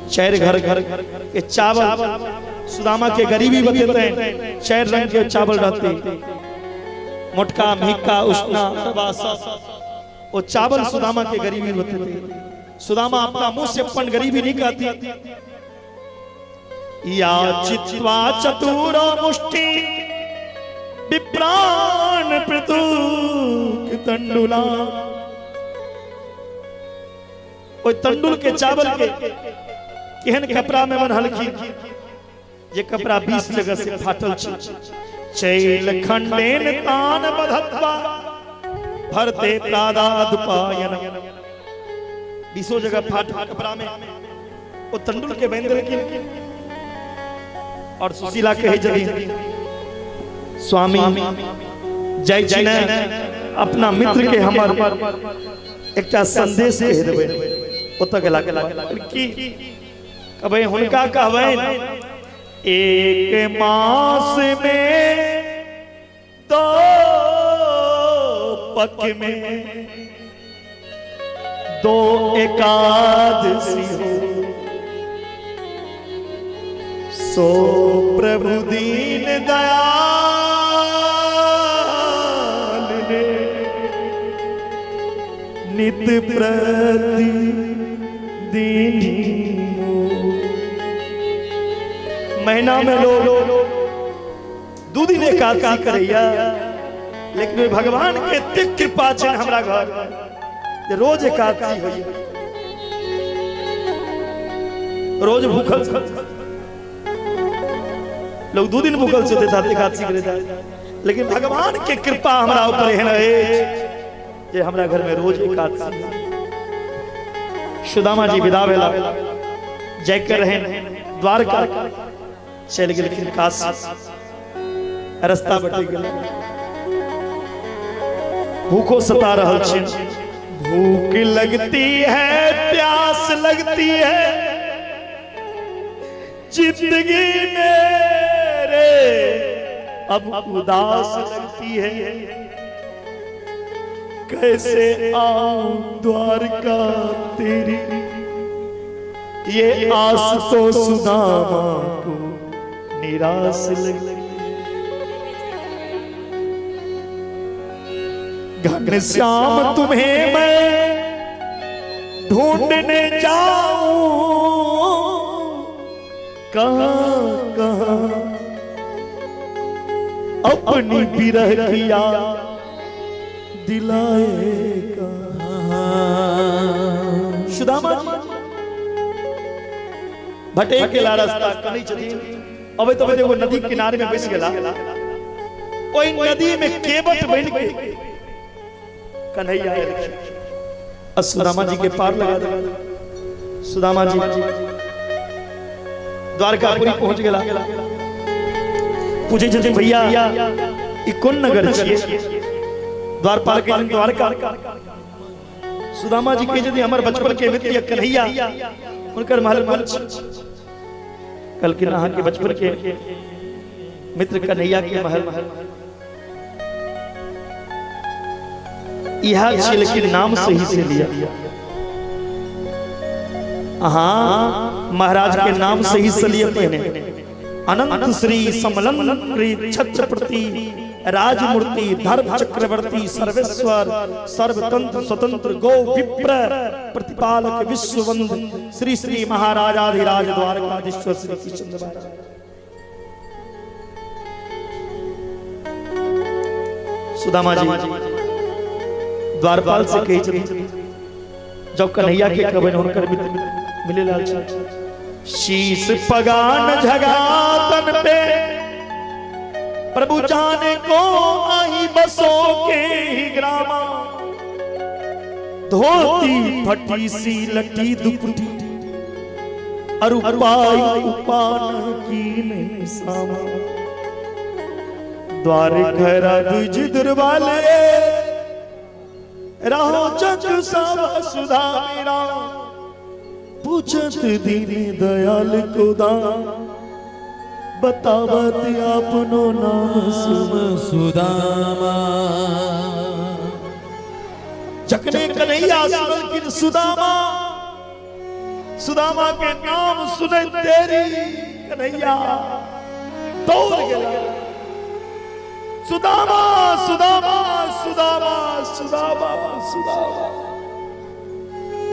चारि घर घर के चावल सुदामा के गरीबी बतेते हैं। चार रंग के चावल रहते, मोटका, मिक्का, उष्णा, रवा सब। वो चावल सुदामा के गरीबी बतेते। सुदामा अपना मुंह से अपन गरीबी नहीं कहती। या चित्वा चतुर मुष्टि विप्राण पृथुक तंडुला। ओहि तंडुल के चावल के केहन कपड़ा में बन्हलखिन जे कपड़ा 20 जगह से फाटल छै। चैल खंडेन तान बधत्वा भरते प्रादादुपायन। 20 जगह फाटल कपड़ा में ओ तंडुल के बांधि देलखिन। और सुशीला कहे छथिन, स्वामी जाइ छी ने, अपना मित्र के हमर एकटा संदेश कहि देबै। ओतऽ गेला की कहबै? हुनका कहबनि, एक मास में दो पक में दो एकादशी हो, सो प्रभु दीन दयाल ने नित प्रति दिन। महीना में लोग 2 दिन एकादशी करैया, लेकिन ओहि भगवान के एतेक कृपा छै हमरा घर जे रोज एकादशी होइया। रोज भूखल लोग 2 दिन भूखल से होते एकादशी करे, लेकिन भगवान के कृपा हमरा ऊपर एहन अछि जे हमरा घर में रोज एकादशी। सुदामा जी विदा भेला, जाय के रहे द्वारका, चलि गेलखिन काशी। रास्ता बटि गेल, भूखो सता रहल छै। भूख लगती है, प्यास लगती है, जिंदगी मेरे अब उदास लगती है। कैसे आऊं द्वारका तेरी, ये आस तो सुदामा को निराश लगती। घन श्याम तुम्हें मैं ढूंढने जाऊं कहां कहां, अपनी बिरह किया दिलाएगा। सुदामा जी भटक गेला, रास्ता कनै छथिन। अबैत अबैत एगो नदी किनारे में बैस गेला। ओहि नदी में केवट बन के कन्हैया एलखिन आ सुदामा जी के पार लगा देला। सुदामा जी द्वारकापुरी पहुंच गेला। पूछे छथिन, भैया, ई कोन नगर छियै? द्वारपाल के द्वारका। सुदामा जी कहै छथिन, हमर बचपन के मित्र यऽ कन्हैया, हुनकर महल कोन छी? कहलखिन, अहाँके बचपन के मित्र कन्हैया के महल इहा छी, लेकिन नाम सही से लिया। अहाँ महाराज के नाम सही से लिया पहिने। अनंत श्री समलन छत्रपति राजमूर्ति धर्म चक्रवर्ती सर्वेश्वर सर्वतंत्र स्वतंत्र गौ विप्र प्रतिपालक विश्ववंद श्री श्री महाराजाधिराज द्वारकाधीश्वर श्री कृष्ण महाराज। सुदामा जी द्वारपाल से कहै छथिन, जब कन्हैया के कहबनि, हुनकर मित्र मिले लाल छै। शीश पगान झगातन पे प्रभु जाने को आई बसो के ही ग्रामा, धोती फटी सी लटी दुपटी अरु पाई उपान कीन सामा। द्वार घर दुज दुर्वाले रहो चक सब सुधा मेरा, पूछत दीन दयाल को दाम, बतावत अपनो नाम सुम सुदामा। जखने कन्हैया सुनलखिन सुदामा, सुदामा के नाम सुनै देरी कन्हैया दौड़ गेला। सुदामा सुदामा सुदामा सुदामा सुदामा,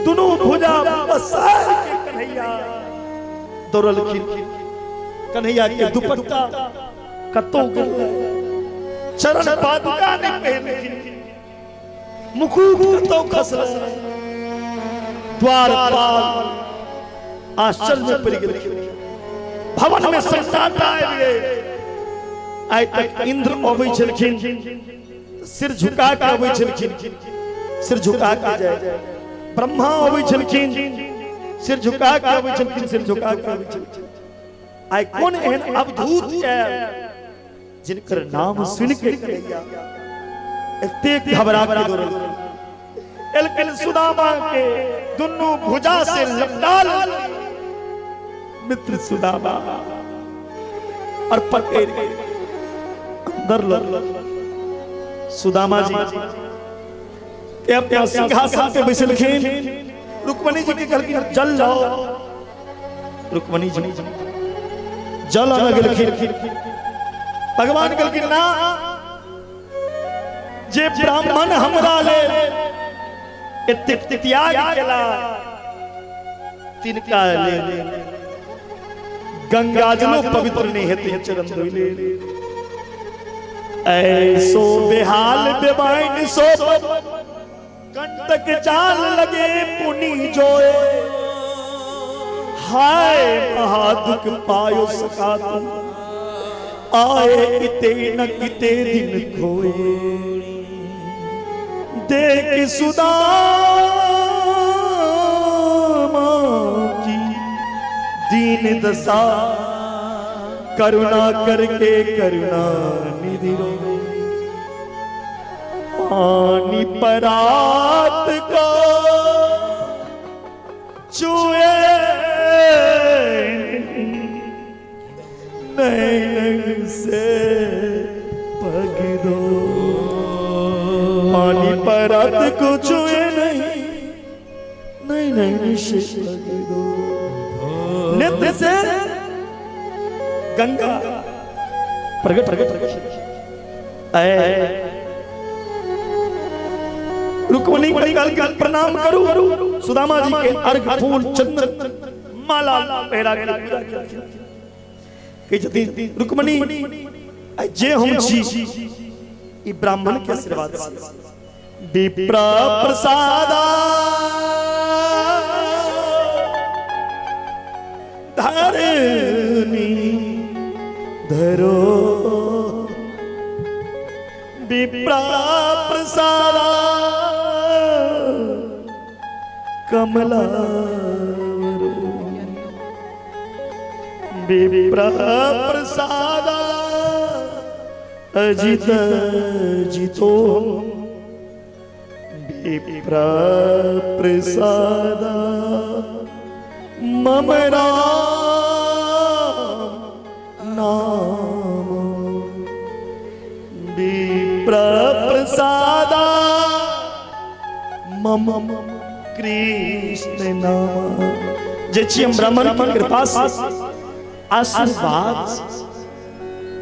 दुनू भुजा पसार के कन्हैया दौड़लखिन। कन्हैया के दुपट्टा कतौ गेलै, चरण पादुका नहि पहिरलखिन, मुकुट कतौ खसलै। द्वारपाल आश्चर्य में पड़ि गेलखिन। भवन में सन्नाटा आबि गेल। आइ तक इंद्र अबै छलखिन, सिर झुका के अबै छलखिन, सिर झुका के जाय। ब्रह्मा अबै छलखिन, सिर झुका के अबै छलखिन, सिर झुका के अबै छलखिन। आइ कोन एहन अवधूत आयल जिनकर नाम सुन के कन्हैया एतेक घबरा के दौड़ल एलखिन। सुदामा के दुनू भुजा से लपटा लेलखिन मित्र सुदामा और पकड़ के अंदर लग सुदामा जी के अपना सिंहासन पे बैसलखिन। रुक्मणी जी के कहलखिन जल लाओ। रुक्मणी जी जल आने गेलखिन। भगवान कहलखिन ना, जे ब्राह्मण हमरा लेल एतेक त्याग केला तिनका लेल गंगा जलो पवित्र नहीं हेतै चरण धोइ लेल। ऐसो बेहाल बेबाइन सो कंटक जाल लगे पुनि जोए, हाय महादुख पायो सका तुम आए इते न किते दिन खोए। देख सुदामा की दीन दशा, करुणा करके करुणा निधि रो। पानी परात को चुए नैन से पग दो, पानी परात को चुए नहीं नहीं नहीं से पग दो। नेत्र से गंगा प्रगट प्रगट प्रगट। रुक्मणी के प्रणाम करू। सुदामा जी के अर्घ फूल चंदन माला पहिरा के पूजा केलखिन। कहै छथिन रुक्मणी जे हम छी ई ब्राह्मण के आशीर्वाद से। विप्र प्रसादा धरनी धरो, विप्र प्रसादा कमला, विप्र प्रसादा अजित जितो, विप्र प्रसादा मम राम नाम, विप्र प्रसादा मम कृष्ण नाम। जे छी हम ब्राह्मण के कृपा से आशीर्वाद।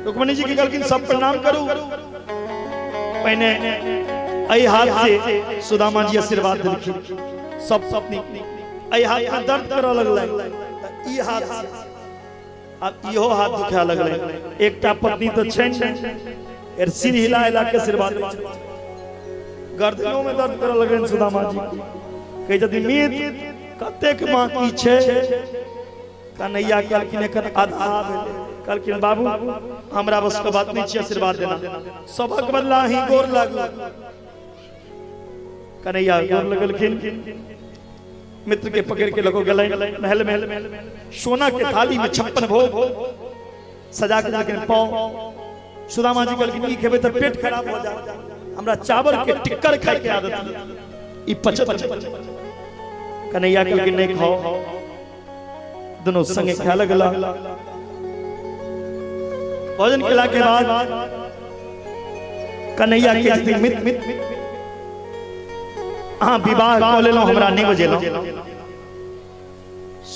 रुक्मणी जी के कहलखिन सब प्रणाम करू। पहिने एहि हाथ से सुदामा जी आशीर्वाद देलखिन। सब सब नीक। एहि हाथ में दर्द करऽ लगलै तऽ ई हाथ से, आब इहो हाथ दुखाय लगलै। एकटा पत्नी तऽ छनि नहि, फेर सिर हिला हिला के आशीर्वाद दै छथिन। गर्दनो में दर्द करऽ लगलनि सुदामा जी। कहै छथिन मित्र कतेक बाकी छै? कन्हैया कहलखिन एखन आधा भेलै। कहलखिन बाबू हमरा बस के बात नहि छै आशीर्वाद देना, सबक बदला ही गोर लागू। कन्हैया गोर लगलखिन। मित्र के पकड़ के लगो गेलै महल में। सोना के थाली में 56 भोग सजा के देलखिन पाव। सुदामा जी कहलखिन ई खेबै तऽ पेट खराब हो जाए, हमरा चावल के टिक्कर खाय के आदत है, ई पचत। कन्हैया कहलखिन नहीं खाओ। दोनों संगे खाए लगला। भोजन केला के बाद कन्हैया के छथिन मित्र, अहाँ विवाह कऽ लेलहुँ हमरा नहि बजेलहुँ।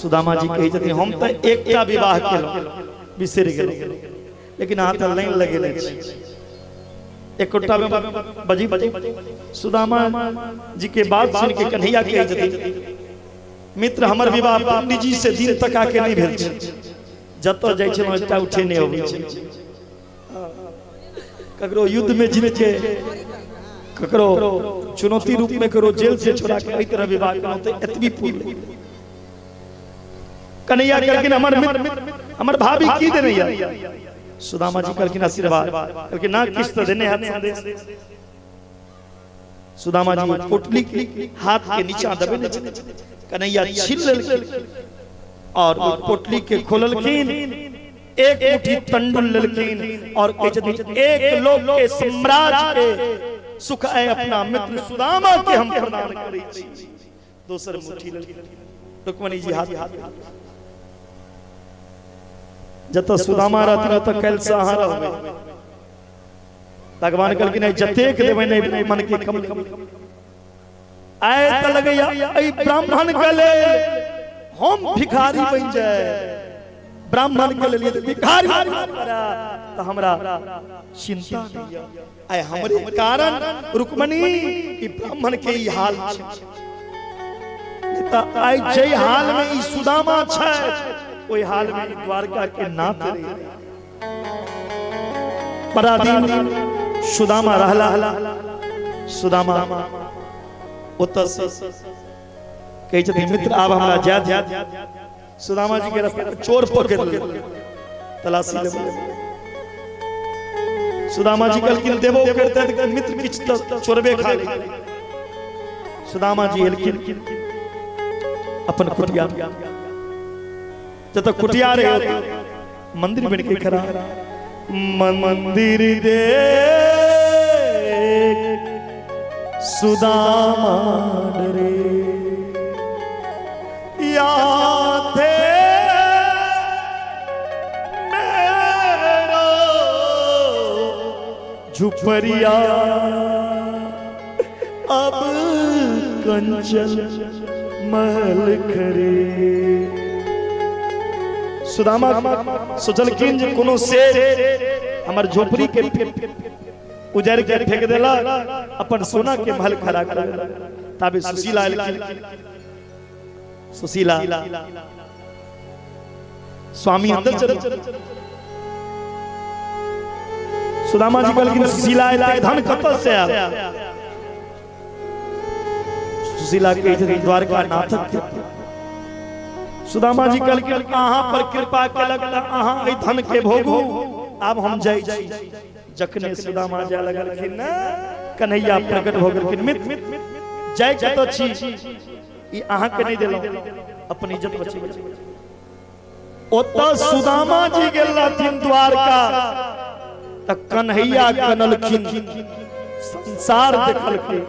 सुदामा जी कहै छथिन हम तऽ एकटा विवाह केलहुँ बिसरि गेलहुँ, लेकिन अहाँ तऽ लाइन लगेने छी एकोटा में बजी बजी। सुदामा जी के बात सुन के कन्हैया कहै छथिन मित्र हमर विवाह पंडित जी से दिन तका के नहीं भेल छै, जतऽ जाइ छलहुँ एकटा उठे नहि अबै छै। ककरो युद्ध में जीत के, ककरो चुनौती रूप में, ककरो जेल से छोड़ा के एहि तरह विवाह केलहुँ तऽ एतबी पूर्ण। कन्हैया कहलखिन हमर मित्र हमर भाभी की देने या? सुदामा जी कहलखिन आशीर्वाद। कहलखिन ना किछु तऽ देने हैत संदेश। सुदामा जी पोटली हाथ के नीचा दबेने छथिन, कन्हैया छीन लेलखिन और ओहि पोटली के खोललखिन, एक मुट्ठी तंडुल लेलखिन और कहै छथिन एक लोक के साम्राज्य के सुख आय अपना मित्र सुदामा के हम प्रदान करै छी। दोसर मुट्ठी लेलखिन रुक्मणी जी हाथ। जतऽ सुदामा रहथिन ओतऽ काल्हि से अहाँ रहबै। भगवान कहलखिन जतेक देबै नहि मन के कम। आय तऽ लगैया एहि ब्राह्मण के लेल हम भिखारी बनि जाय, ब्राह्मण के लेल यदि भिखारी तऽ हमरा चिंता नहीं है। आय हमरे कारण रुक्मणी ई ब्राह्मण के ई हाल छै, तऽ आइ जै हाल में ई सुदामा छै ओहि हाल में ई द्वारका के नाथ रहे। बड़ा दिन सुदामा रहला। सुदामा ओतऽ से कहै छथिन मित्र आब हमरा जाय दिअ। सुदामा जी के रास्ता में चोर पकड़ लेलक, तलाशी लेबै। सुदामा जी कहलखिन देबो करते तऽ मित्र किछु तऽ चोरबे खा गेल। सुदामा जी एलखिन अपन कुटिया, जतऽ कुटिया रहे मंदिर बन के खड़ा। मंदिर दे सुदामा डरे या थे मेरा झुपरिया अब कंचन महल खरे। सुदामा सोचलखिन जे कोनो शेर हमर झोपड़ी के उजड़ के फेंक देलक, अपन सोना के महल खड़ा कर देलक। ताबे सुशीला एलखिन। सुशीला स्वामी अंदर चलो। सुदामा जी कहलखिन सुशीला एते धन कतऽ से आयल? सुशीला कहै छथिन द्वारका नाथक कृपा। सुदामा जी कहलखिन अहाँ पर कृपा केलक तऽ अहाँ एहि धन के भोगू, आब हम जाइ छी। जखने सुदामा जाय लगलखिन ने कन्हैया प्रकट भऽ गेलखिन, मित्र जाय कतऽ छी? ई अहाँके नहि देलहुँ, अपन इज्जत बचेबै। ओतऽ सुदामा जी गेल रहथिन द्वारका तऽ कन्हैया कनलखिन, संसार देखलखिन।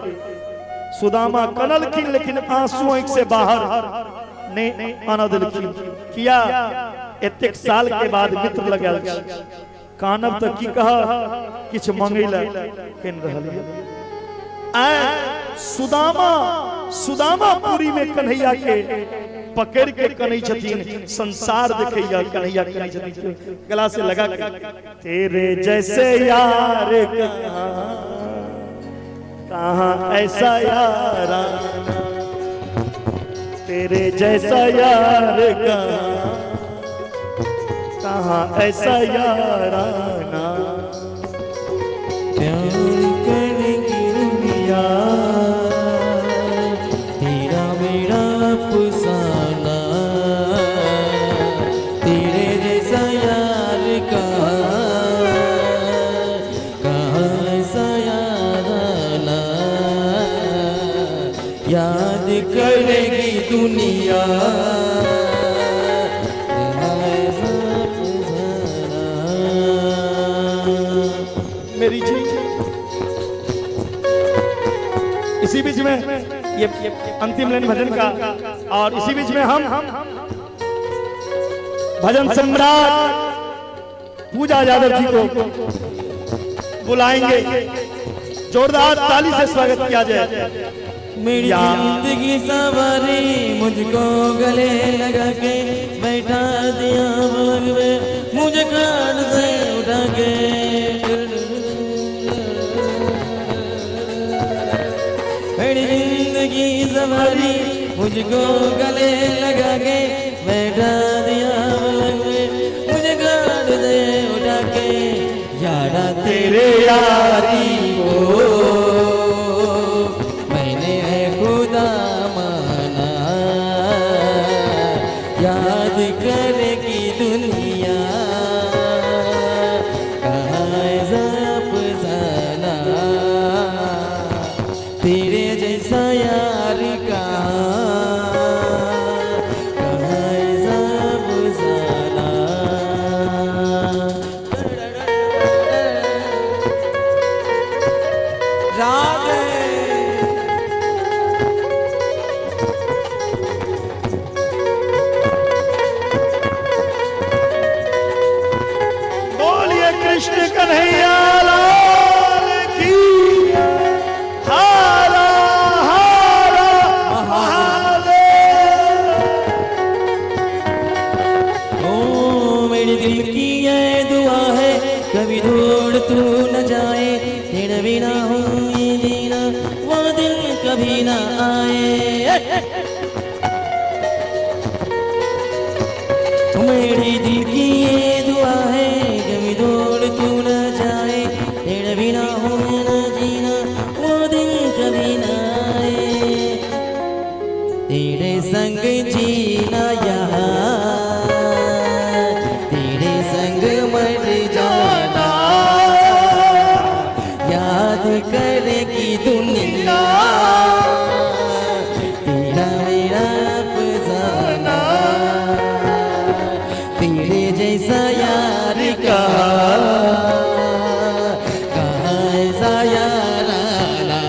सुदामा कनलखिन लेकिन आंसू आंखि से बाहर नहि आनऽ देलखिन। किया? एतेक साल के बाद मित्र लगायल छी, कानब तऽ की कह, किछु मंगै लए कनि रहल यऽ। आय सुदामा सुदामापुरी में कन्हैया के पकड़ के कनै छथिन, संसार देखैया कन्हैया कनै छथिन गला से लगा के, तेरे जैसे यार कहाँ कहाँ ऐसा यारा, तेरे जैसा यार कहाँ कहाँ ऐसा याराना। प्यार करेगी दुनिया तेरा मेरा अफसाना, तेरे जैसा यार कहाँ कहाँ ऐसा याराना। याद करेगी दुनिया ऐसा अफसाना। मेरी जी इसी बीच में ये अंतिम लाइन भजन का, और इसी बीच में हम भजन सम्राट पूजा यादव जी को बुलाएंगे। जोरदार ताली से स्वागत किया जाए। मेरी जिंदगी सवारी मुझको गले लगा के बैठा दिया पलंग में, मुझे खाट से उठा के। मेरी जिंदगी सवारी मुझको गले लगा के बैठा दिया पलंग में, मुझे खाट से उठा के। यारा तेरे यारी को मैंने है खुदा माना, याद करेगी दुनिया कहाँ ऐसा अफसाना, तेरे जैसा यार कहाँ, कहाँ ऐसा अफसाना। राधे। बोलिए कृष्ण कन्हैया लाल की हरा हरा महादेव। ओ मेरे दिल की ये दुआ है कभी दूर तू न जाए, तेरे बिना हो ये जीना वो दिल कभी ना आए। मेरे दिल की ये दुआ है कभी दूर तू न जाए, तेरे बिना हो न जीना वो दिन कभी ना आए। तेरे संग जीना यहाँ, तेरे संग मर जाना, याद करेगी दुनिया तेरा मेरा अफसाना, तेरे जैसा यार कहाँ, कहाँ ऐसा याराना,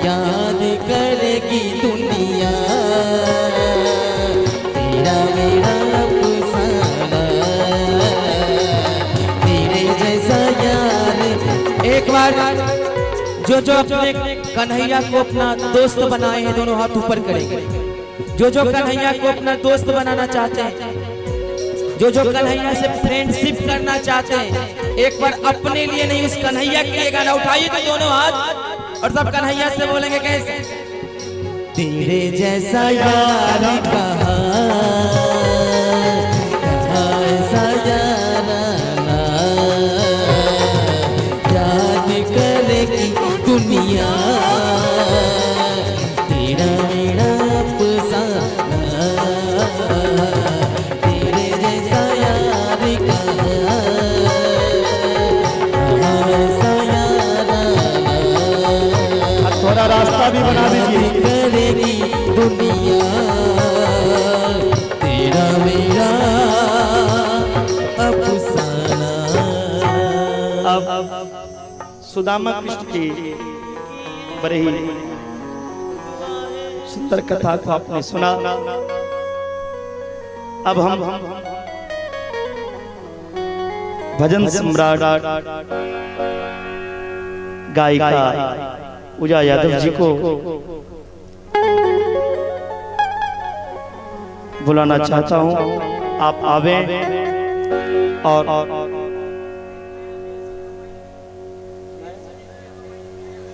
याद करेगी दुनिया तेरा मेरा अफसाना, तेरे जैसा यार। एक बार जो जो अपने कन्हैया को अपना दोस्त बनाए हैं दोनों हाथ ऊपर करेंगे। जो जो कन्हैया को अपना दोस्त बनाना चाहते हैं, जो जो कन्हैया से फ्रेंडशिप करना चाहते हैं, एक बार अपने लिए नहीं उस कन्हैया के लिए गाना उठाइए तो दोनों हाथ, और सब कन्हैया से बोलेंगे कैसे। तेरे जैसा यार कहाँ, कहाँ ऐसा याराना, याद करेगी दुनिया तेरा मेरा अफसाना, तेरे जैसा यार कहाँ, कहाँ ऐसा याराना, अब थोड़ा रास्ता भी बना दीजिए। करेगी दुनिया तेरा मेरा अफसाना। अब सुदामा कृष्ण की बड़े ही सुंदर कथा को आपने सुना। अब हम भजन सम्राट गायिका पूजा यादव जी को बुलाना चाहता हूं। आप आवे और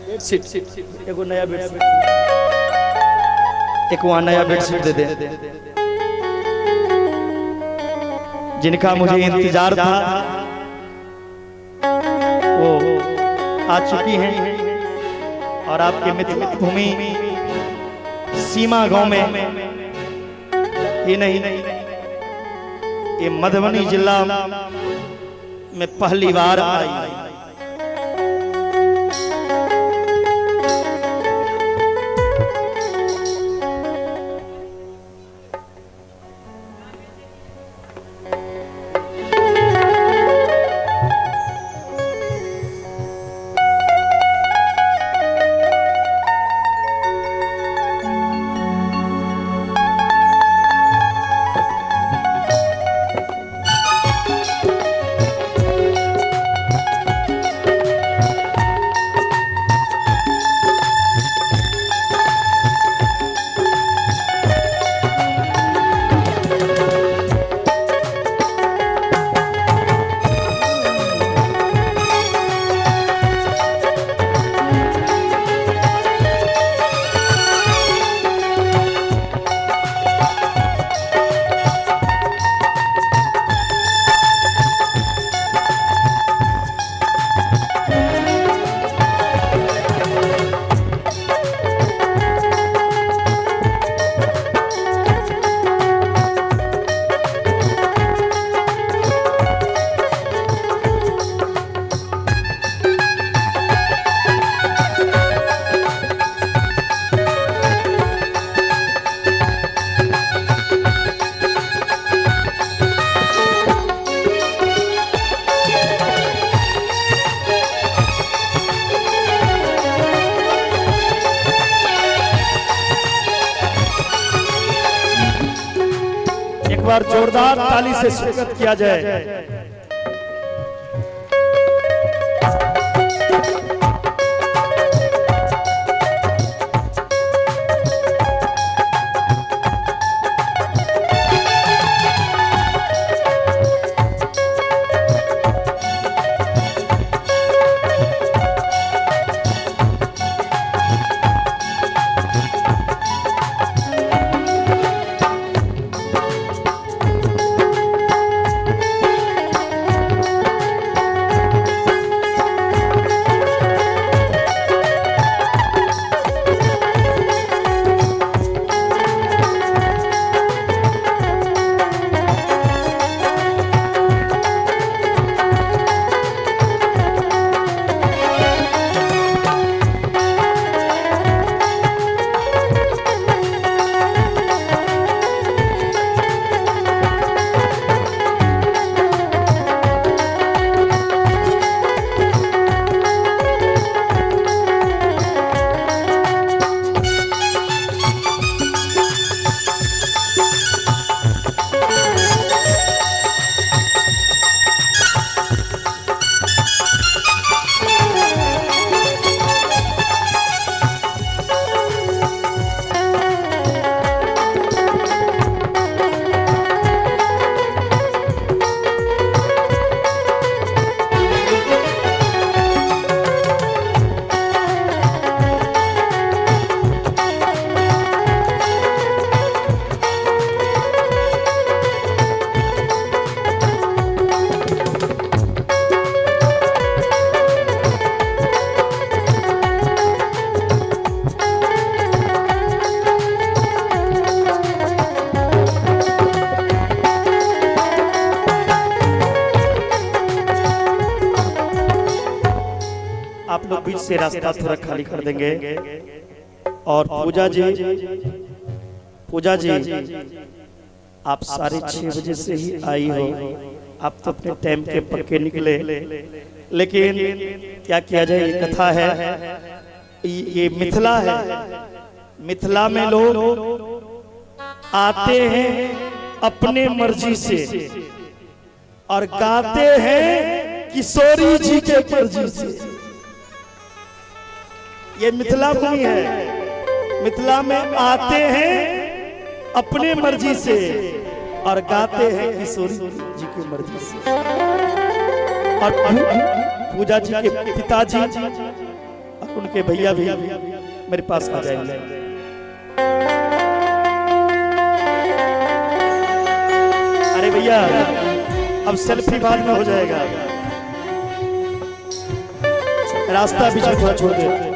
बेडशीट, एगो नया बेडशीट, एक वहां नया बेडशीट दे दे। जिनका मुझे इंतजार था वो आ चुकी हैं और आपके मिथिला भूमि सीमा गांव में ये नहीं, ये मधुबनी जिला में पहली बार आई। बार जोरदार ताली से स्वागत किया जाए। आप लोग बीच से रास्ता थोड़ा खाली कर देंगे। और पूजा जी, पूजा जी आप 6:30 बजे से ही आई हो, आप तो अपने टाइम के पक्के निकले, लेकिन क्या किया जाए, ये कथा है, ये मिथिला है। मिथिला में लोग आते हैं अपने मर्जी से और गाते हैं किशोरी जी के मर्जी से। ये मिथिला भूमि है, मिथिला में आते हैं अपने मर्जी से और गाते हैं किशोरी जी की मर्जी से। और पूजा जी के पिताजी और उनके भैया भी मेरे पास आ जाएंगे। अरे भैया अब सेल्फी बाद में हो जाएगा, रास्ता बीच में थोड़ा छोड़ दे।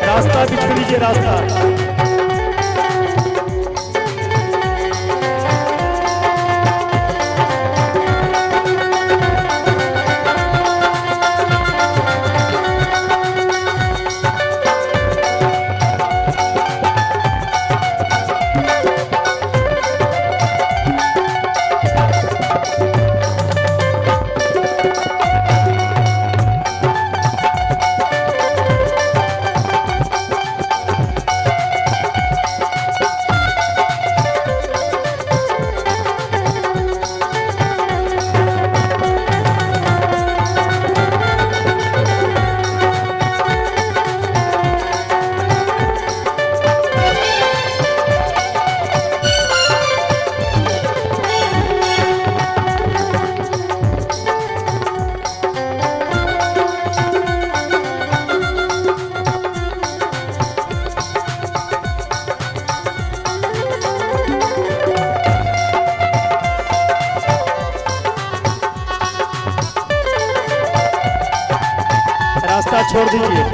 रास्ता भी छोड़ दीजिए, रास्ता। रास्ता छोड़ दीजिए।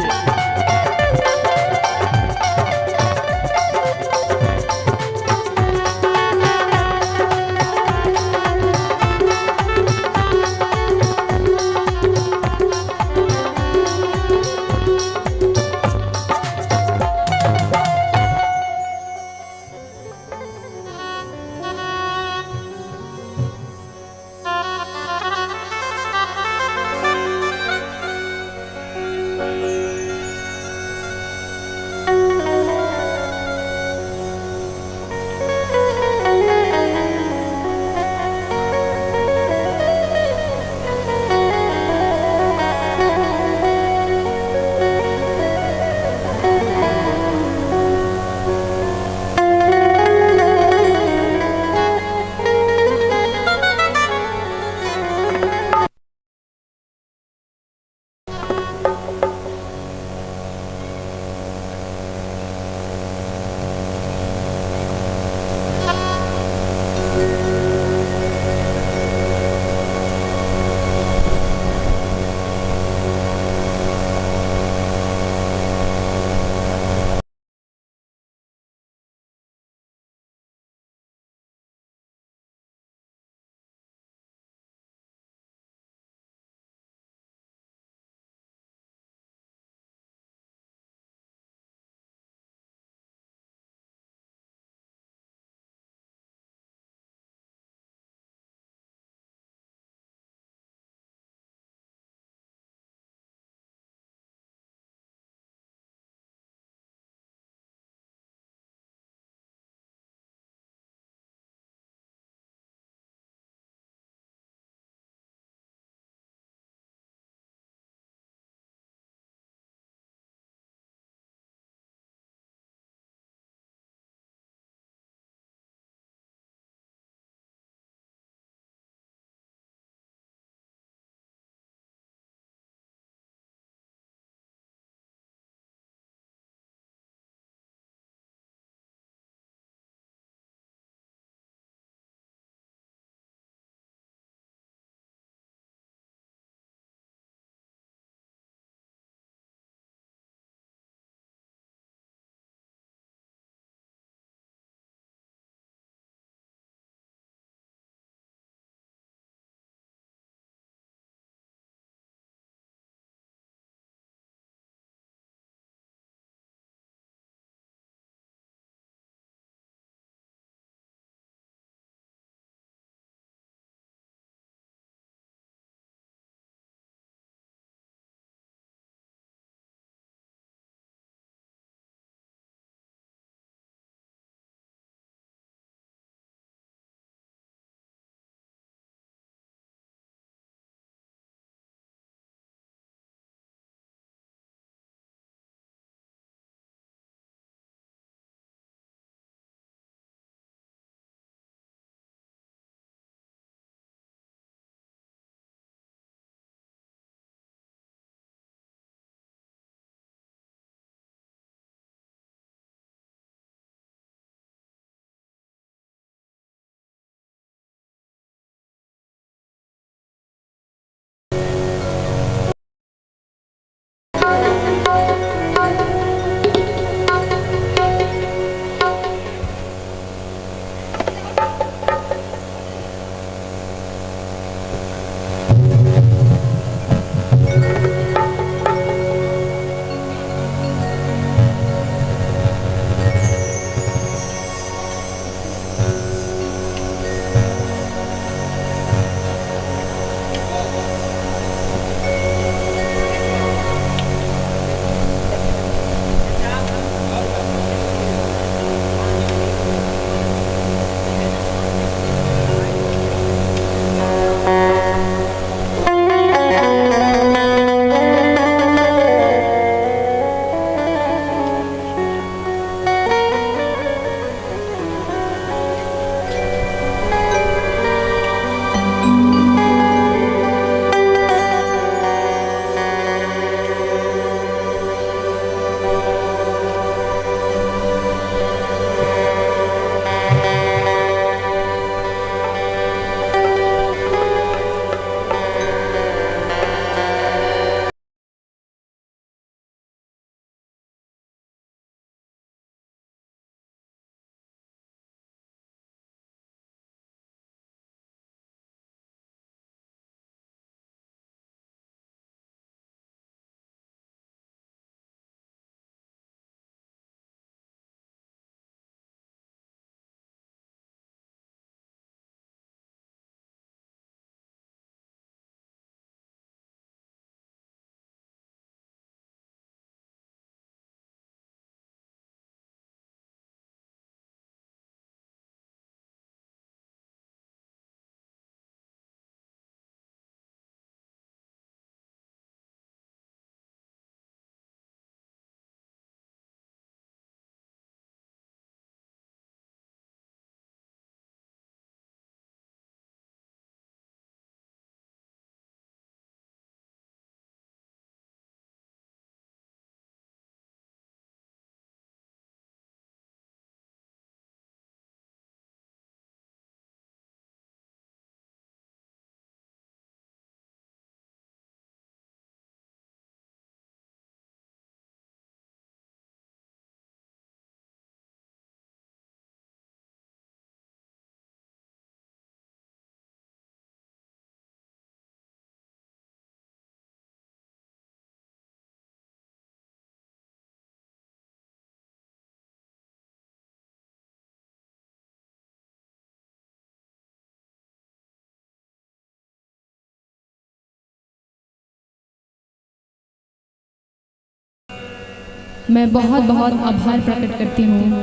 मैं बहुत बहुत आभार प्रकट करती हूँ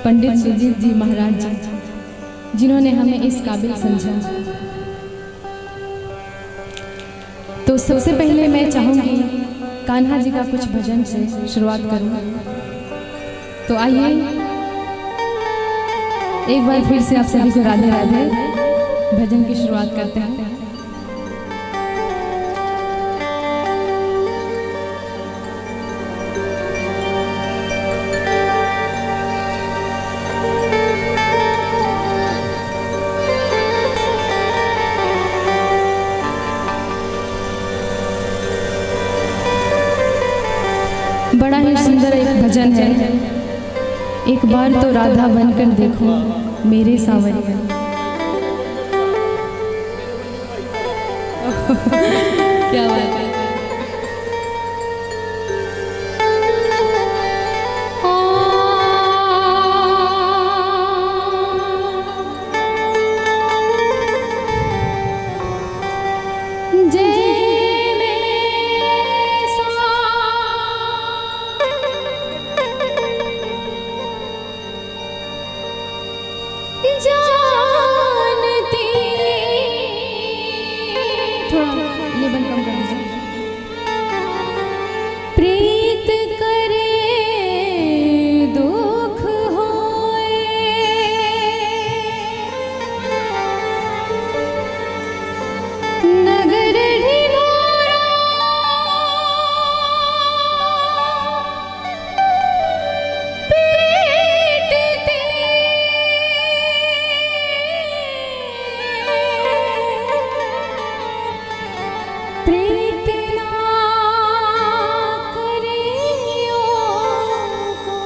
पंडित सुजीत जी महाराज जी, जिन्होंने हमें इस काबिल समझा। तो सबसे पहले मैं चाहूँगी कान्हा जी का कुछ भजन से शुरुआत करूँ। तो आइए एक बार फिर से आप सभी को राधे राधे भजन की शुरुआत करते हैं। बड़ा ही सुंदर एक भजन है, एक बार तो राधा बनकर देखो मेरे सांवरिया। क्या बात है। जय में सा जानती, थोड़ा लेवल कम कर दीजिए। प्रीत करे दुख होए, नगर ढिढोरा पीटते, प्रीत ना करियो को।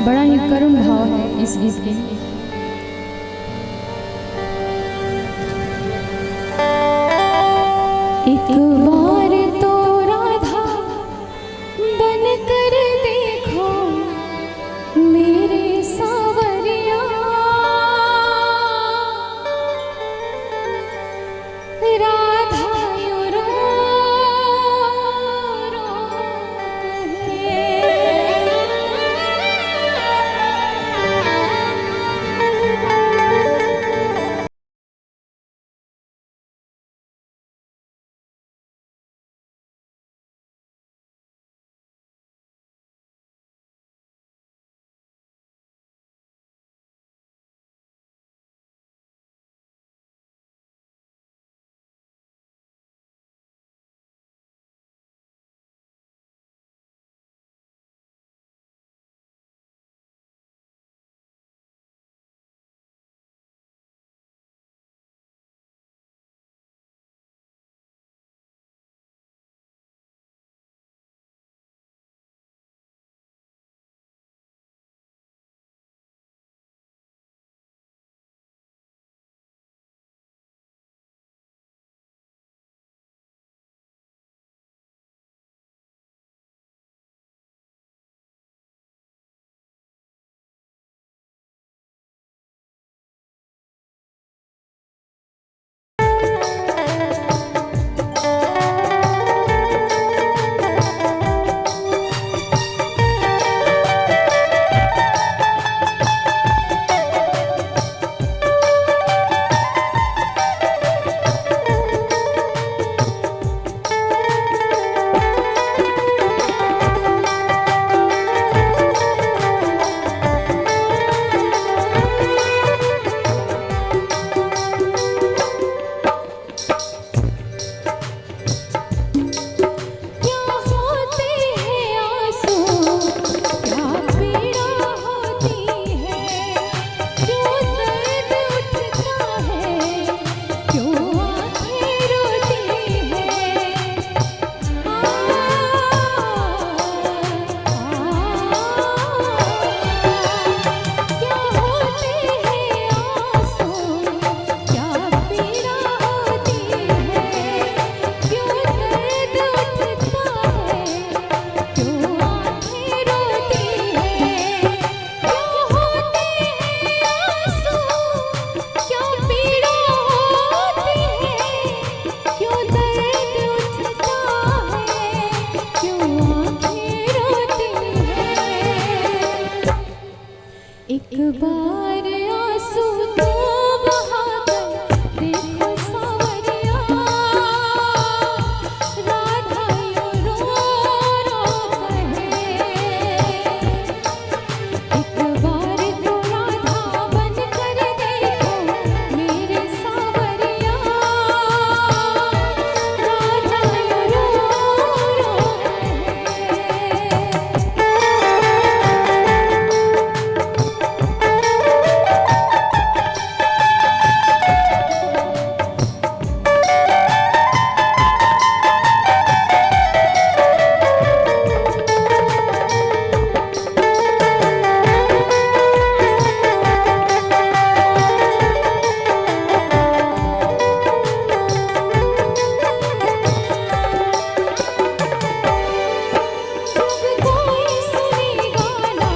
बड़ा ही करुण भाव है इस गीत के। एक बार तो राधा बनकर देखो मेरे सावरिया, राधा यूं रो रो कहे। बार आंसू तो बहा कर देखो सांवरिया, राधा यूं रो रो कहे। एक बार तो राधा बन कर देखो मेरे सांवरिया, राधा यूं रो रो कहे। जब कोई सुनेगा ना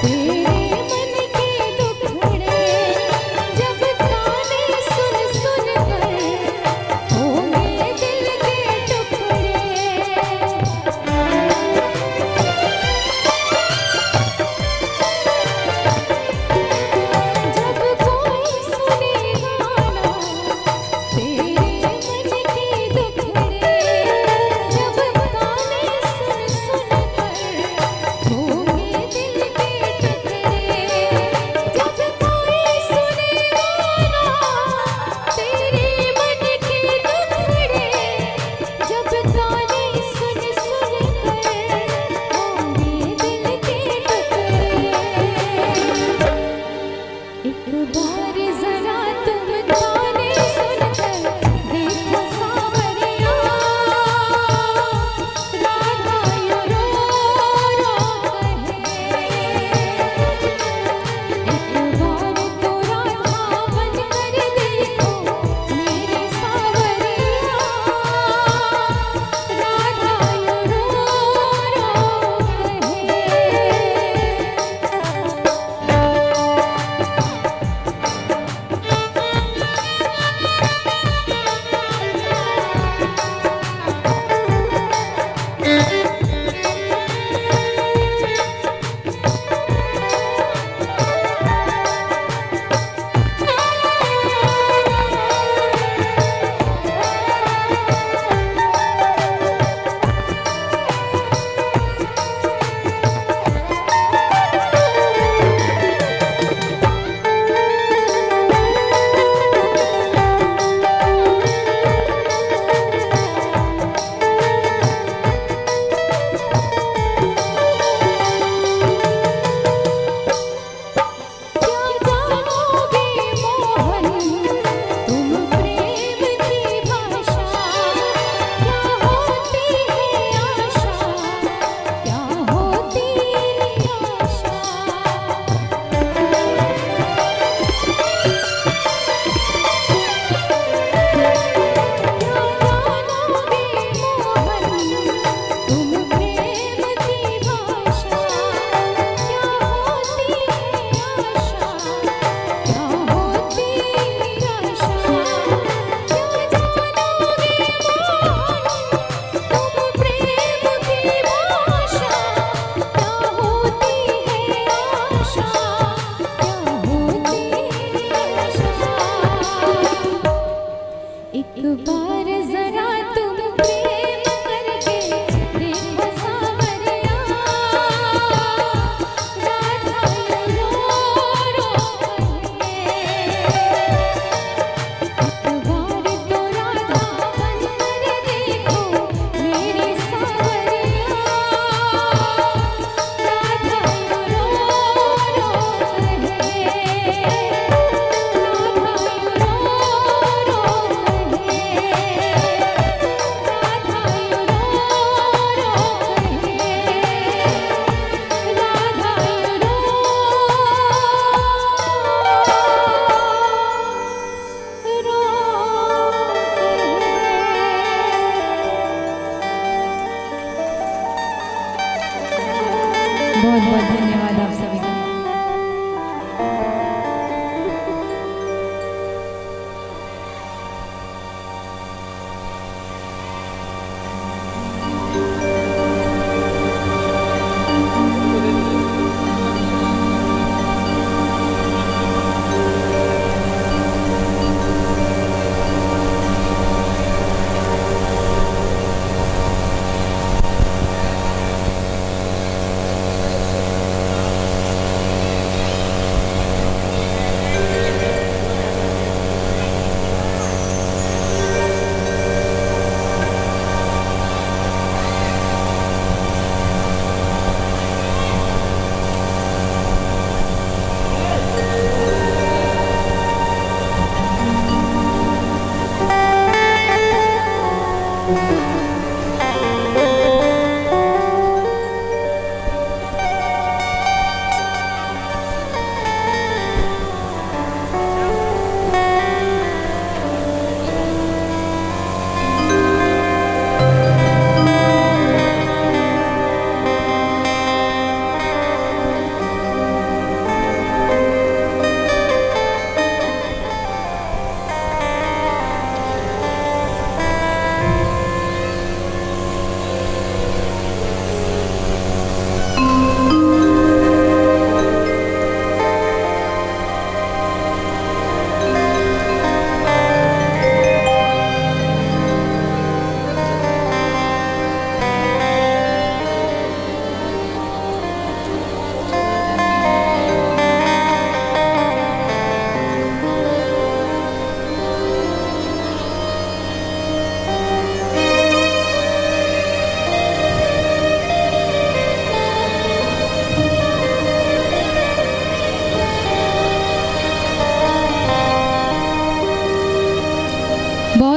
तेरे मन के दुखड़े, जब ताने सुन सुन कर होंगे दिल के टुकड़े। जब कोई सुनेगा ना तेरे मन के दुखड़े, जब ताने सुन सुन कर होंगे दिल के टुकड़े। जब कोई सुनेगा ना तेरे मन के दुखड़े, जब ताने सुन सुन कर होंगे दिल के टुकड़े। एक बार जरा तुम ताने सुनकर देखो सांवरिया, राधा यूं रो रो कहे। एक बार तो राधा बन कर देखो मेरे सांवरिया, राधा यूं रो रो कहे।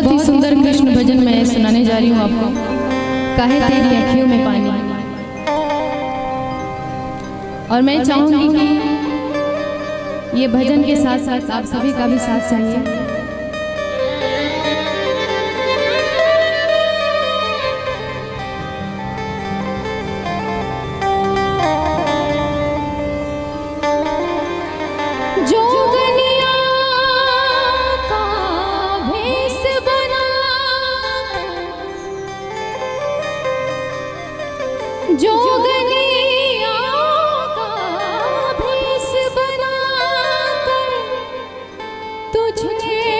बहुत ही सुंदर कृष्ण भजन मैं सुनाने जा रही हूँ आपको। काहे तेरी अखियों में पानी। और मैं चाहूँगी कि ये भजन के साथ साथ आप सभी का भी साथ चाहिए। जोगनिया का भेष बना, जोगनिया का भेष बना कर तुझे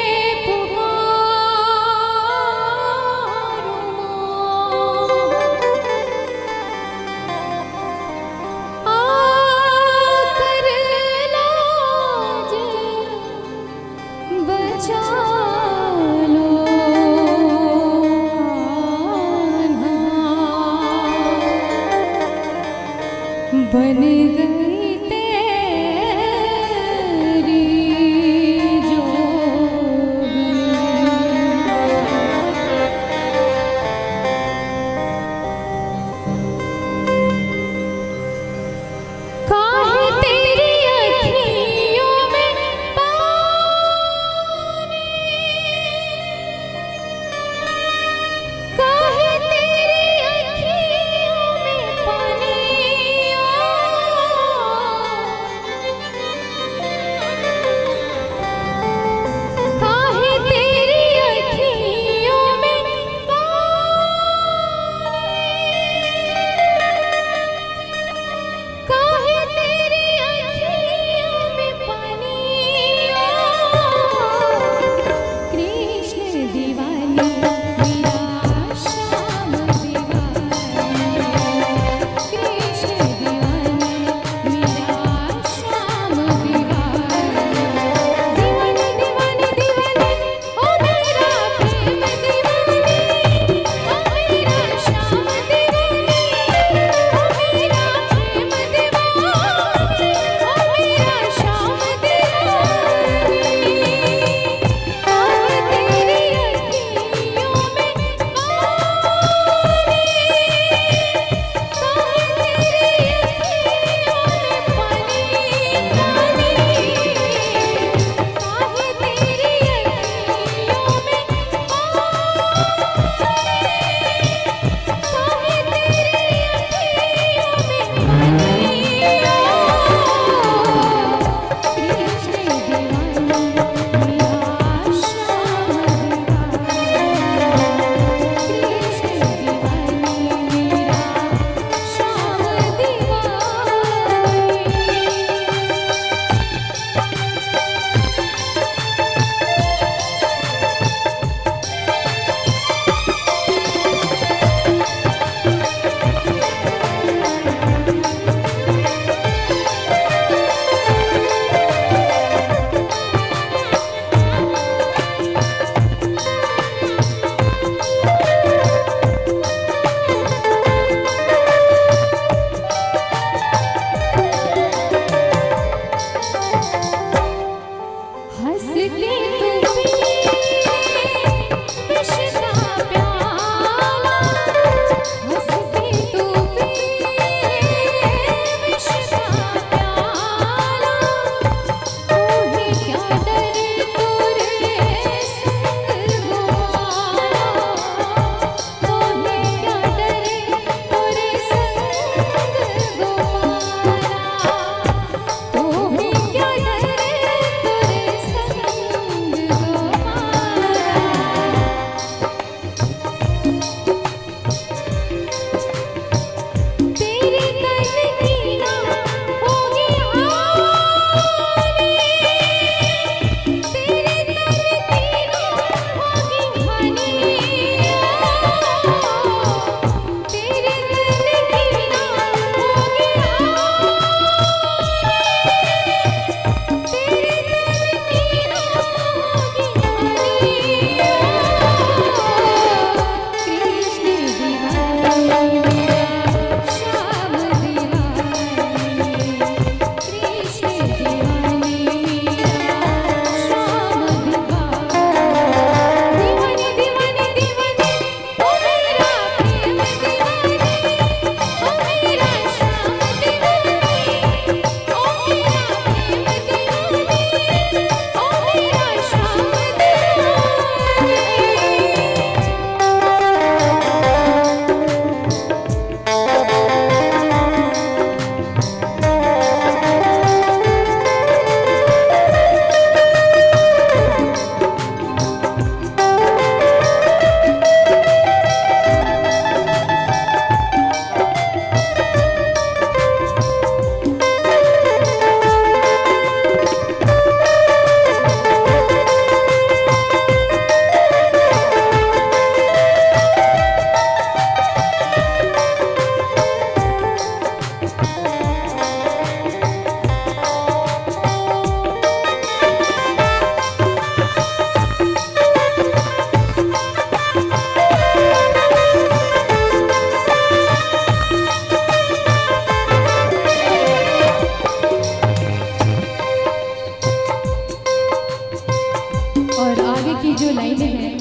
आगे की जो लाइनें हैं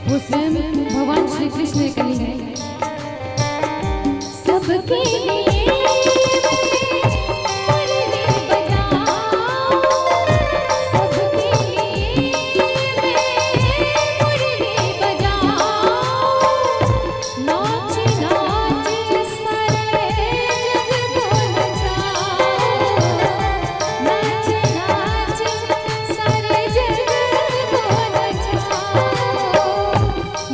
वो स्वयं भगवान श्री कृष्ण ने कही है। सबके लिए मुरली बजाऊं, सबके लिए मैं मुरली बजाऊं, नाच नाच सारे जग को नचाऊं, नाच नाच सारे जग को नचाऊं,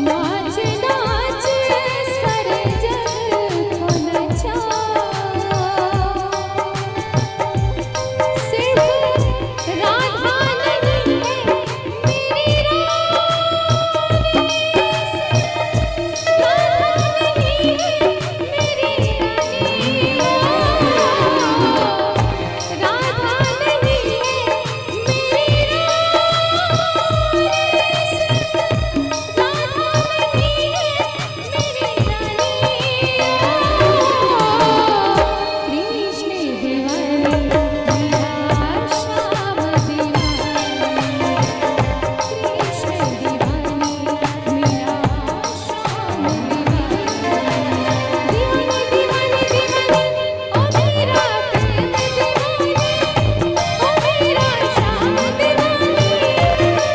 नाच नाच सारे जग को नचाऊं। सिर्फ राधा नहीं है मेरी रानी, राधा नहीं है मेरी रानी, राधा नहीं है मेरी रानी, राधा नहीं है मेरी रानी। कृष्ण दीवाने मेरा श्याम दीवाने, कृष्ण दीवाने मेरा श्याम दीवाने, दीवाने दीवाने दीवाने ओ मेरा प्रेम दीवाने, ओ मेरा श्याम दीवाने,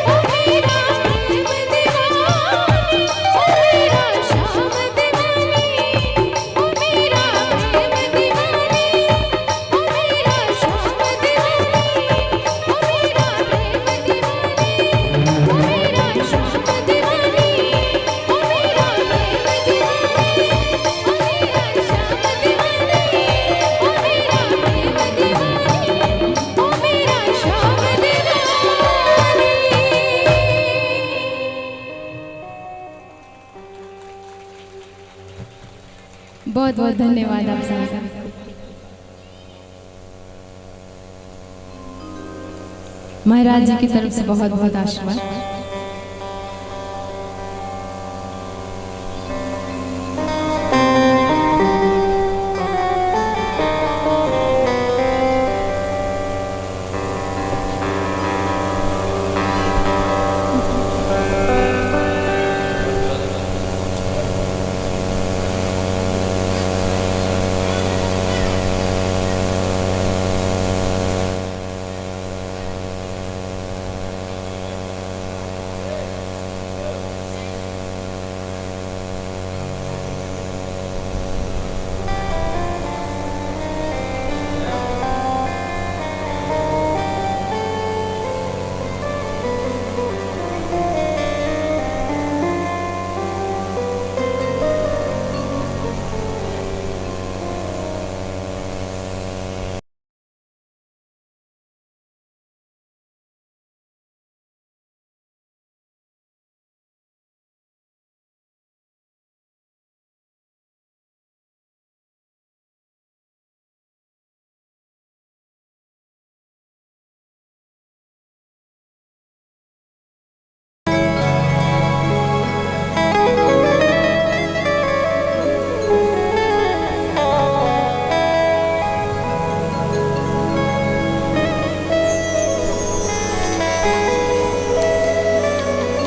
ओ मेरा प्रेम दीवाने, ओ मेरा श्याम दीवाने, ओ मेरा प्रेम दीवाने, ओ मेरा श्याम दीवाने, ओ मेरा प्रेम दीवाने, ओ मेरा श्याम दीवाने, ओ मेरा प्रेम दीवाने, ओ मेरा श्याम दीवाने, ओ मेरा प्रेम दीवाने, ओ मेरा श्याम दीवाने। बहुत बहुत धन्यवाद आप सभी का। महाराज जी की तरफ से बहुत बहुत आशीर्वाद।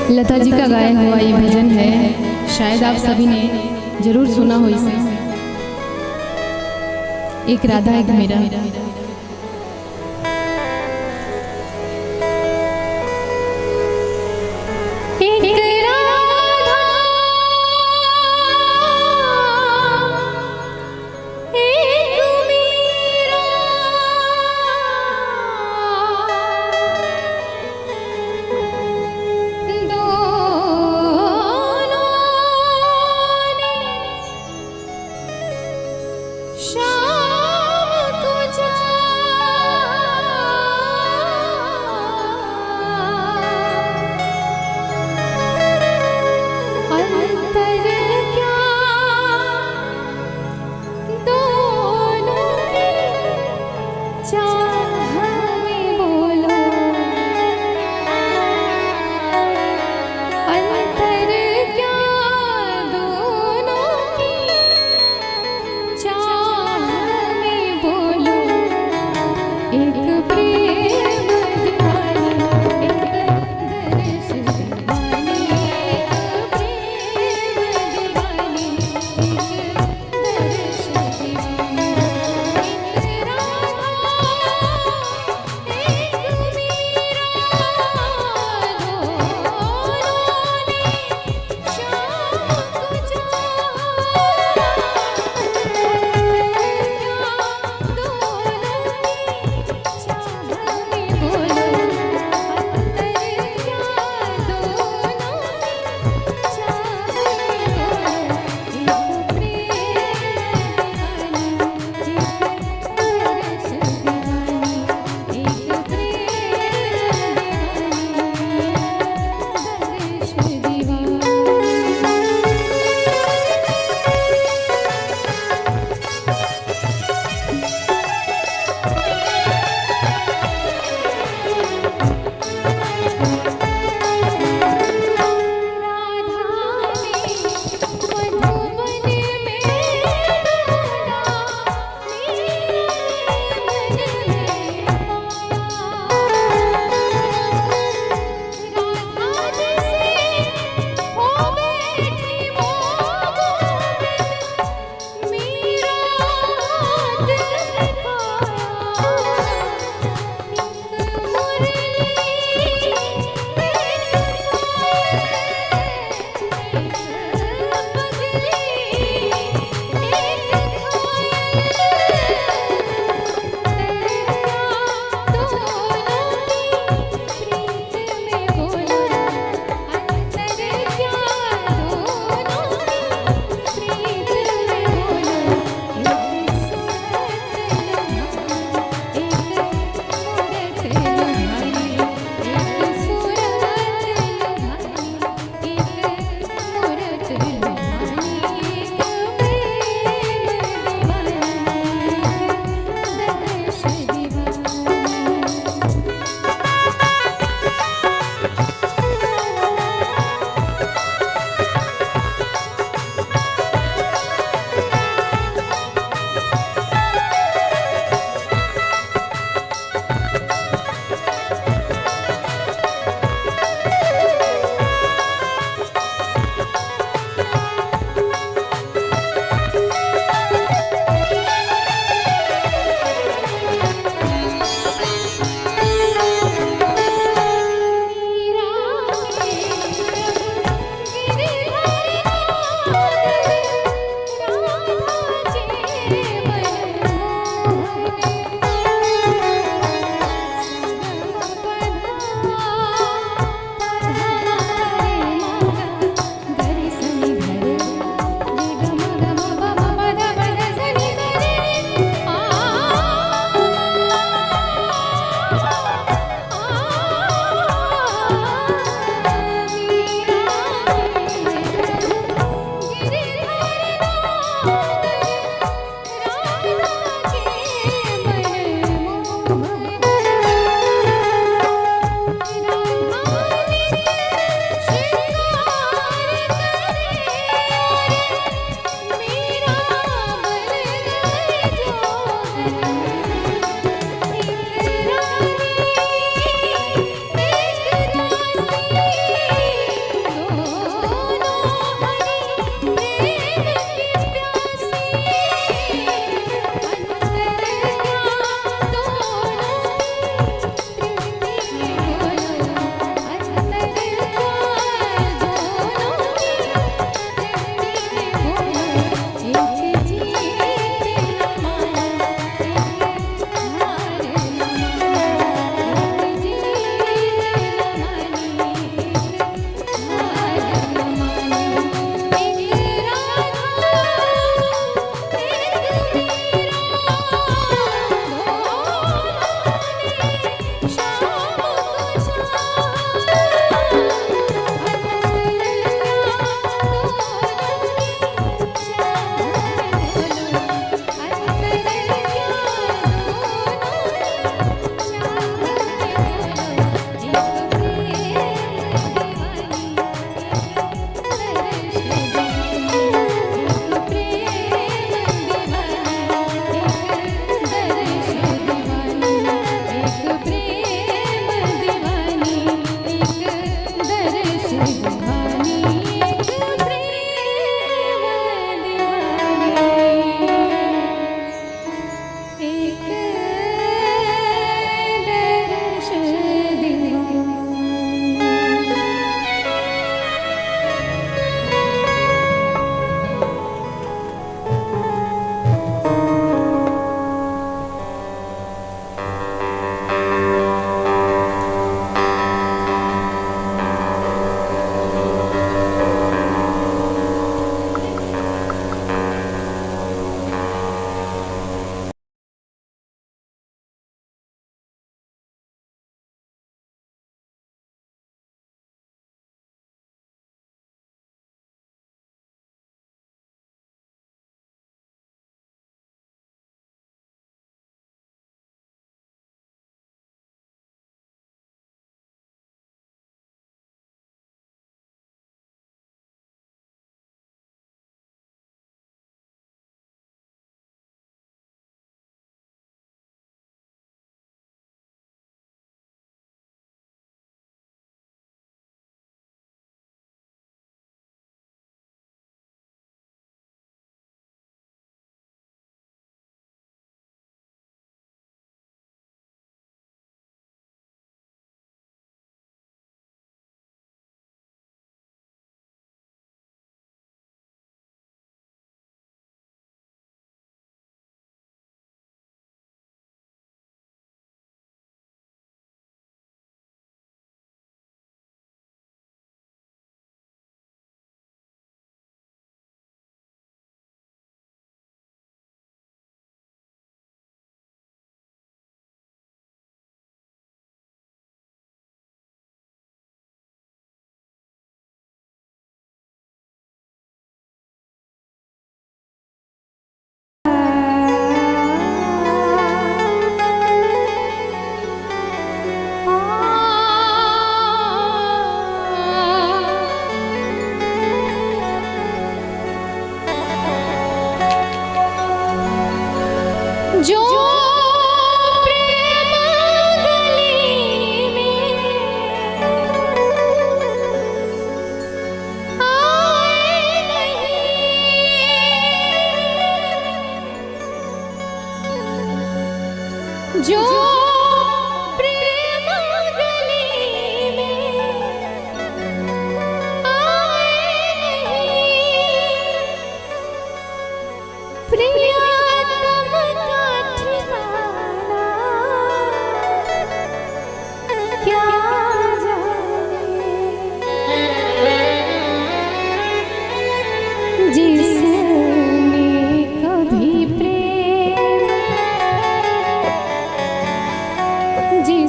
लता जी का गाया हुआ ये भजन है, शायद आप सभी ने जरूर सुना हो इसे। एक राधा एक मेरा। एक राधा एक मेरा, दोनों ने श्याम को जाना।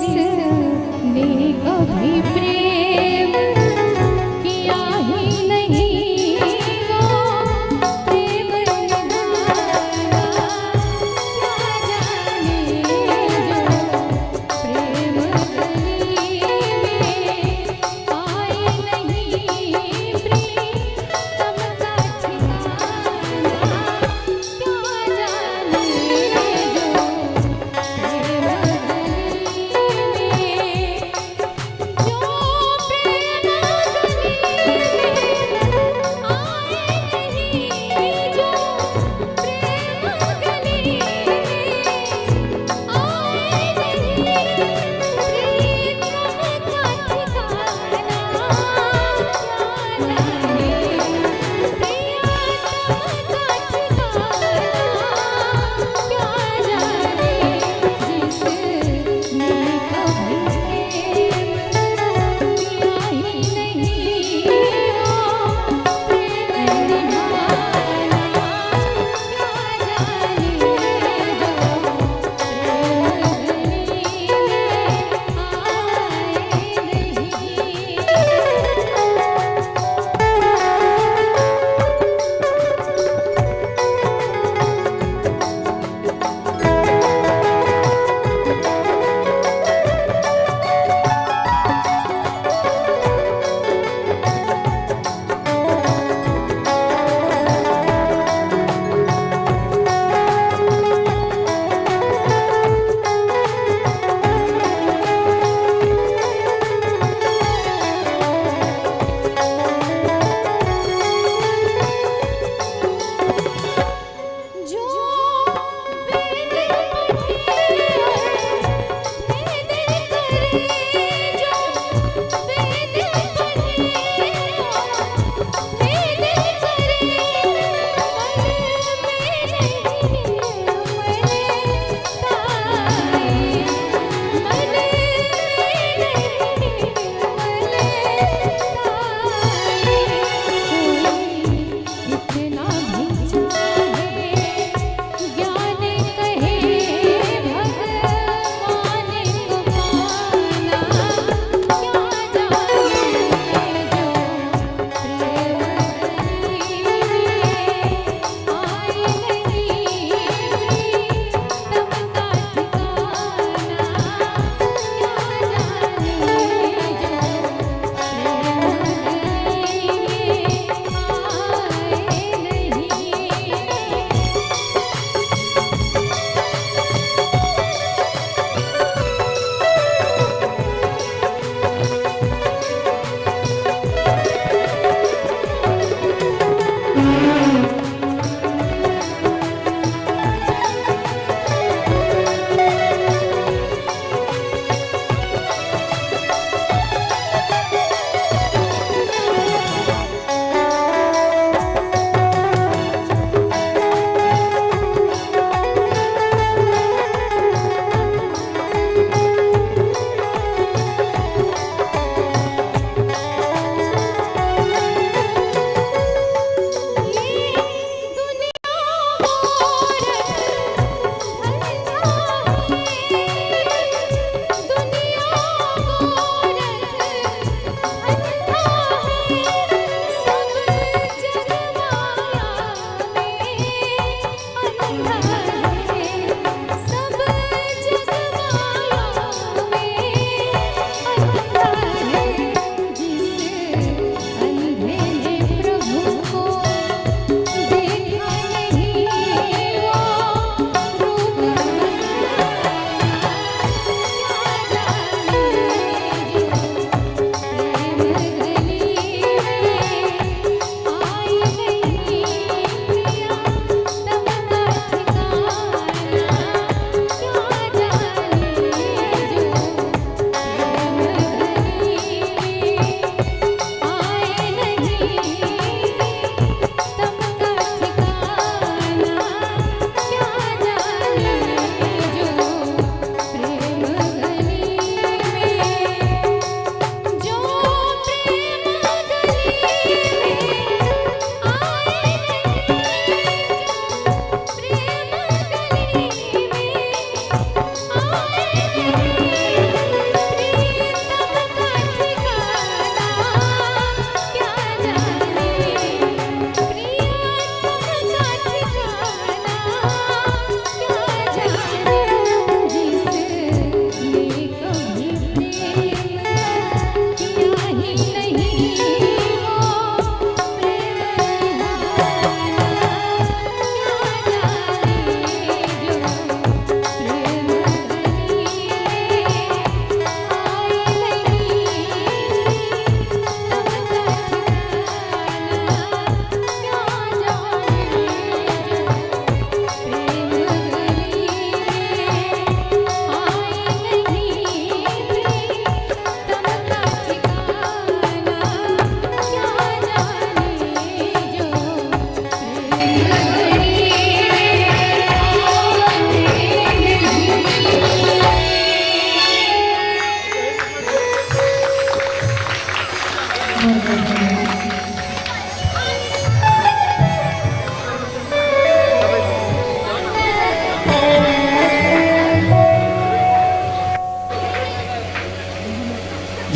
जिसने कभी प्रेम किया ही नहीं, वो प्रेम निभाना क्या जाने, जो प्रेम गली में पाए नहीं प्रीतम का ठिकाना क्या जाने, जो प्रेम गली में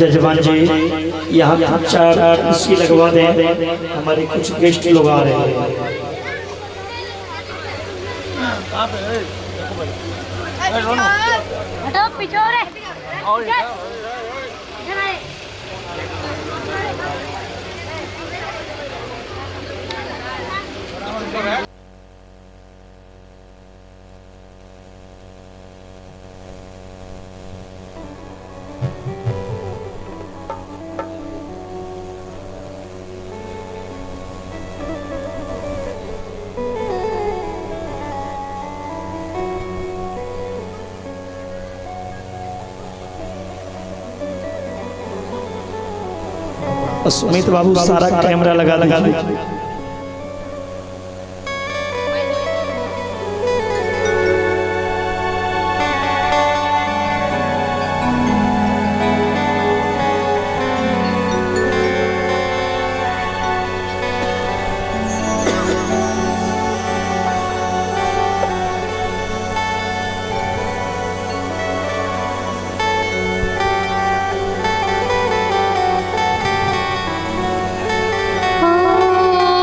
जजमान जी यहाँ तीन चार कुर्सी लगवा दें, हमारे कुछ गेस्ट लोग आ रहे हैं। हटो पीछे हो रे। इधर आए। सुमित बाबू सारा कैमरा लगा लगा दीजिए। ओ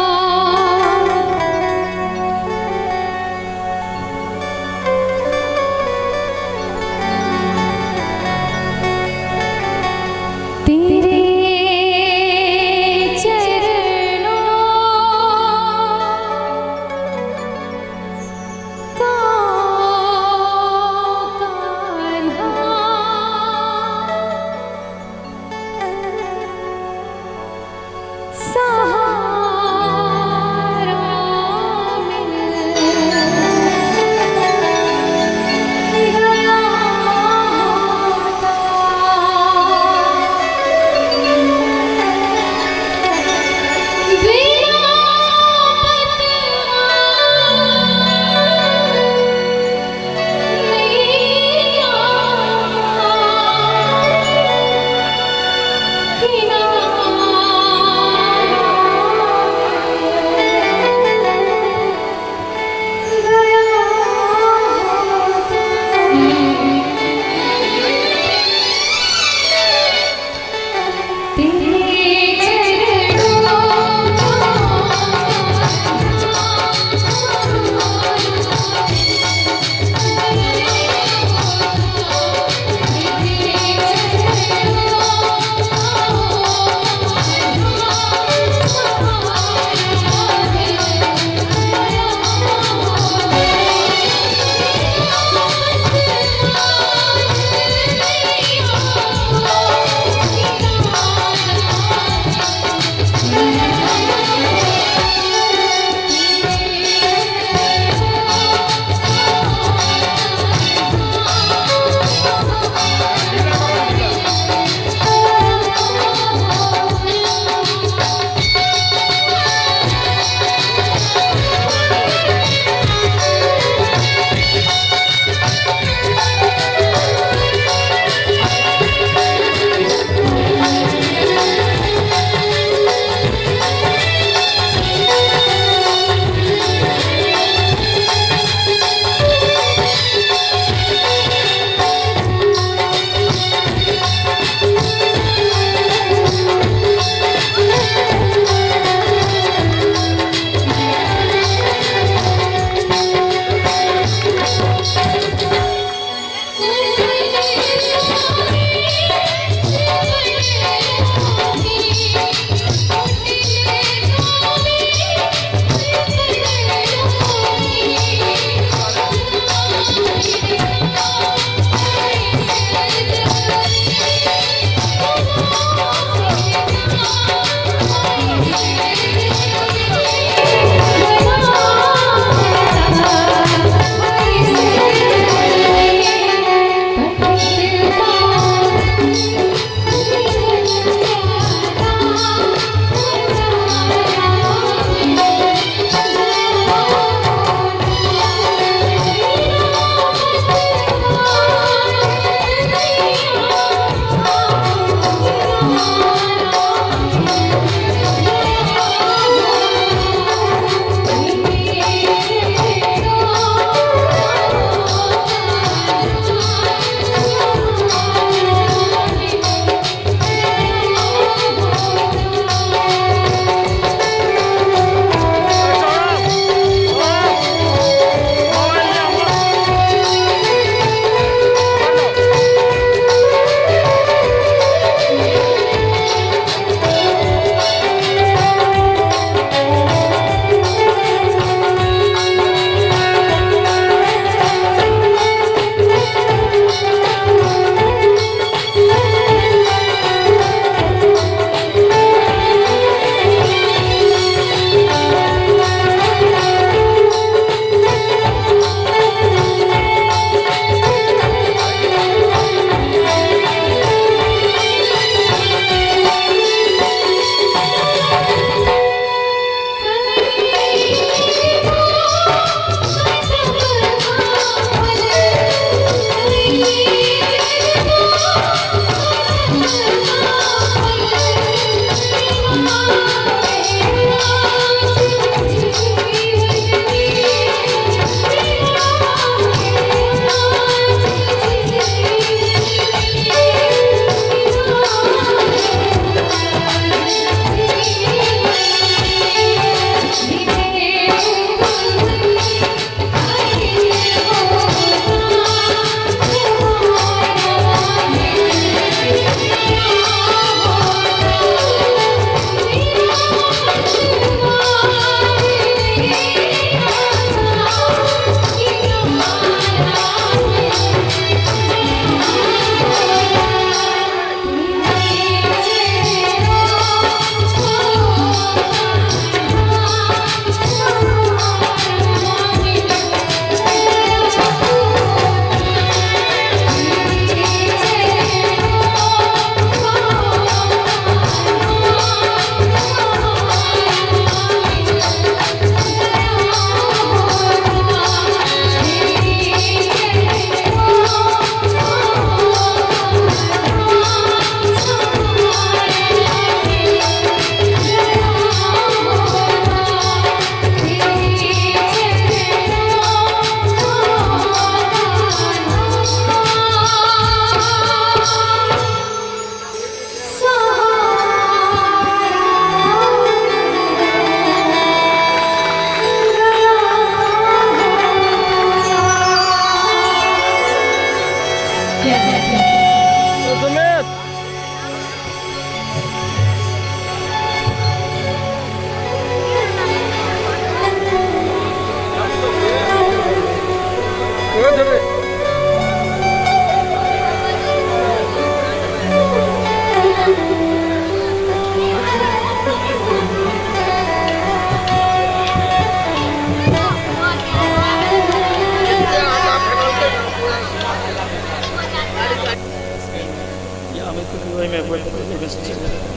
ओहिमे ओहिमे से चलि जायत।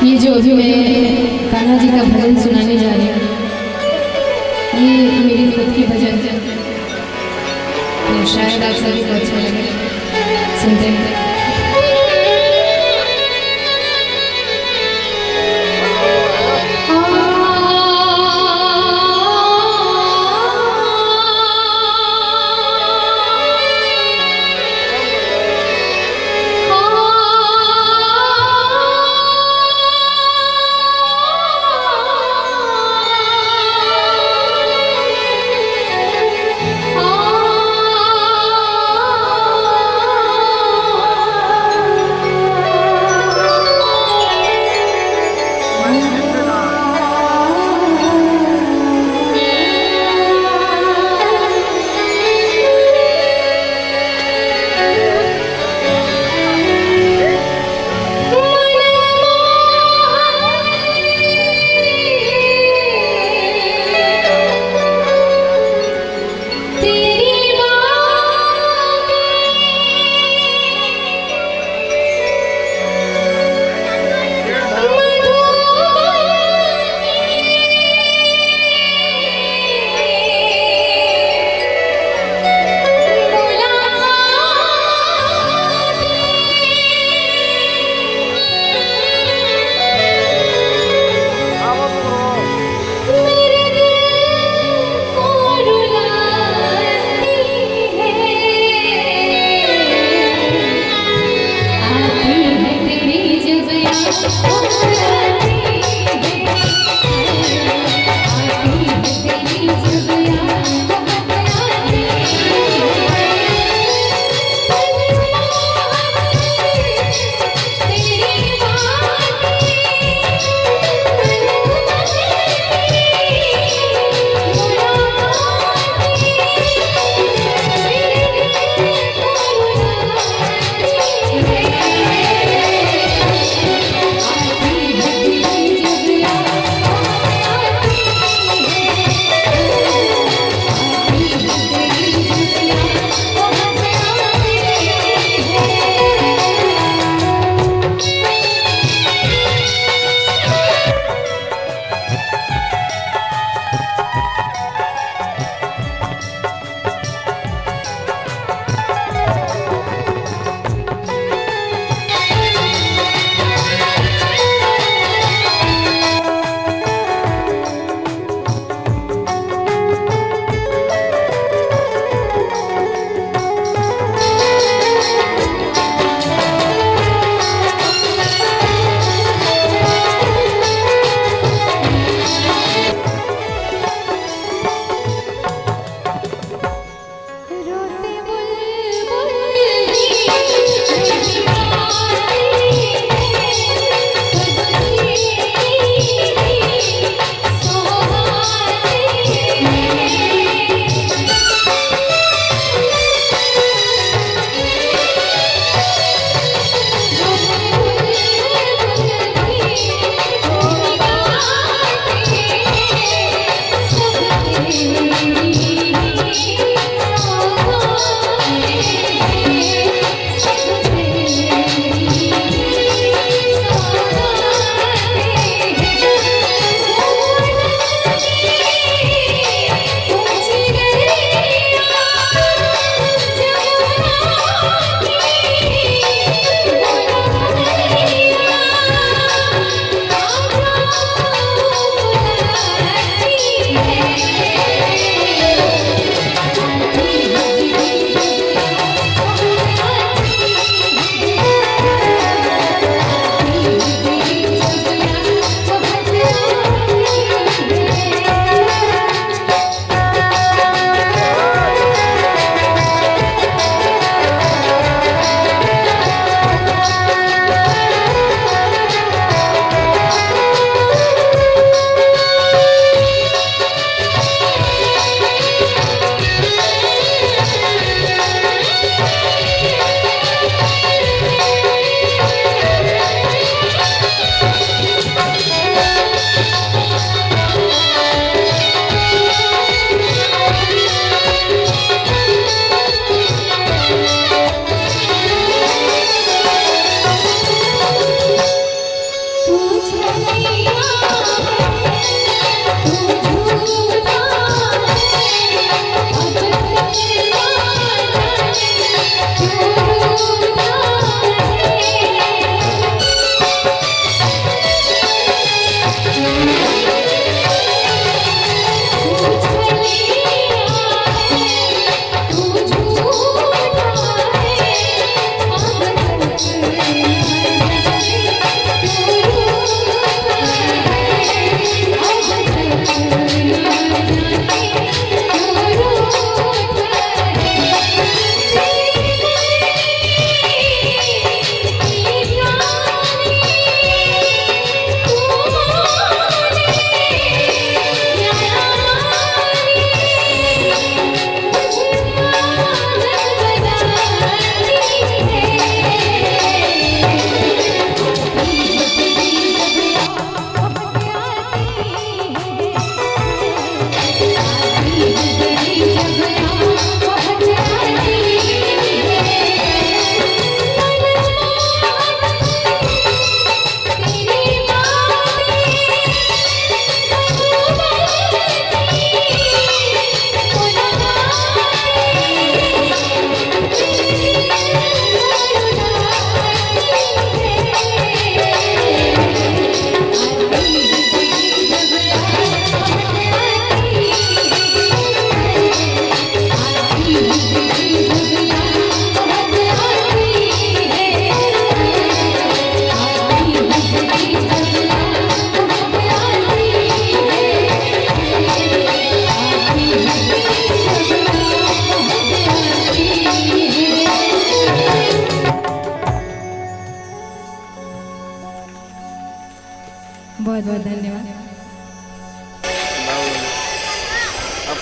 ये जो अभी मैं कान्हा जी का भजन सुनाने जा रही हूँ, ये मेरी खुद की भजन है, तो शायद आप सभी को अच्छा लगे। सुनते हैं।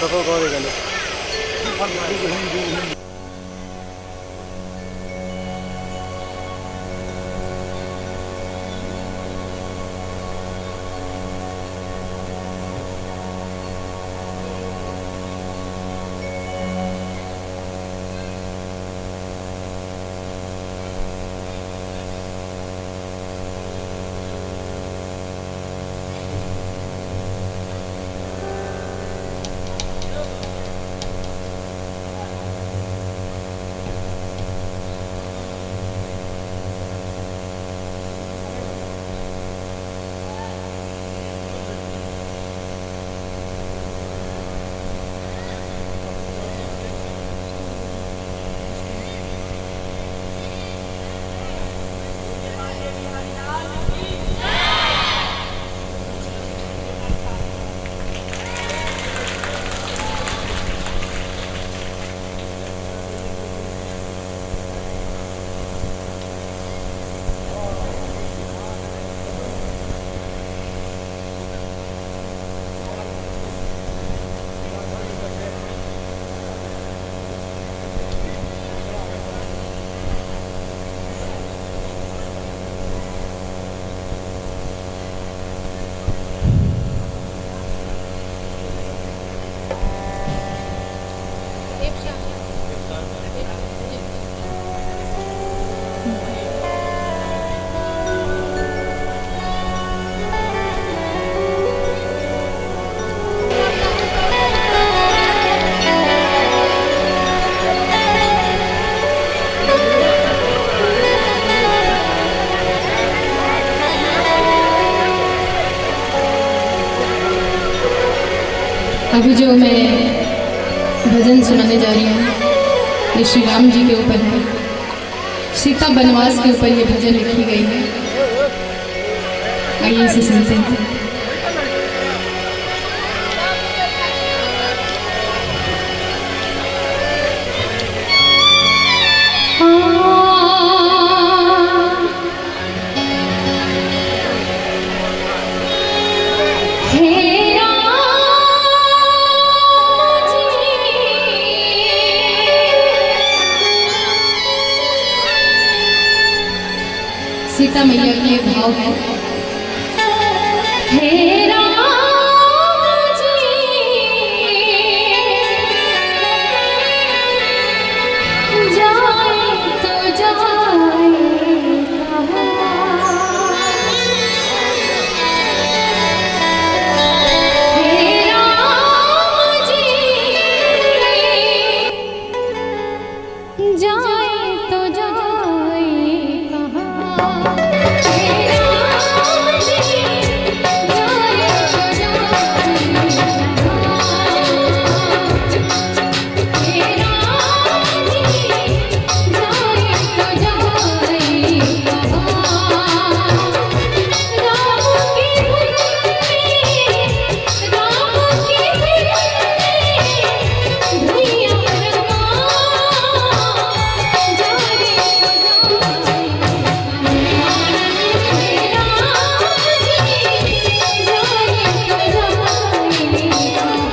ककरो घरे गेलै। अभी जो मैं भजन सुनाने जा रही हूँ ये श्री राम जी के ऊपर है। सीता वनवास के ऊपर ये भजन लिखी गई है। आइए इसे सुनते हैं। सीता मैया के भाव है। हे राम जी जाए तो जाए कहाँ, हे राम जी जाए तो जाए कहाँ, हे राम जी जाए तो जाए कहाँ, हे राम जी जाए तो जाए कहाँ, राम की धुन में, राम की धुन में धुइयाँ रमा जाए तो जाए हे राम जी जाए तो जाए कहाँ।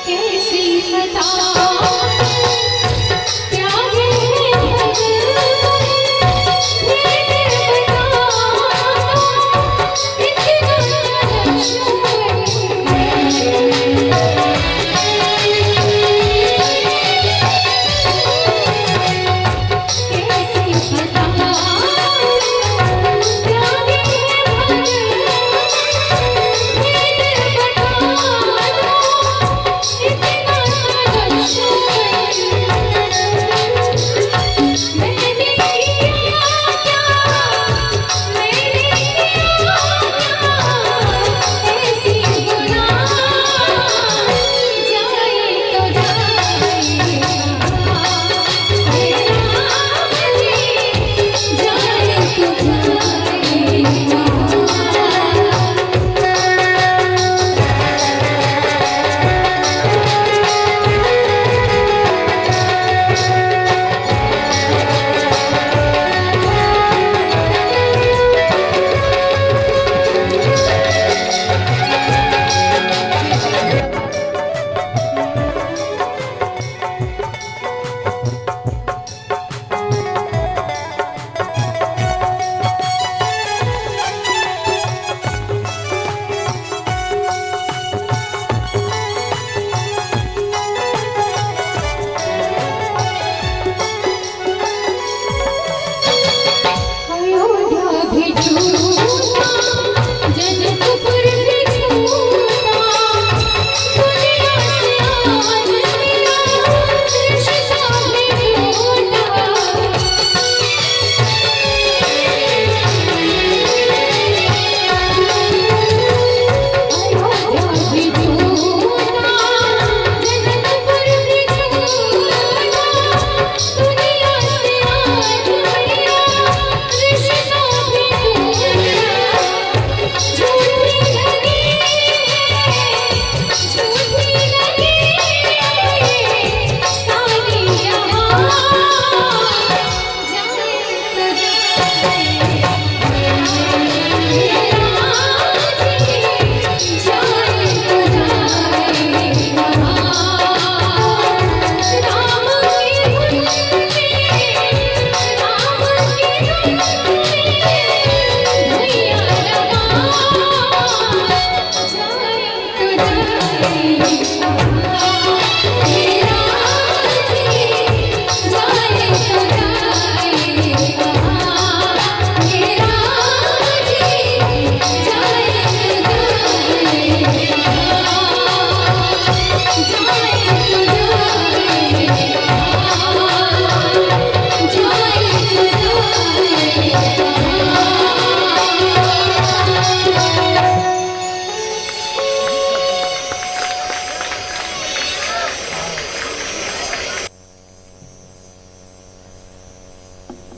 कैसी खता त्यागे इतना लक्ष्मण कैसी खता त्यागे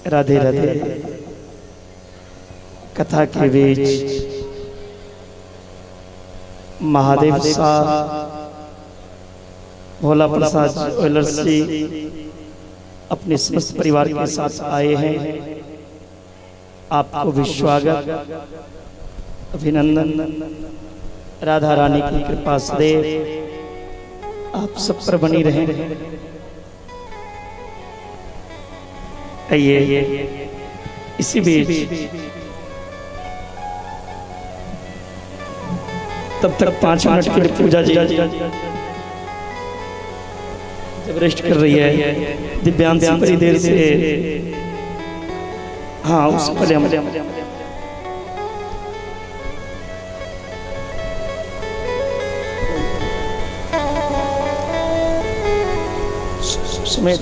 राधे राधे। कथा के बीच महादेव साहब, भोला प्रसाद ऑयलर्स जी अपने समस्त परिवार के साथ आए हैं। आपको भी स्वागत, अभिनंदन। राधा रानी की कृपा सदैव आप सब पर बनी रहे। आइए इसी बीच तब तक 5 मिनट के लिए पूजा जी जब रेस्ट कर रही है, दिव्यांशी बड़ी देर से, हाँ उससे पहले हम सुमेध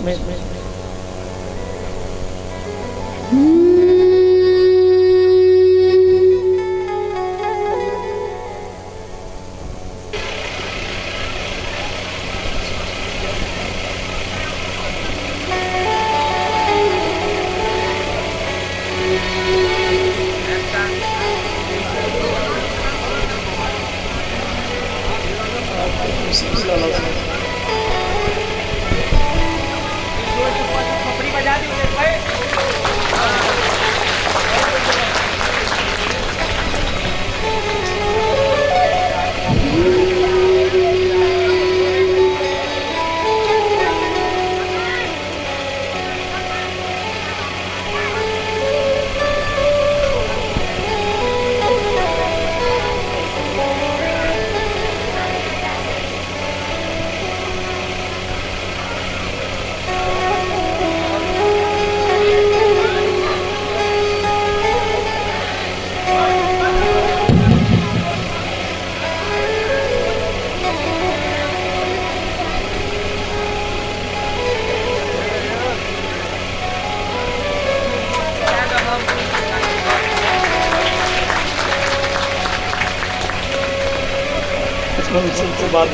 बात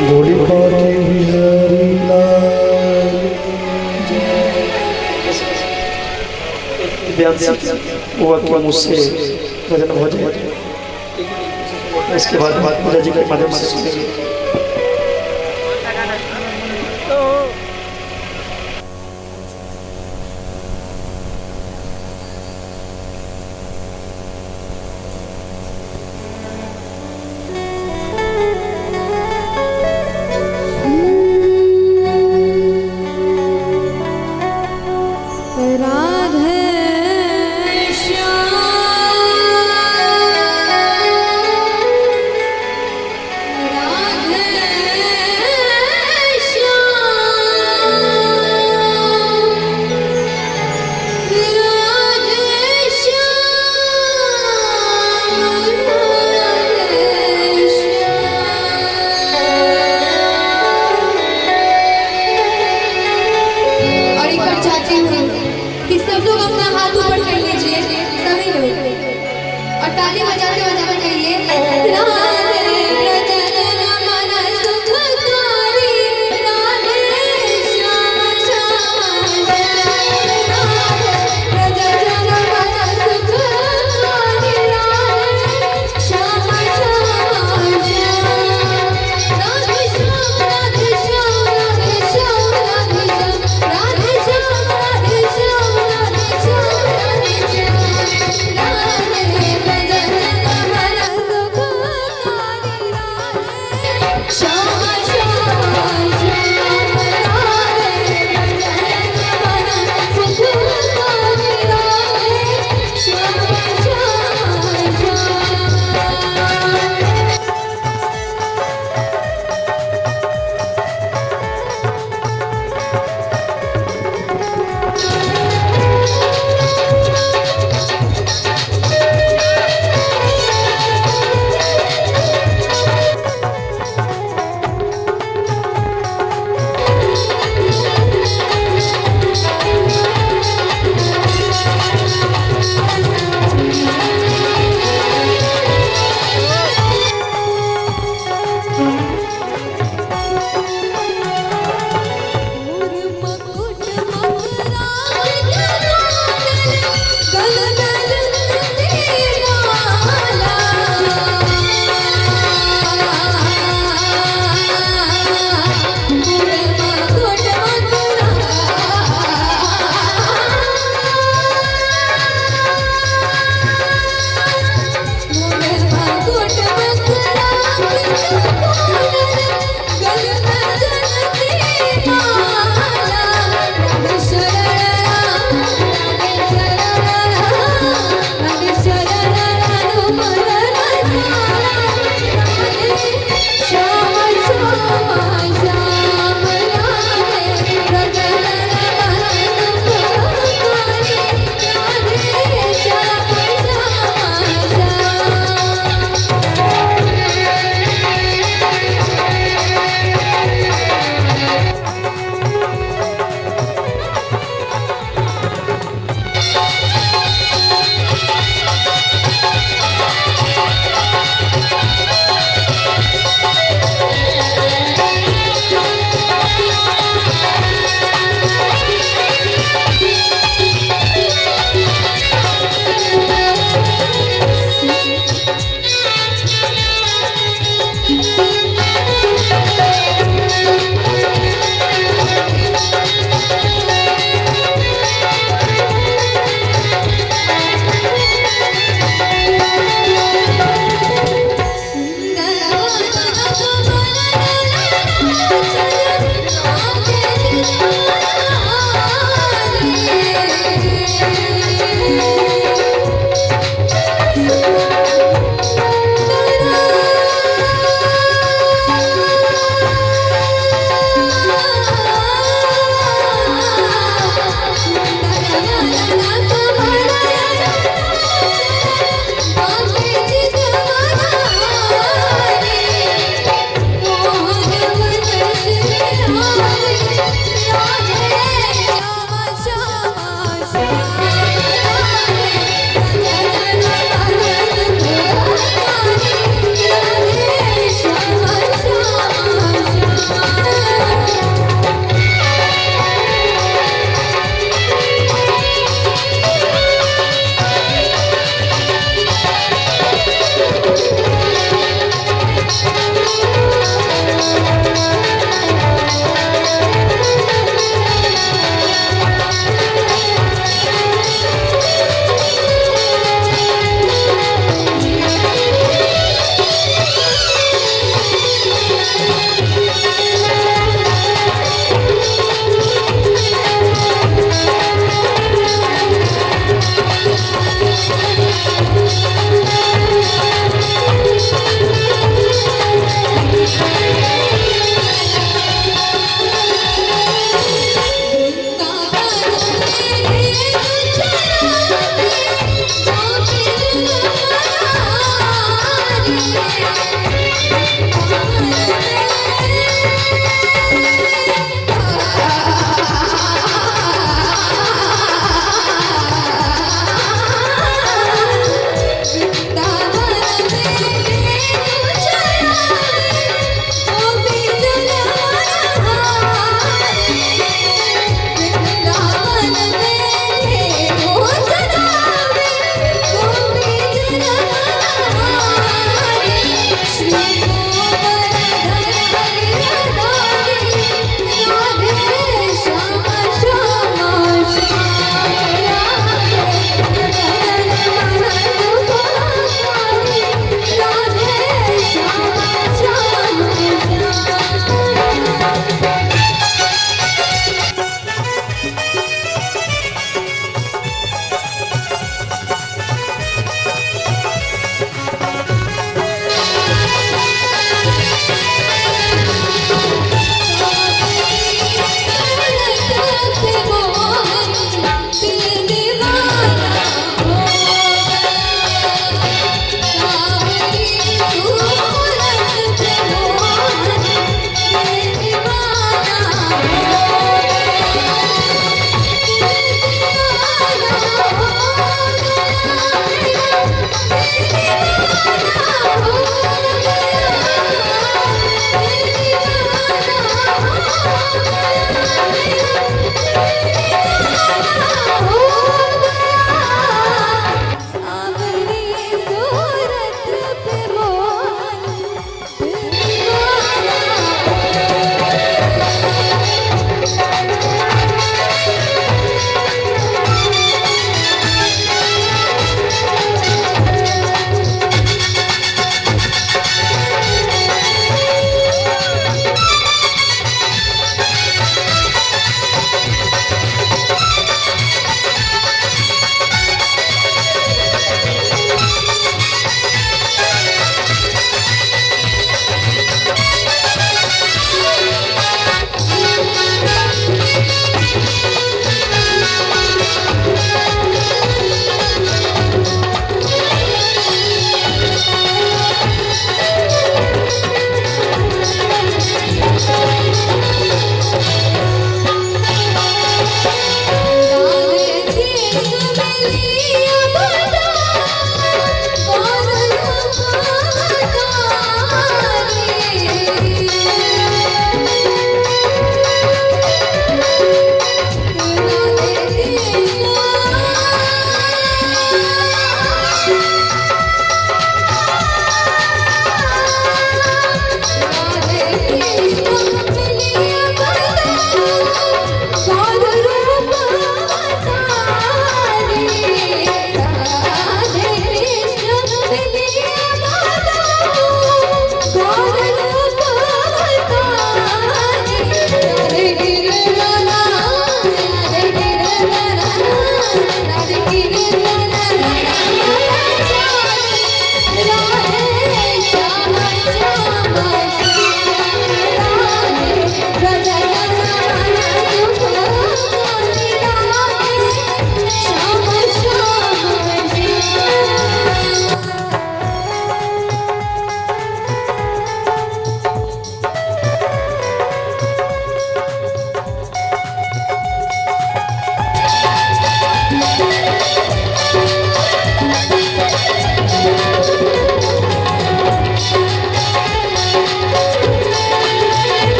बोली बाके बिहारी लाल। बुआ के मुँह से भजन हो जाए, इसके बाद पूजा जी के माध्यम से सुनेंगे। राधे श्याम राधे श्याम राधे श्याम राधे श्याम। और एक बार चाहती हूँ कि सब लोग अपना हाथ ऊपर कर लीजिए, सभी लोग, और ताली बजाते बजाते कहिए राधे ब्रजनन मन सुखकारी राधे श्याम श्याम राधे ब्रजनन मन सुखकारी राधे श्याम श्याम राधे श्याम राधे श्याम राधे श्याम राधे राधे श्याम राधे श्याम राधे श्याम राधे श्याम राधे ब्रजनन मन सुखकारी।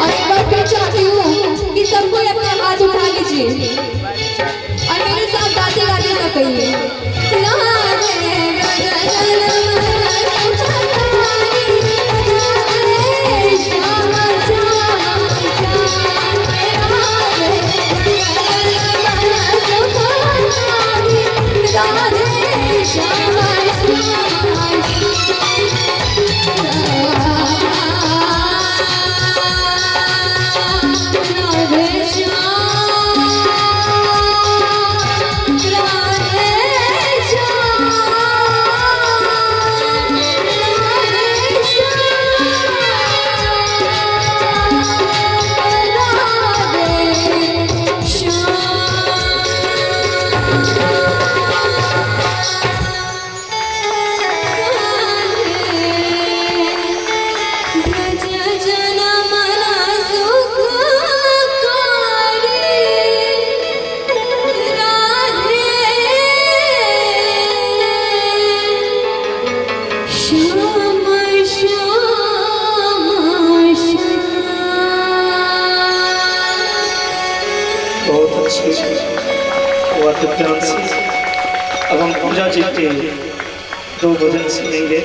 और एक बार फिर चाहती हूँ कि सबको अपना हाथ उठा लीजिए और मेरे साथ गाते गाते सब कहिए राधे श्याम बहुत अच्छे वाद्य से। अब हम पूजा जी के दो भजन सुनेंगे।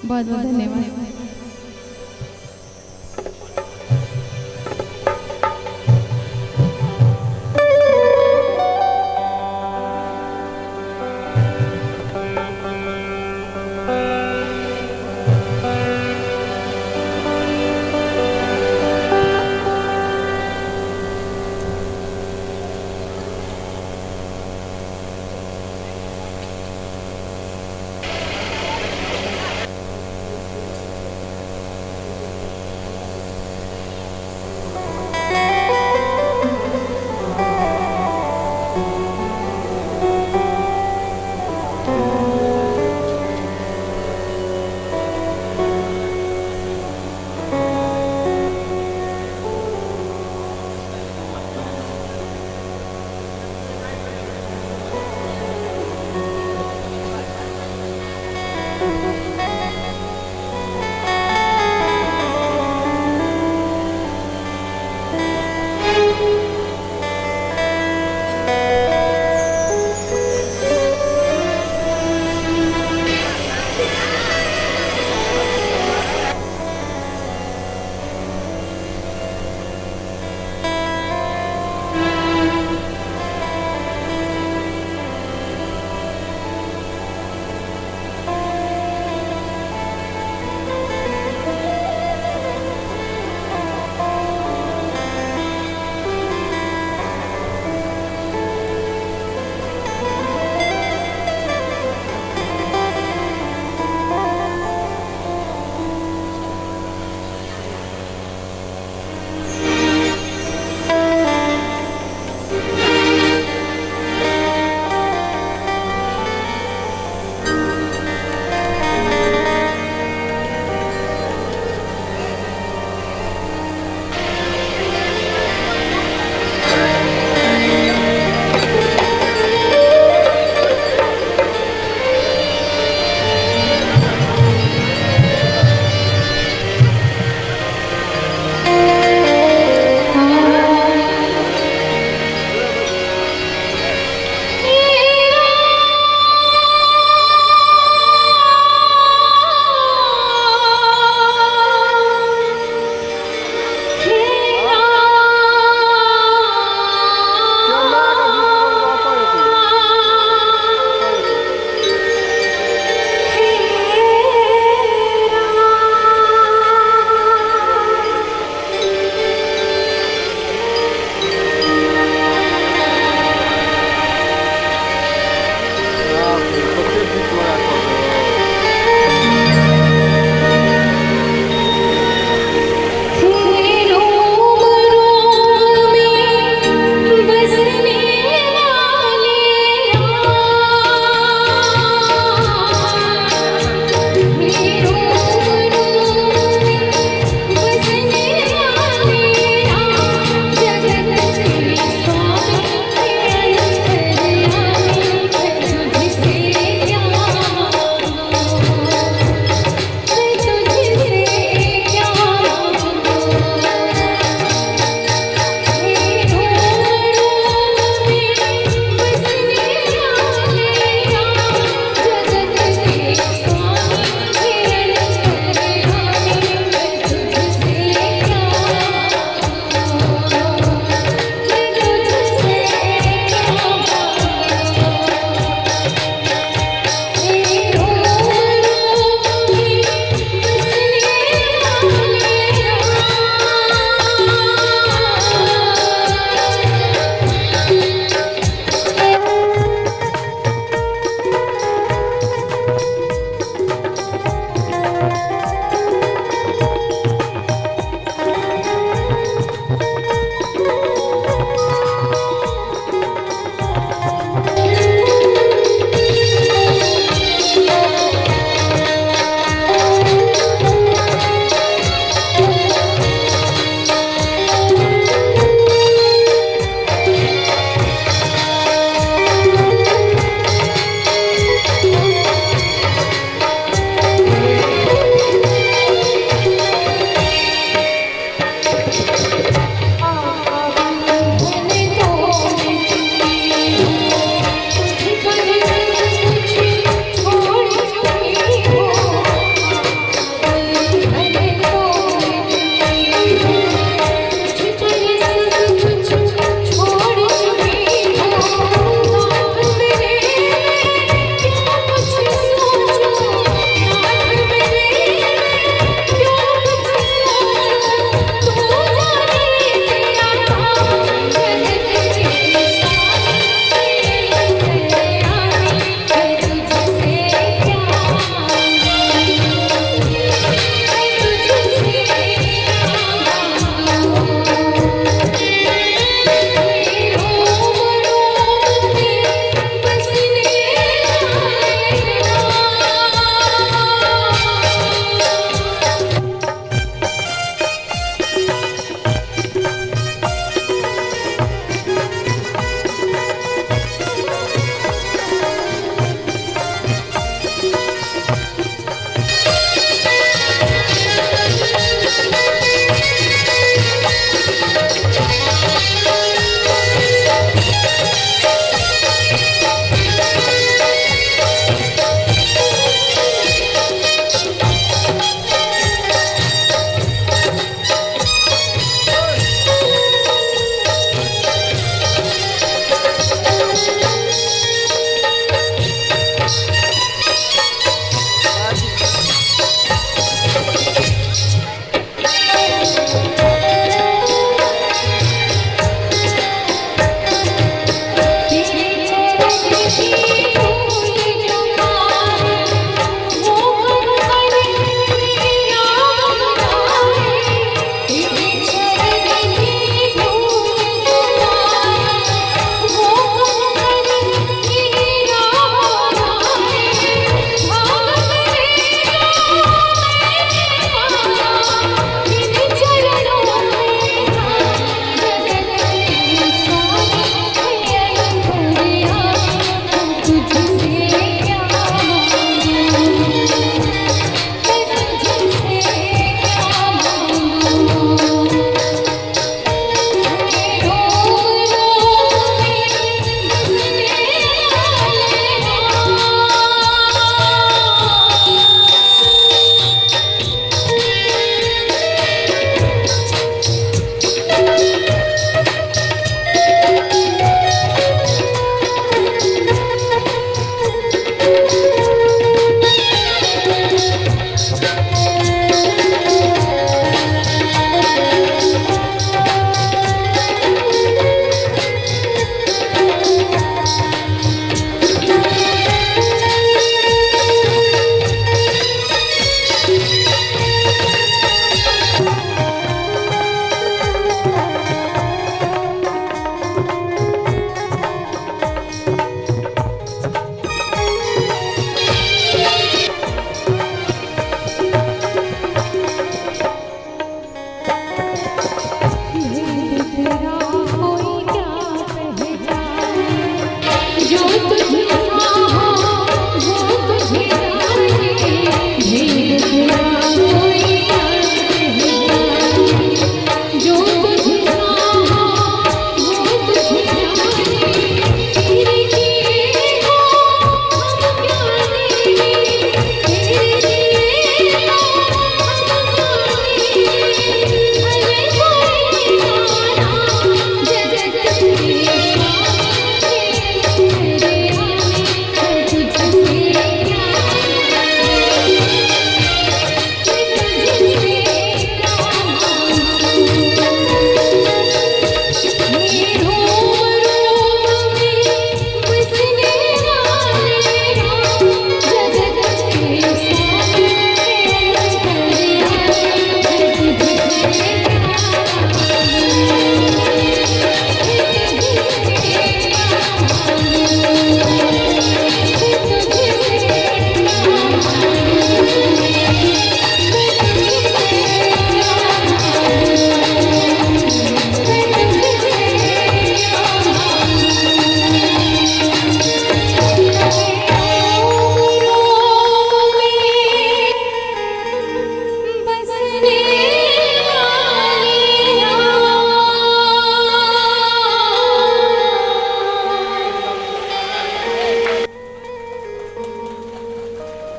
बहुत बहुत धन्यवाद।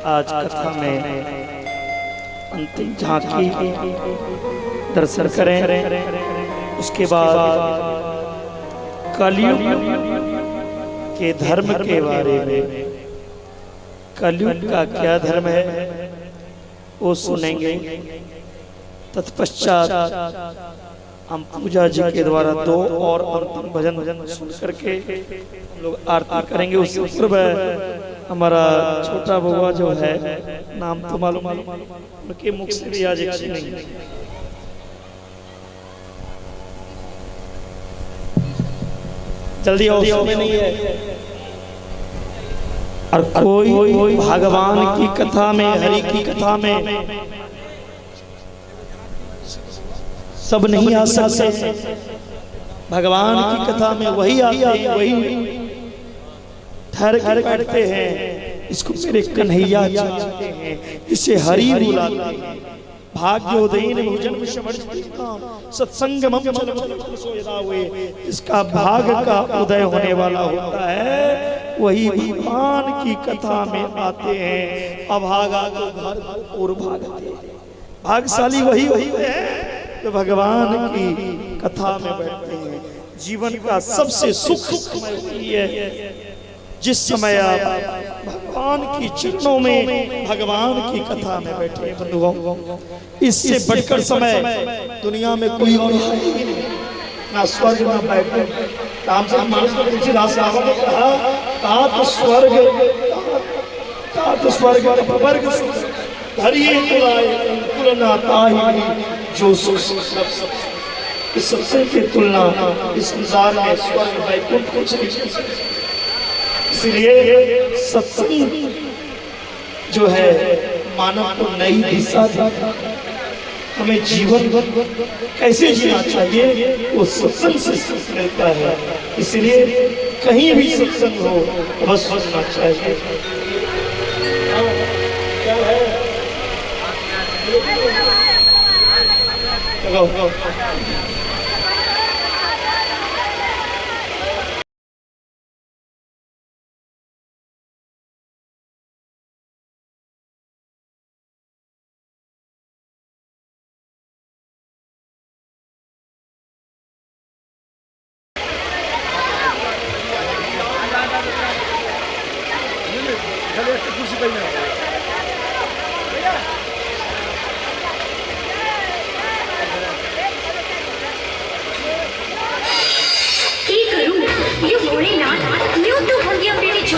आज कथा में अंतिम झांकी दर्शन करें। उसके बाद कलयुग के धर्म के बारे में, कलयुग का क्या धर्म है वो सुनेंगे। तत्पश्चात हम पूजा जी के द्वारा दो और अंतिम भजन सुन करके हम लोग आरती करेंगे। उससे पूर्व हमारा छोटा बउआ जो है, नाम तो मालूम, उनके मुख से भी आज एक सुनेंगे। जल्दी आओ, समय नहीं है। और कोई भगवान की कथा में, हरि की कथा में सब नहीं आ सकते। भगवान की कथा में वही आते हैं, वही ठहर के बैठते हैं। इसको मेरे कन्हैया जानते हैं, इसे हरि बुलाते हैं। भाग्योदयेन भोजन सत्संगमम हुए, इसका भाग का उदय होने वाला होता है, वही भगवान की कथा में आते हैं। अभागा तो घर और भागते हैं। भागशाली वही होते हैं जो भगवान की कथा में बैठते हैं। जीवन का सबसे सुख समय वही है जिस समय आप भगवान की चरणों में, भगवान की कथा में बैठे। बंधुओं, इससे बढ़कर समय दुनिया में कोई और है ही नहीं, ना स्वर्ग ना बैकुंठ। रामचरितमानस में तुलसीदास बाबा ने कहा, तात स्वर्ग तात स्वर्ग अपवर्ग सुख हरिये तुलाए तुलना ताहि जो सुख। इस सबसे की तुलना इस संसार में स्वर्ग वैकुंठ कुछ नहीं कर सकते। इसलिए सत्संग जो है मानव को नई दिशा देता है। हमें जीवन कैसे जीना चाहिए वो सत्संग से मिलता है। इसलिए कहीं भी सत्संग हो बस सुनना चाहिए। क्या है? की करूं यो भोलेनाथ न्यू तो भंगिया मेरी।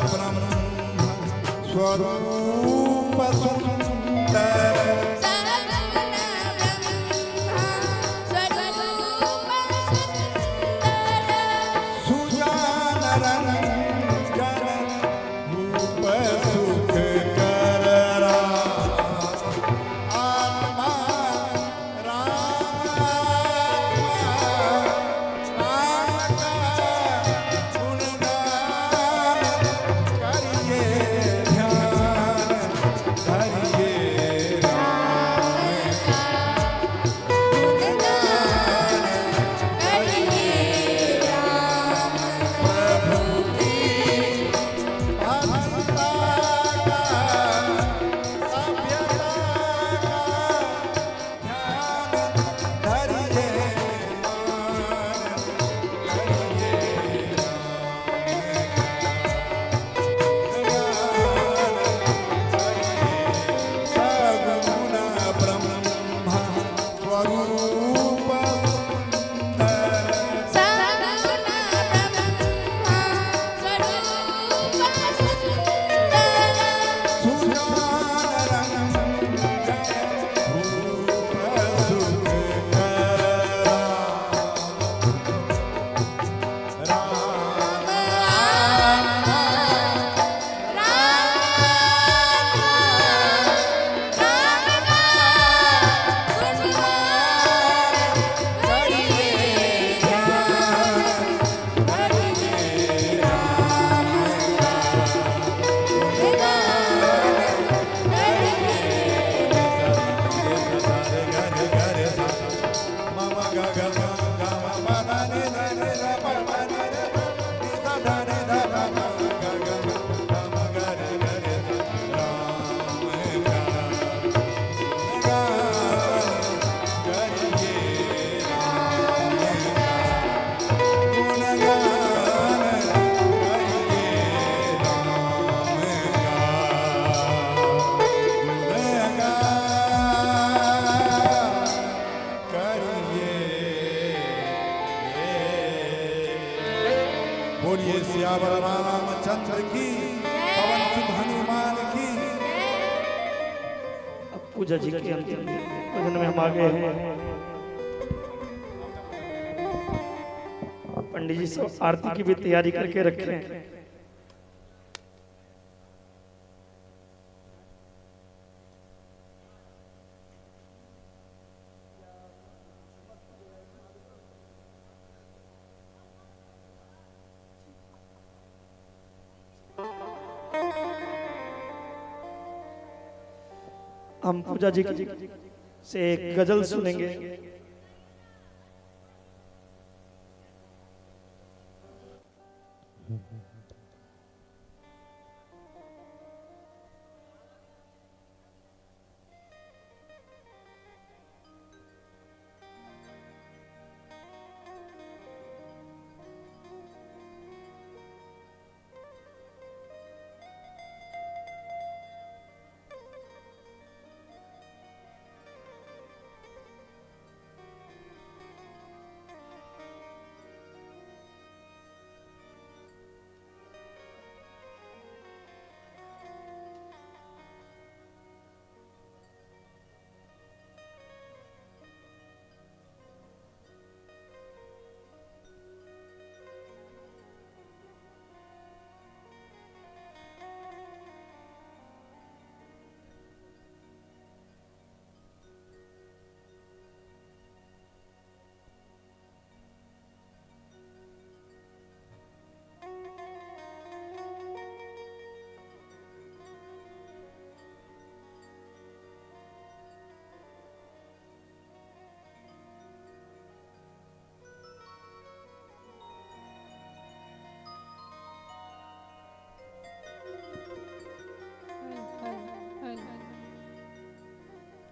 सगुण स्वरूप सुंदर सगुण ब्रह्मा स्वरूप सुंदर सुजान रंजन रूप सुख कर राम आत्मा राम आत्मा राम का गुणगान करिए ध्यान धरिए राम गुणगान करिए राम प्रभु की भक्ता का सभ्यता का ध्यान धरिए मान धरिए सगुण ब्रह्मा स्वरूप सुंदर सगुण ब्रह्मा स्वरूप सुंदर सुजान रंजन रूप सुख कर राम आत्मा राम राम का गुणगान करिए ध्यान करिए राम का गुणगान करिए बोलिए सियावर रामचंद्र की, पवन सुत हनुमान की। अब पूजा जी के अंतिम भजन में हम आ गए हैं। पंडित जी सब आरती की भी तैयारी करके रखें। हम पूजा जी की से एक गजल सुनेंगे।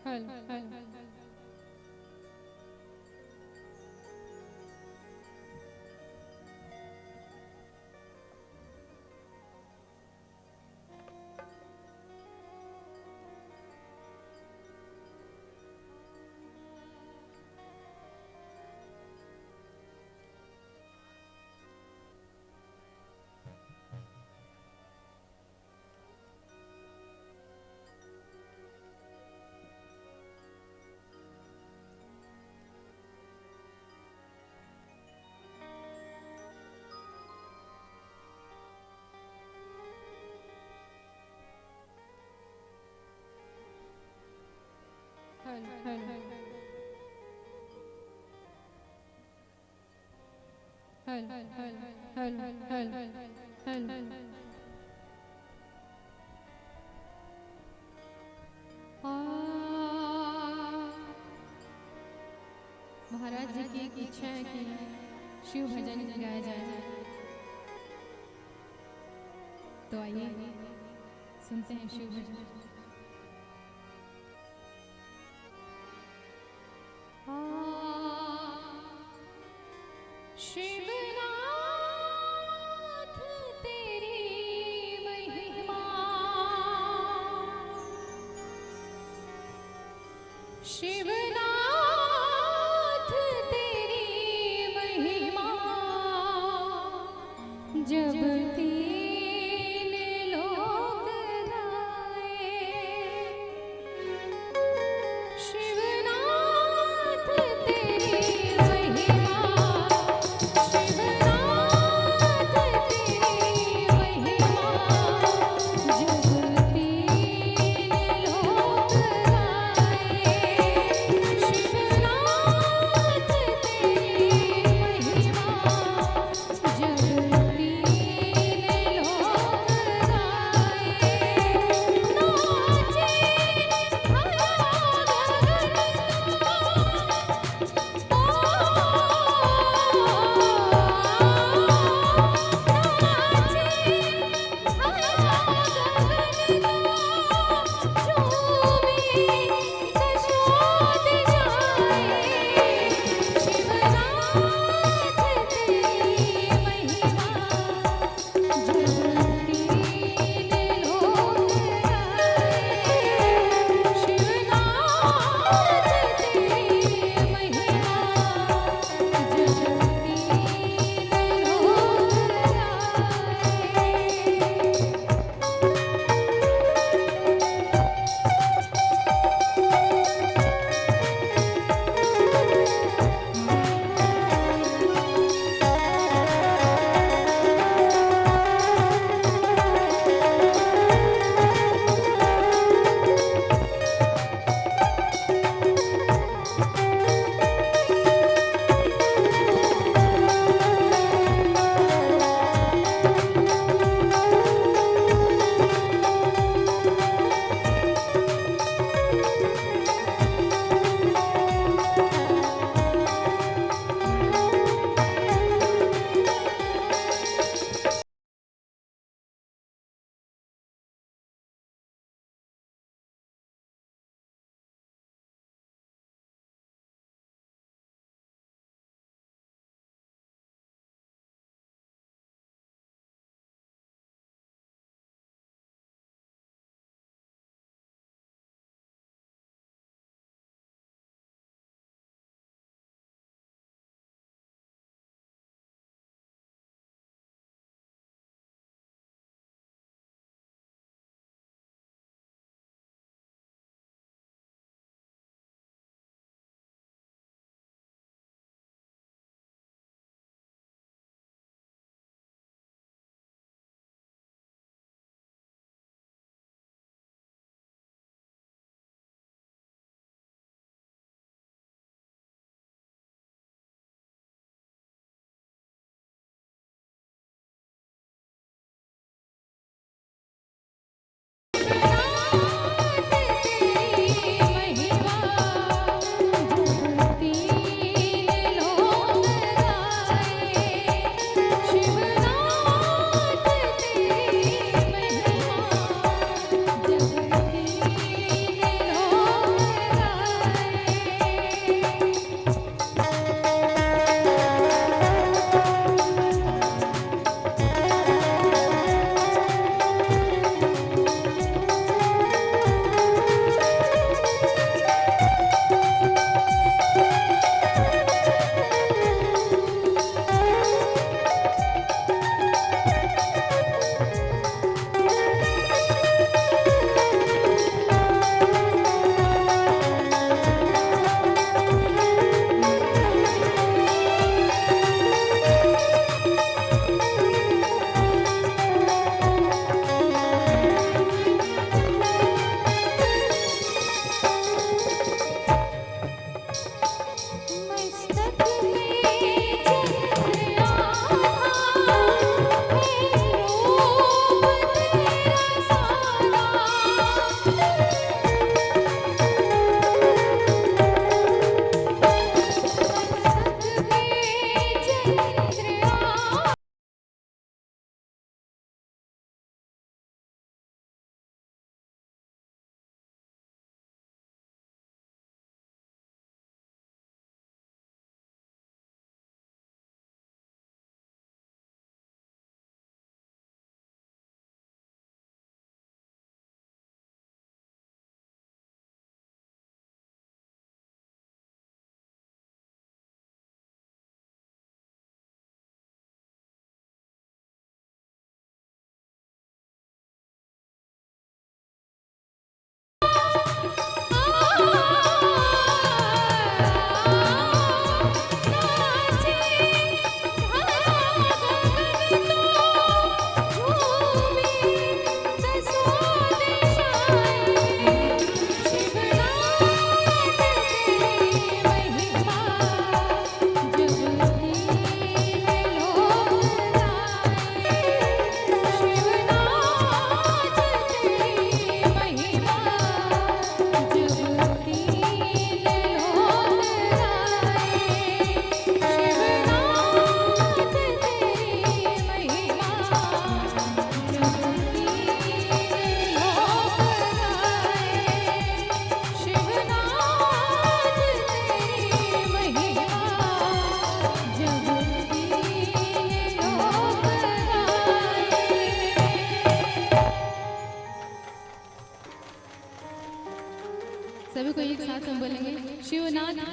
हल हल Hello hello hello hello. महाराज जी की एक इच्छा है कि शिव भजन गाया जाए, तो आइए सुनते हैं शिव भजन। शिवनाथ तेरी महिमा, शिवनाथ तेरी महिमा, जब तीन लोक गाए। शिवनाथ तेरी महिमा, शिवनाथ तेरी महिमा, जब तीन लोक गाए।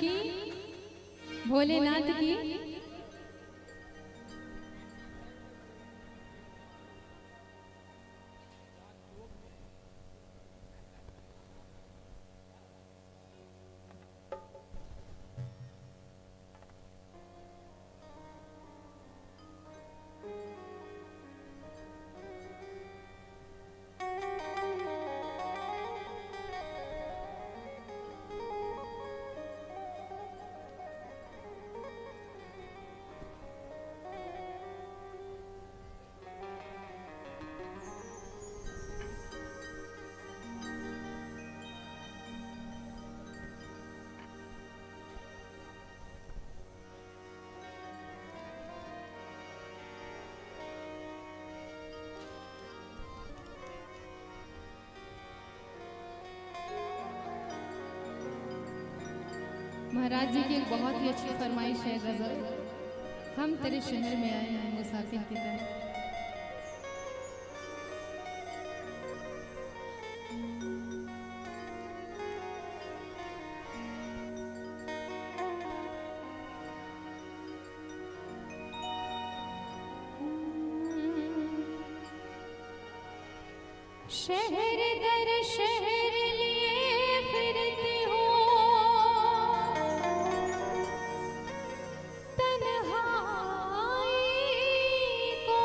की, भोलेनाथ की। महाराज जी की एक बहुत ही अच्छी फरमाइश है गज़ल, हम तेरे शहर में आए हैं मुसाफिर की तरह। शहर दर शहर लिए फिरते हो, तन्हाई को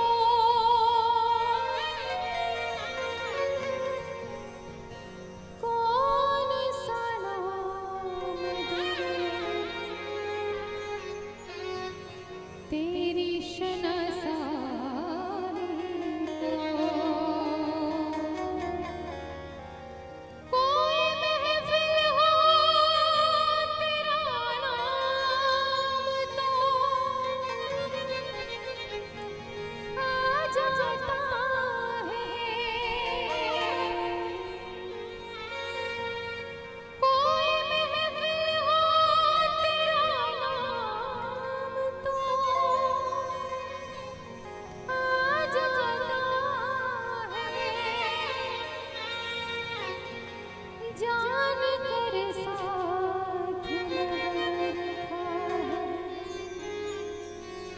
कौन सा नाम दूं, तेरी शनासाई को। कोई महफिल हो तेरा नाम तो आ जाता है, कोई महफिल हो तेरा नाम तो आ जाता है, जान कर साथ लगा रखा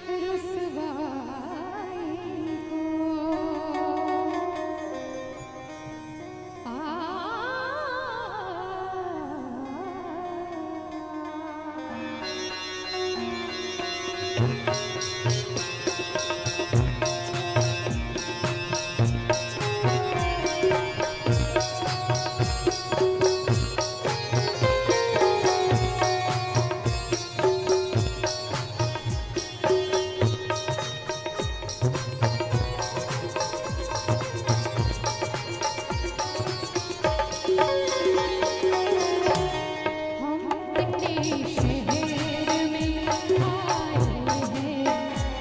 है रुसवाई को। आ हम तेरे शहर में आए हैं।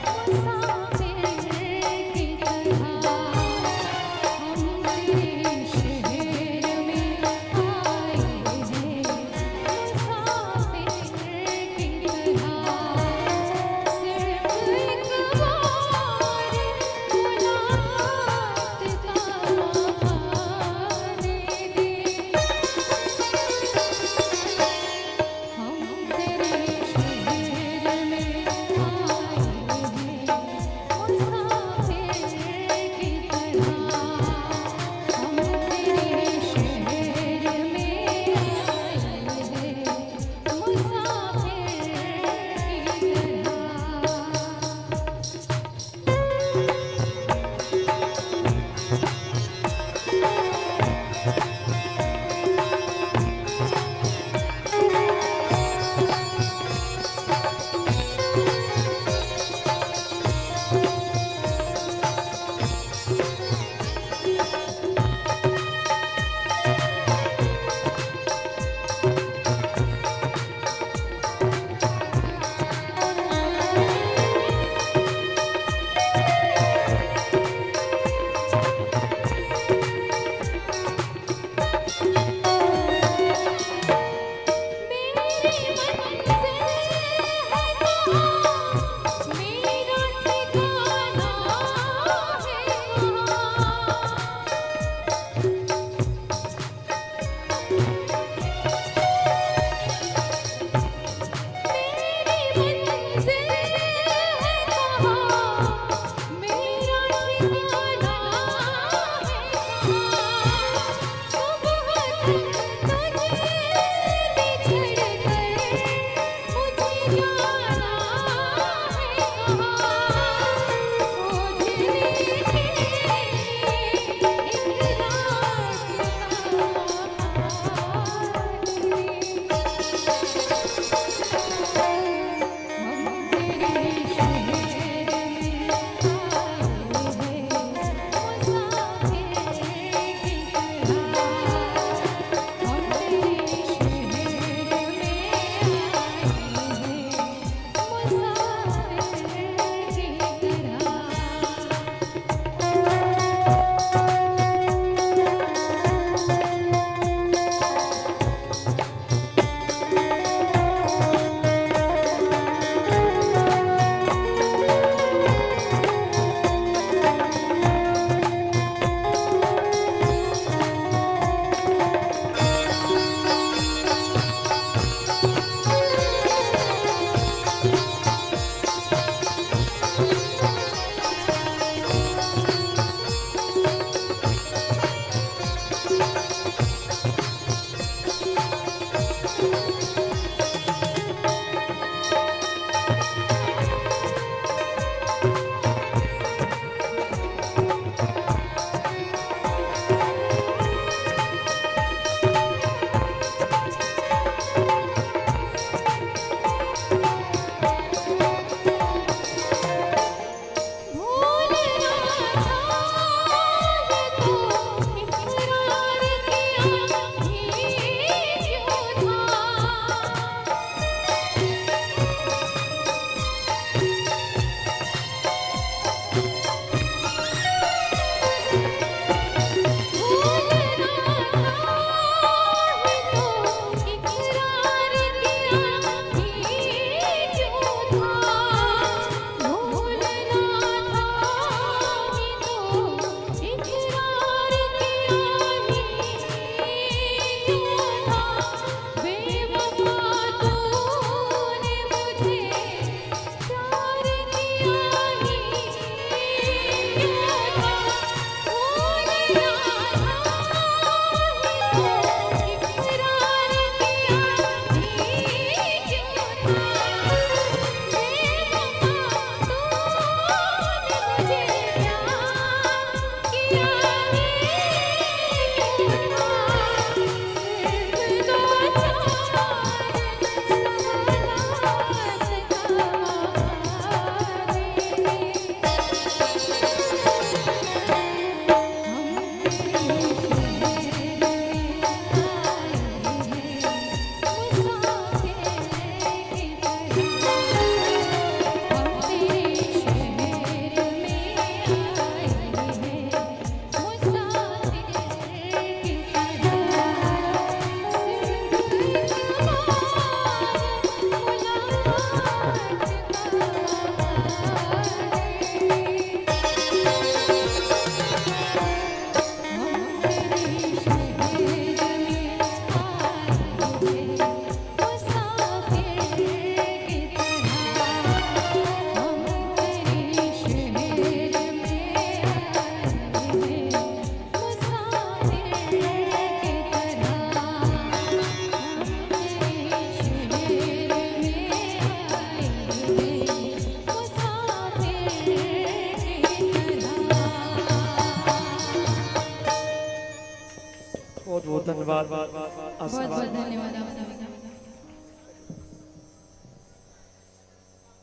बहुत बहुत धन्यवाद। बहुत बहुत धन्यवाद आप सभी का।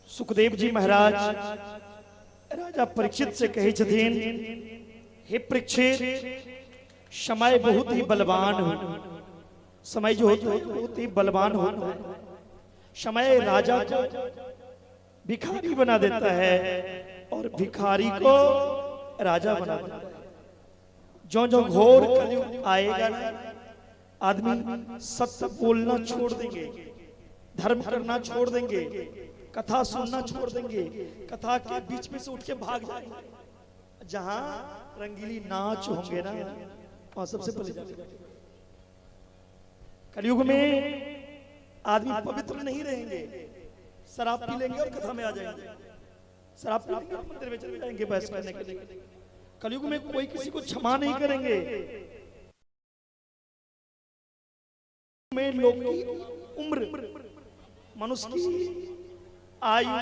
सुखदेव जी महाराज राजा परीक्षित से कहे छथिन, हे परीक्षित, समय बहुत ही बलवान हो। समय जो होता है बहुत ही बलवान होता है। समय राजा को भिखारी बना देता है और भिखारी को राजा बना देता है। जो जो घोर कलयुग आएगा ना, आदमी सत्य बोलना छोड़ देंगे, धर्म करना छोड़ देंगे, कथा सुनना छोड़ देंगे, कथा के बीच में से उठ के भाग जाएंगे। जहां रंगीली नाच होंगे ना, वहां सबसे पहले जाएंगे। कलयुग में आदमी पवित्र नहीं रहेंगे, शराब पी लेंगे और कथा में आ जाएंगे, शराब पी लेंगे और मंदिर में चले जाएंगे बहस करने के लिए। कलयुग में कोई किसी को क्षमा नहीं करेंगे। में लोग की उम्र मनुष्य की आयु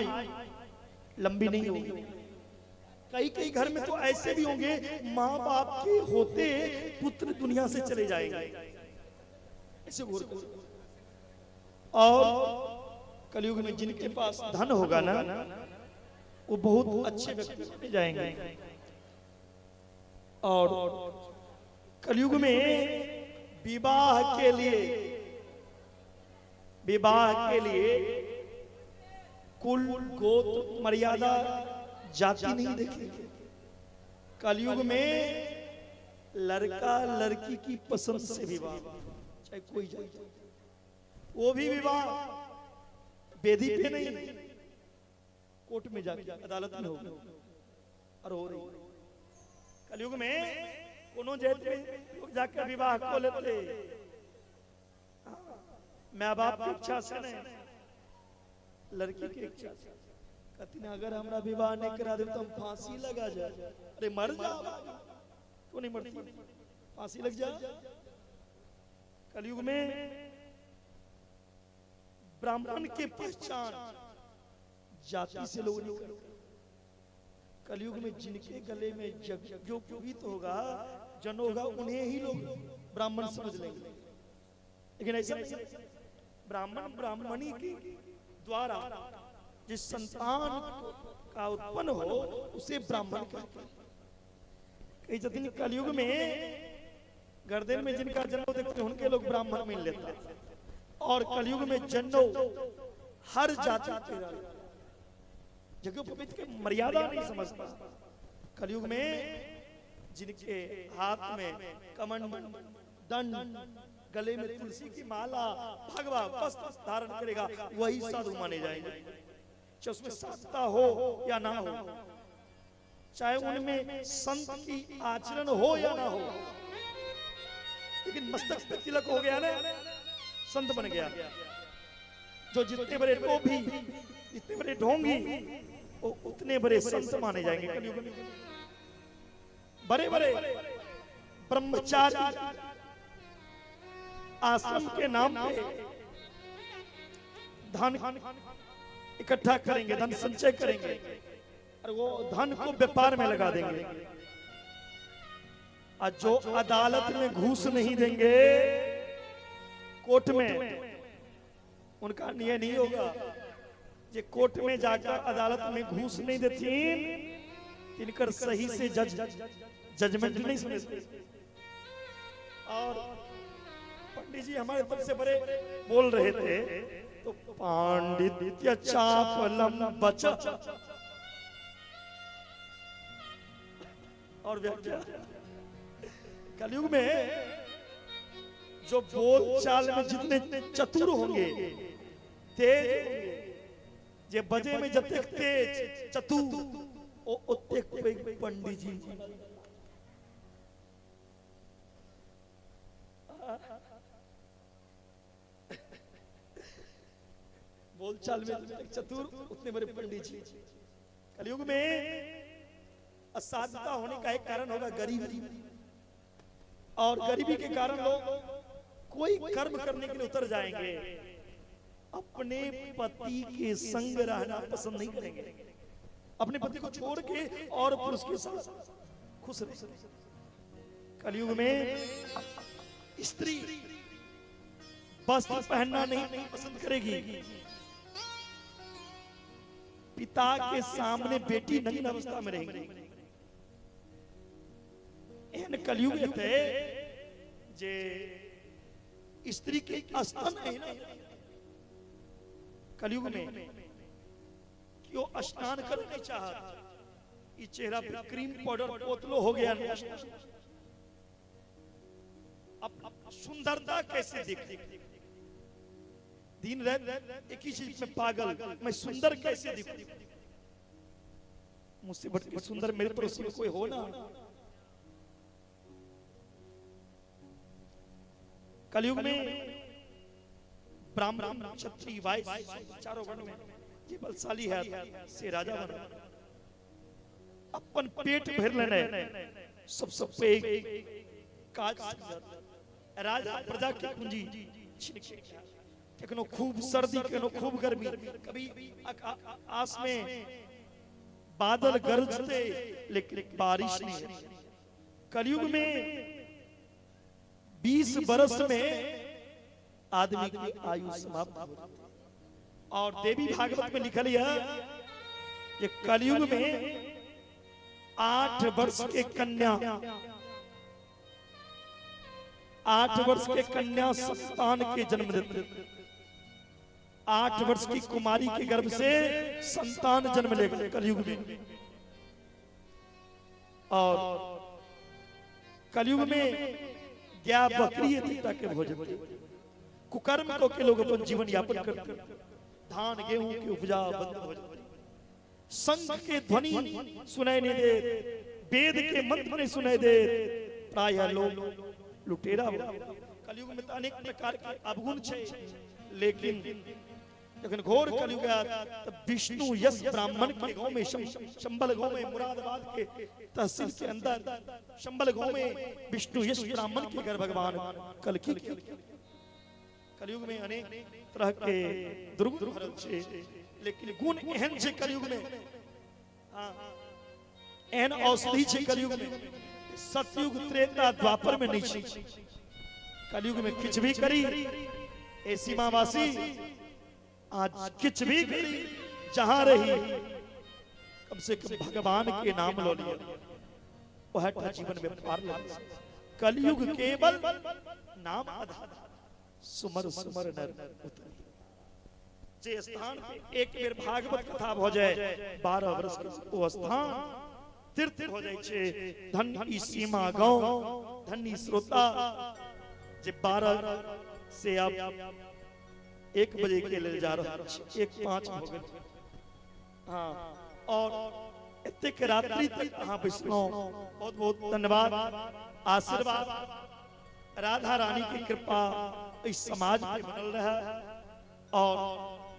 लंबी नहीं होगी। कई कई घर में तो ऐसे भी होंगे, माँ बाप के होते पुत्र दुनिया से चले जाएंगे, ऐसे घोर। और कलयुग में जिनके पास धन होगा ना, वो बहुत अच्छे व्यक्ति बन जाएंगे। और कलयुग में विवाह के लिए, विवाह के लिए कुल गोत्र मर्यादा जाति नहीं देखेंगे। कलयुग में लड़का लड़की की पसंद से विवाह, चाहे कोई जाए, वो भी विवाह वेदी पे नहीं, कोर्ट में जाके अदालत में होगा। और हो रही कलयुग में कोनो जात में लोग जाकर विवाह को लेते, माँ बाप की इच्छा से नहीं, लड़की की इच्छा से। कहती ना अगर हमरा विवाह नहीं करा दे तो हम फांसी लगा जाए। अरे मर जा, क्यों नहीं मरती, फांसी लग जा। कलयुग में ब्राह्मण के पहचान जाति से लोग नहीं करते। कलयुग में जिनके गले में यज्ञोपवीत होगा, जन होगा, उन्हें ही लोग ब्राह्मण समझ लेंगे। लेकिन ऐसा नहीं, ब्राह्मण ब्राह्मणी के द्वारा जिस संतान का उत्पन्न हो उसे ब्राह्मण कहते हैं। कई जतिन कलयुग में गर्दन में जिनका जन्म देखते हैं उनके लोग ब्राह्मण मिल लेते हैं। और कलयुग में जन्नो हर जाति के यज्ञोपवीत के मर्यादा नहीं समझता। कलयुग में जिनके हाथ में कमंडल, दंड, गले में तुलसी की माला, भगवा वस्त्र धारण करेगा वही साधु माने जाएंगे। चाहे उसमें साधुता हो या ना हो, चाहे उनमें संत की आचरण हो या ना हो, लेकिन मस्तक पे तिलक हो गया ना, संत बन गया। जो जितने बड़े टोपी, जितने बड़े ढोंगी, वो उतने बड़े संत माने जाएंगे कलयुग में। बड़े बड़े ब्रह्मचारी आश्रम के नाम पे धन इकट्ठा करेंगे, धन संचय करेंगे और वो धन को व्यापार में लगा देंगे। और जो अदालत में घूस नहीं देंगे, कोर्ट में उनका नियम नहीं होगा। जे कोर्ट में जाकर अदालत में घूस नहीं देती, तिनकर सही से जज जजमेंट नहीं सुने। और पंडित जी हमारे तरफ से बड़े बोल रहे थे, तो पांडित्य चापलम बच और व्याख्या। कलयुग में जो बोल चाल में जितने चतुर होंगे, तेज होंगे, जे बजे में जतेक तेज चतुर, ओ ओतेक पैघ पंडित जी। बोल चाल में जितने चतुर उतने बड़े पंडित जी। कलयुग में असाधुता होने का एक कारण होगा गरीबी, और गरीबी के कारण लोग कोई कर्म करने के लिए उतर जाएंगे, अपने पति के संग रहना पसंद नहीं करेंगे, अपने पति को छोड़ के और पुरुष के साथ खुश रहे। कलयुग में स्त्री वस्त्र पहनना नहीं पसंद करेगी, पिता के सामने बेटी नग्न अवस्था में रहेगी। एहन कलयुग एतै जे स्त्री के स्तन एहिना कलयुग में क्यों स्नान करे नहीं चाहत, ई चेहरा पे क्रीम पाउडर पोतलो हो गया, अब सुंदरता कैसे दिखे? दिन रात एक ही चीज में पागल, मैं सुंदर कैसे दिखूं? मुझसे बढ़कर सुंदर मेरे पड़ोसी में कोई हो ना। कलयुग में ब्राह्मण क्षत्रिय वैश्य चारों वर्ण में जे बलशाली है से राजा बना, अपन पेट भर लेने सबसे पैघ काज। राजा प्रजा की पूंजी छीन के कखनो खूब सर्दी, कखनो खूब गर्मी, कभी आस में बादल गरजते लेकिन बारिश नहीं होती। कलयुग में 20 बरस में आदमी की आयु समाप्त हो जाती है। और देवी भागवत में लिखल है कि कलयुग में 8 वर्ष के कन्या, 8 वर्ष के कन्या संतान के जन्म देते। 8 वर्ष की कुमारी के गर्भ से संतान जन्म लेगा कलयुग में। और कलयुग में गाय बकरी एतेटा के भोजन, कुकर्म को के लोग अपन जीवन यापन करते, धान गेहूं के उपजा बंद हो जाती, शंख के ध्वनि सुनाई नहीं दे, वेद के मंत्र नहीं सुनाई दे, प्राय लोग लुटेरा हो। कलयुग में तो अनेक प्रकार के अवगुण छे, लेकिन जखन घोर कलयुग आयत त विष्णु यश ब्राह्मण के गांव में, शंबल गांव में, मुरादाबाद के तहसील के अंदर शंबल गांव में विष्णु यश ब्राह्मण के घर भगवान कलकी के। कलयुग में अनेक तरह के दुर्गुण भरल छे, लेकिन गुण एहन छे कलयुग में, हाँ एहन औषधि छे कलयुग में, सतयुग त्रेता द्वापर में नहीं छे। कलयुग में किछ भी करी ए सीमावासी, आज किछ भी करी जहां रही, कम से कम भगवान के नाम लो लिया, वह जीवन में पार लग। कलयुग केवल नाम आधार, सुमर सुमर नर उतरी। जे स्थान पे एक बेर भागवत कथा भ जाए, 12 वर्ष के ओ स्थान तीर्थ हो जाए छे। धन ई सीमा गांव, धन ई श्रोता, जे 12 से अब 1 बजे के लेल जा रहा, 1:05 हो गए। हाँ, और एतेक रात्रि तक अहाँ बैसलहुँ, बहुत बहुत धन्यवाद, आशीर्वाद। राधा रानी की कृपा इस समाज पे बनल रहे। और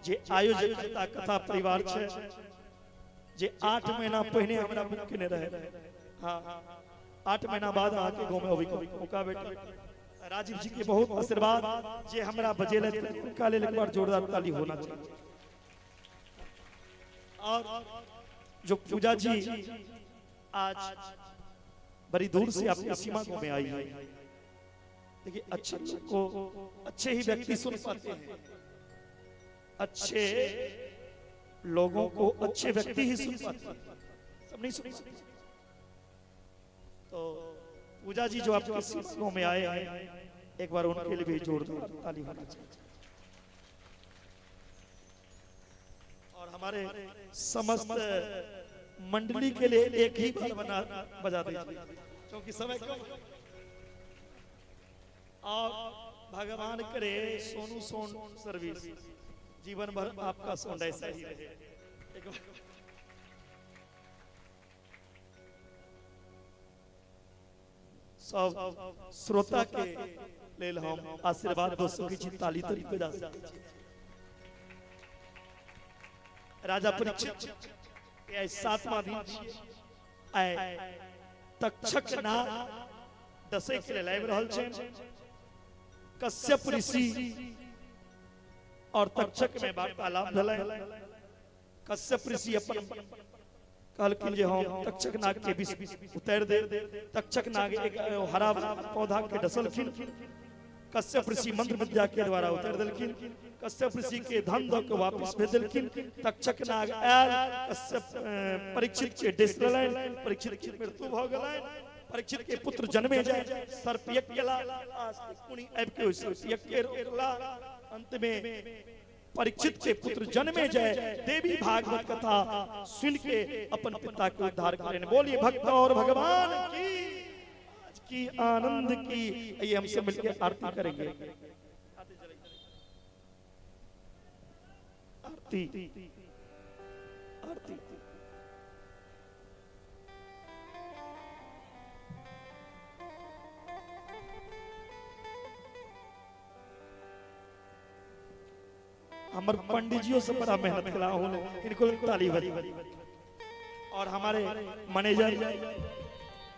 जे आयोजक कथा परिवार छे, जे 8 महीना पहिने हमरा बुक केने रहे, हाँ 8 महीना बाद अहाँ के गाँव में अबै के मौका भेटल। राजीव जी के बहुत आशीर्वाद, जे हमरा बजेले उनका लेल एक बार जोरदार ताली होना चाहिए। और जो पूजा जी आज बड़ी दूर से अपनी सीमा को में आई है, देखिए अच्छे को अच्छे ही व्यक्ति सुन पाते हैं, अच्छे लोगों को अच्छे व्यक्ति ही सुन पाते हैं, सब नहीं सुन पाते। तो पूजा जी जो आपके सीमा में आए हैं, एक बार उनके लिए भी जोरदार ताली होना चाहिए। और हमारे समस्त मंडली के लिए एक ही बार बना बजा दीजिए, क्योंकि समय कम। और भगवान करे सोनू सोन सर्विस जीवन भर आपका सोन ऐसा ही रहे। एक बार सब श्रोता के लेल हम आशीर्वाद दोस्तों की ताली तरी बजा सकते छी। राजा परीक्षित के 7वां दिन आए तक्षक नाग डसै के लेल आबि रहल छै। कश्यप ऋषि और तक्षक में वार्तालाप भेलै। कश्यप ऋषि अपन कहलखिन जे हम तक्षक नाग के विष उतारि देब। तक्षक नाग एक हरा पौधा के डसलखिन, कश्यप ऋषि मंत्र विद्या के द्वारा उतारि देलखिन। कश्यप ऋषि के धन दऽ के वापस भेज देलखिन। तक्षक नाग आयल, कश्यप परीक्षित के डसि लेलनि, परीक्षित के मृत्यु भऽ गेलनि। परीक्षित के पुत्र जन्मे जाय, सर्प यज्ञ केला, आस्तिक मुनि आबि के ओहि सर्प यज्ञ के रोकला। अंत में परीक्षित के पुत्र जन्मे जाय, देवी भागवत कथा सुन के अपन पिता के उद्धार करें। बोलिए भक्त और भगवान की, आज की आनंद की। ये हम सब मिलकर आरती करेंगे। आरती आरती हमर पंडित से बड़ा मेहनत कला हूं, इनको ताली बजी। और हमारे मैनेजर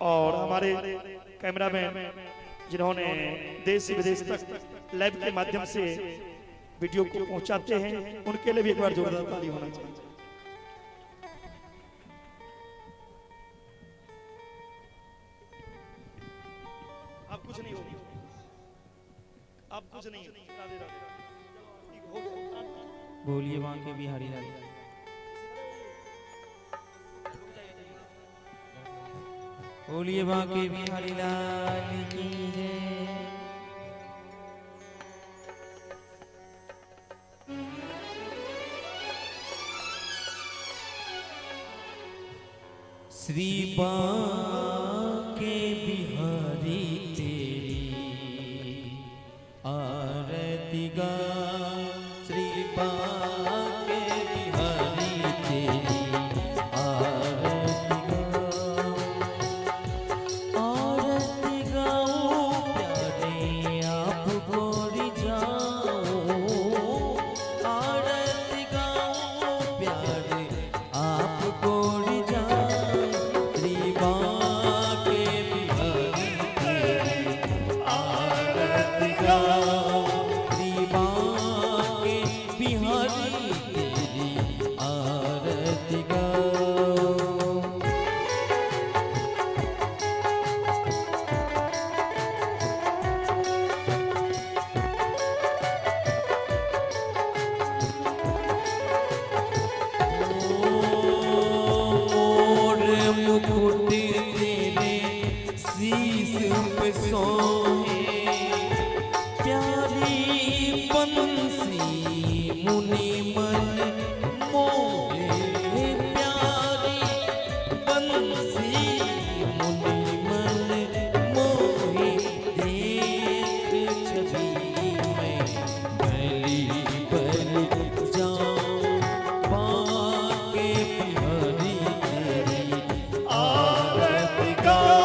और हमारे कैमरामैन जिन्होंने देश विदेश तक लाइव के माध्यम से वीडियो को पहुंचाते हैं, उनके लिए भी एक बार जोरदार ताली होना चाहिए। अब कुछ नहीं होगा, अब कुछ नहीं। राधे राधे। हो गया। बोलिए बांके बिहारी लाल। बोलिए बांके बिहारी लाल की जय। श्री बांके बिहारी तेरी आरती गा, श्री बांके बिहारी तेरी आरती गा, आरती गाओ प्यारे आपको रिझाओ, आरती गाओ प्यारे आपको रिझाओ, श्री बांके बिहारी तेरी आरती गाओ, श्री बांके बिहारी तेरी आरती गाओ। मोर मुकुट तेरे शीश पे सोहे, प्यारी बंसी मुनि मन मोहे, प्यारी बंसी मुनि मन मोहे, देख छवि मैं बलि बलि जाऊं, बांके बिहारी तेरी आरती गाऊं।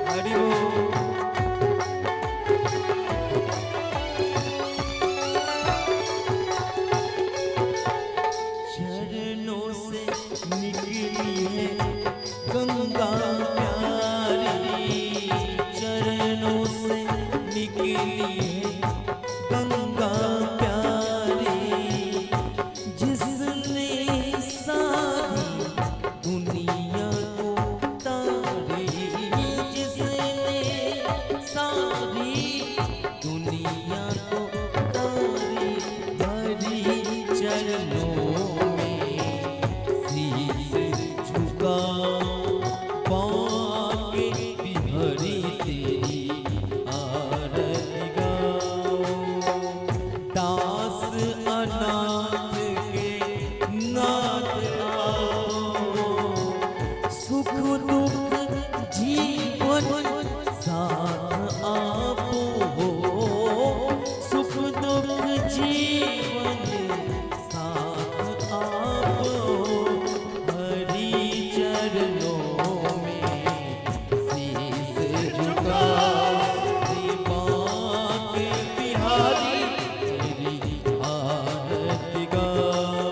हरि बोल। चरणों से निकली है गंगा प्यारी, चरणों से निकली है गंगा प्यारी, जिसने सारी दुनिया को तारी, जिसने सारी दुनिया को तारी, हरी चरणों में शीश झुका, बांके बिहारी तेरी आरती गाओ, दास अनाथ के नाथ आओ, सुख दुख जीवन साथ आपो हो, सुख दुख जीवन साथ आपो, हरि चरणों में शीश झुका, श्री बांके बिहारी तेरी आरती गाओ।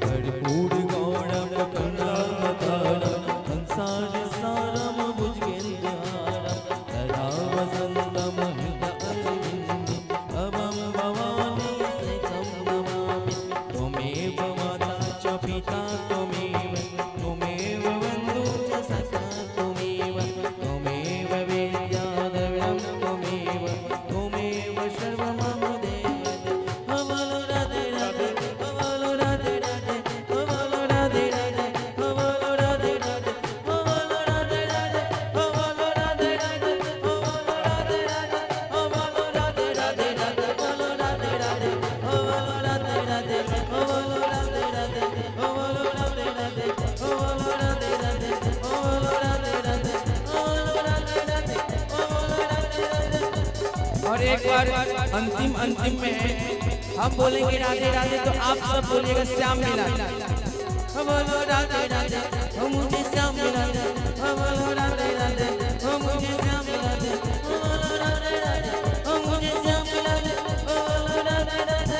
कर्पूर गौरम करुणावतारम संसार सारम भुजगेन्द्रहारम सदा वसन्तं हृदयअरविन्दे भवं भवानी सहितं नमामि। त्वमेव माता च पिता त्वमेव, त्वमेव बन्धु च सखा त्वमेव, त्वमेव विद्या द्रविणं त्वमेव, त्वमेव सर्वं मम देव देव। बोलो राधे राधे, बोलो राधे राधे, बोलो राधे राधे, बोलो राधे राधे, बोलो राधे राधे, बोलो राधे राधे, बोलो राधे राधे, बोलो राधे राधे राधे, बोलो राधे राधे, बोलो राधे राधे, बोलो राधे राधे, बोलो राधे राधे, बोलो राधे राधे, बोलो राधे राधे, बोलो राधे राधे, बोलो राधे राधे। और एक बार अंतिम अंतिम में हम बोलेंगे राधे राधे तो आप सब बोलिएगा श्याम मिला। बोलो राधे राधे, ओ मुझे श्याम मिला दे। बोलो राधे राधे, ओ मुझे श्याम मिला दे। बोलो राधे राधे, ओ मुझे श्याम मिला दे। बोलो राधे राधे,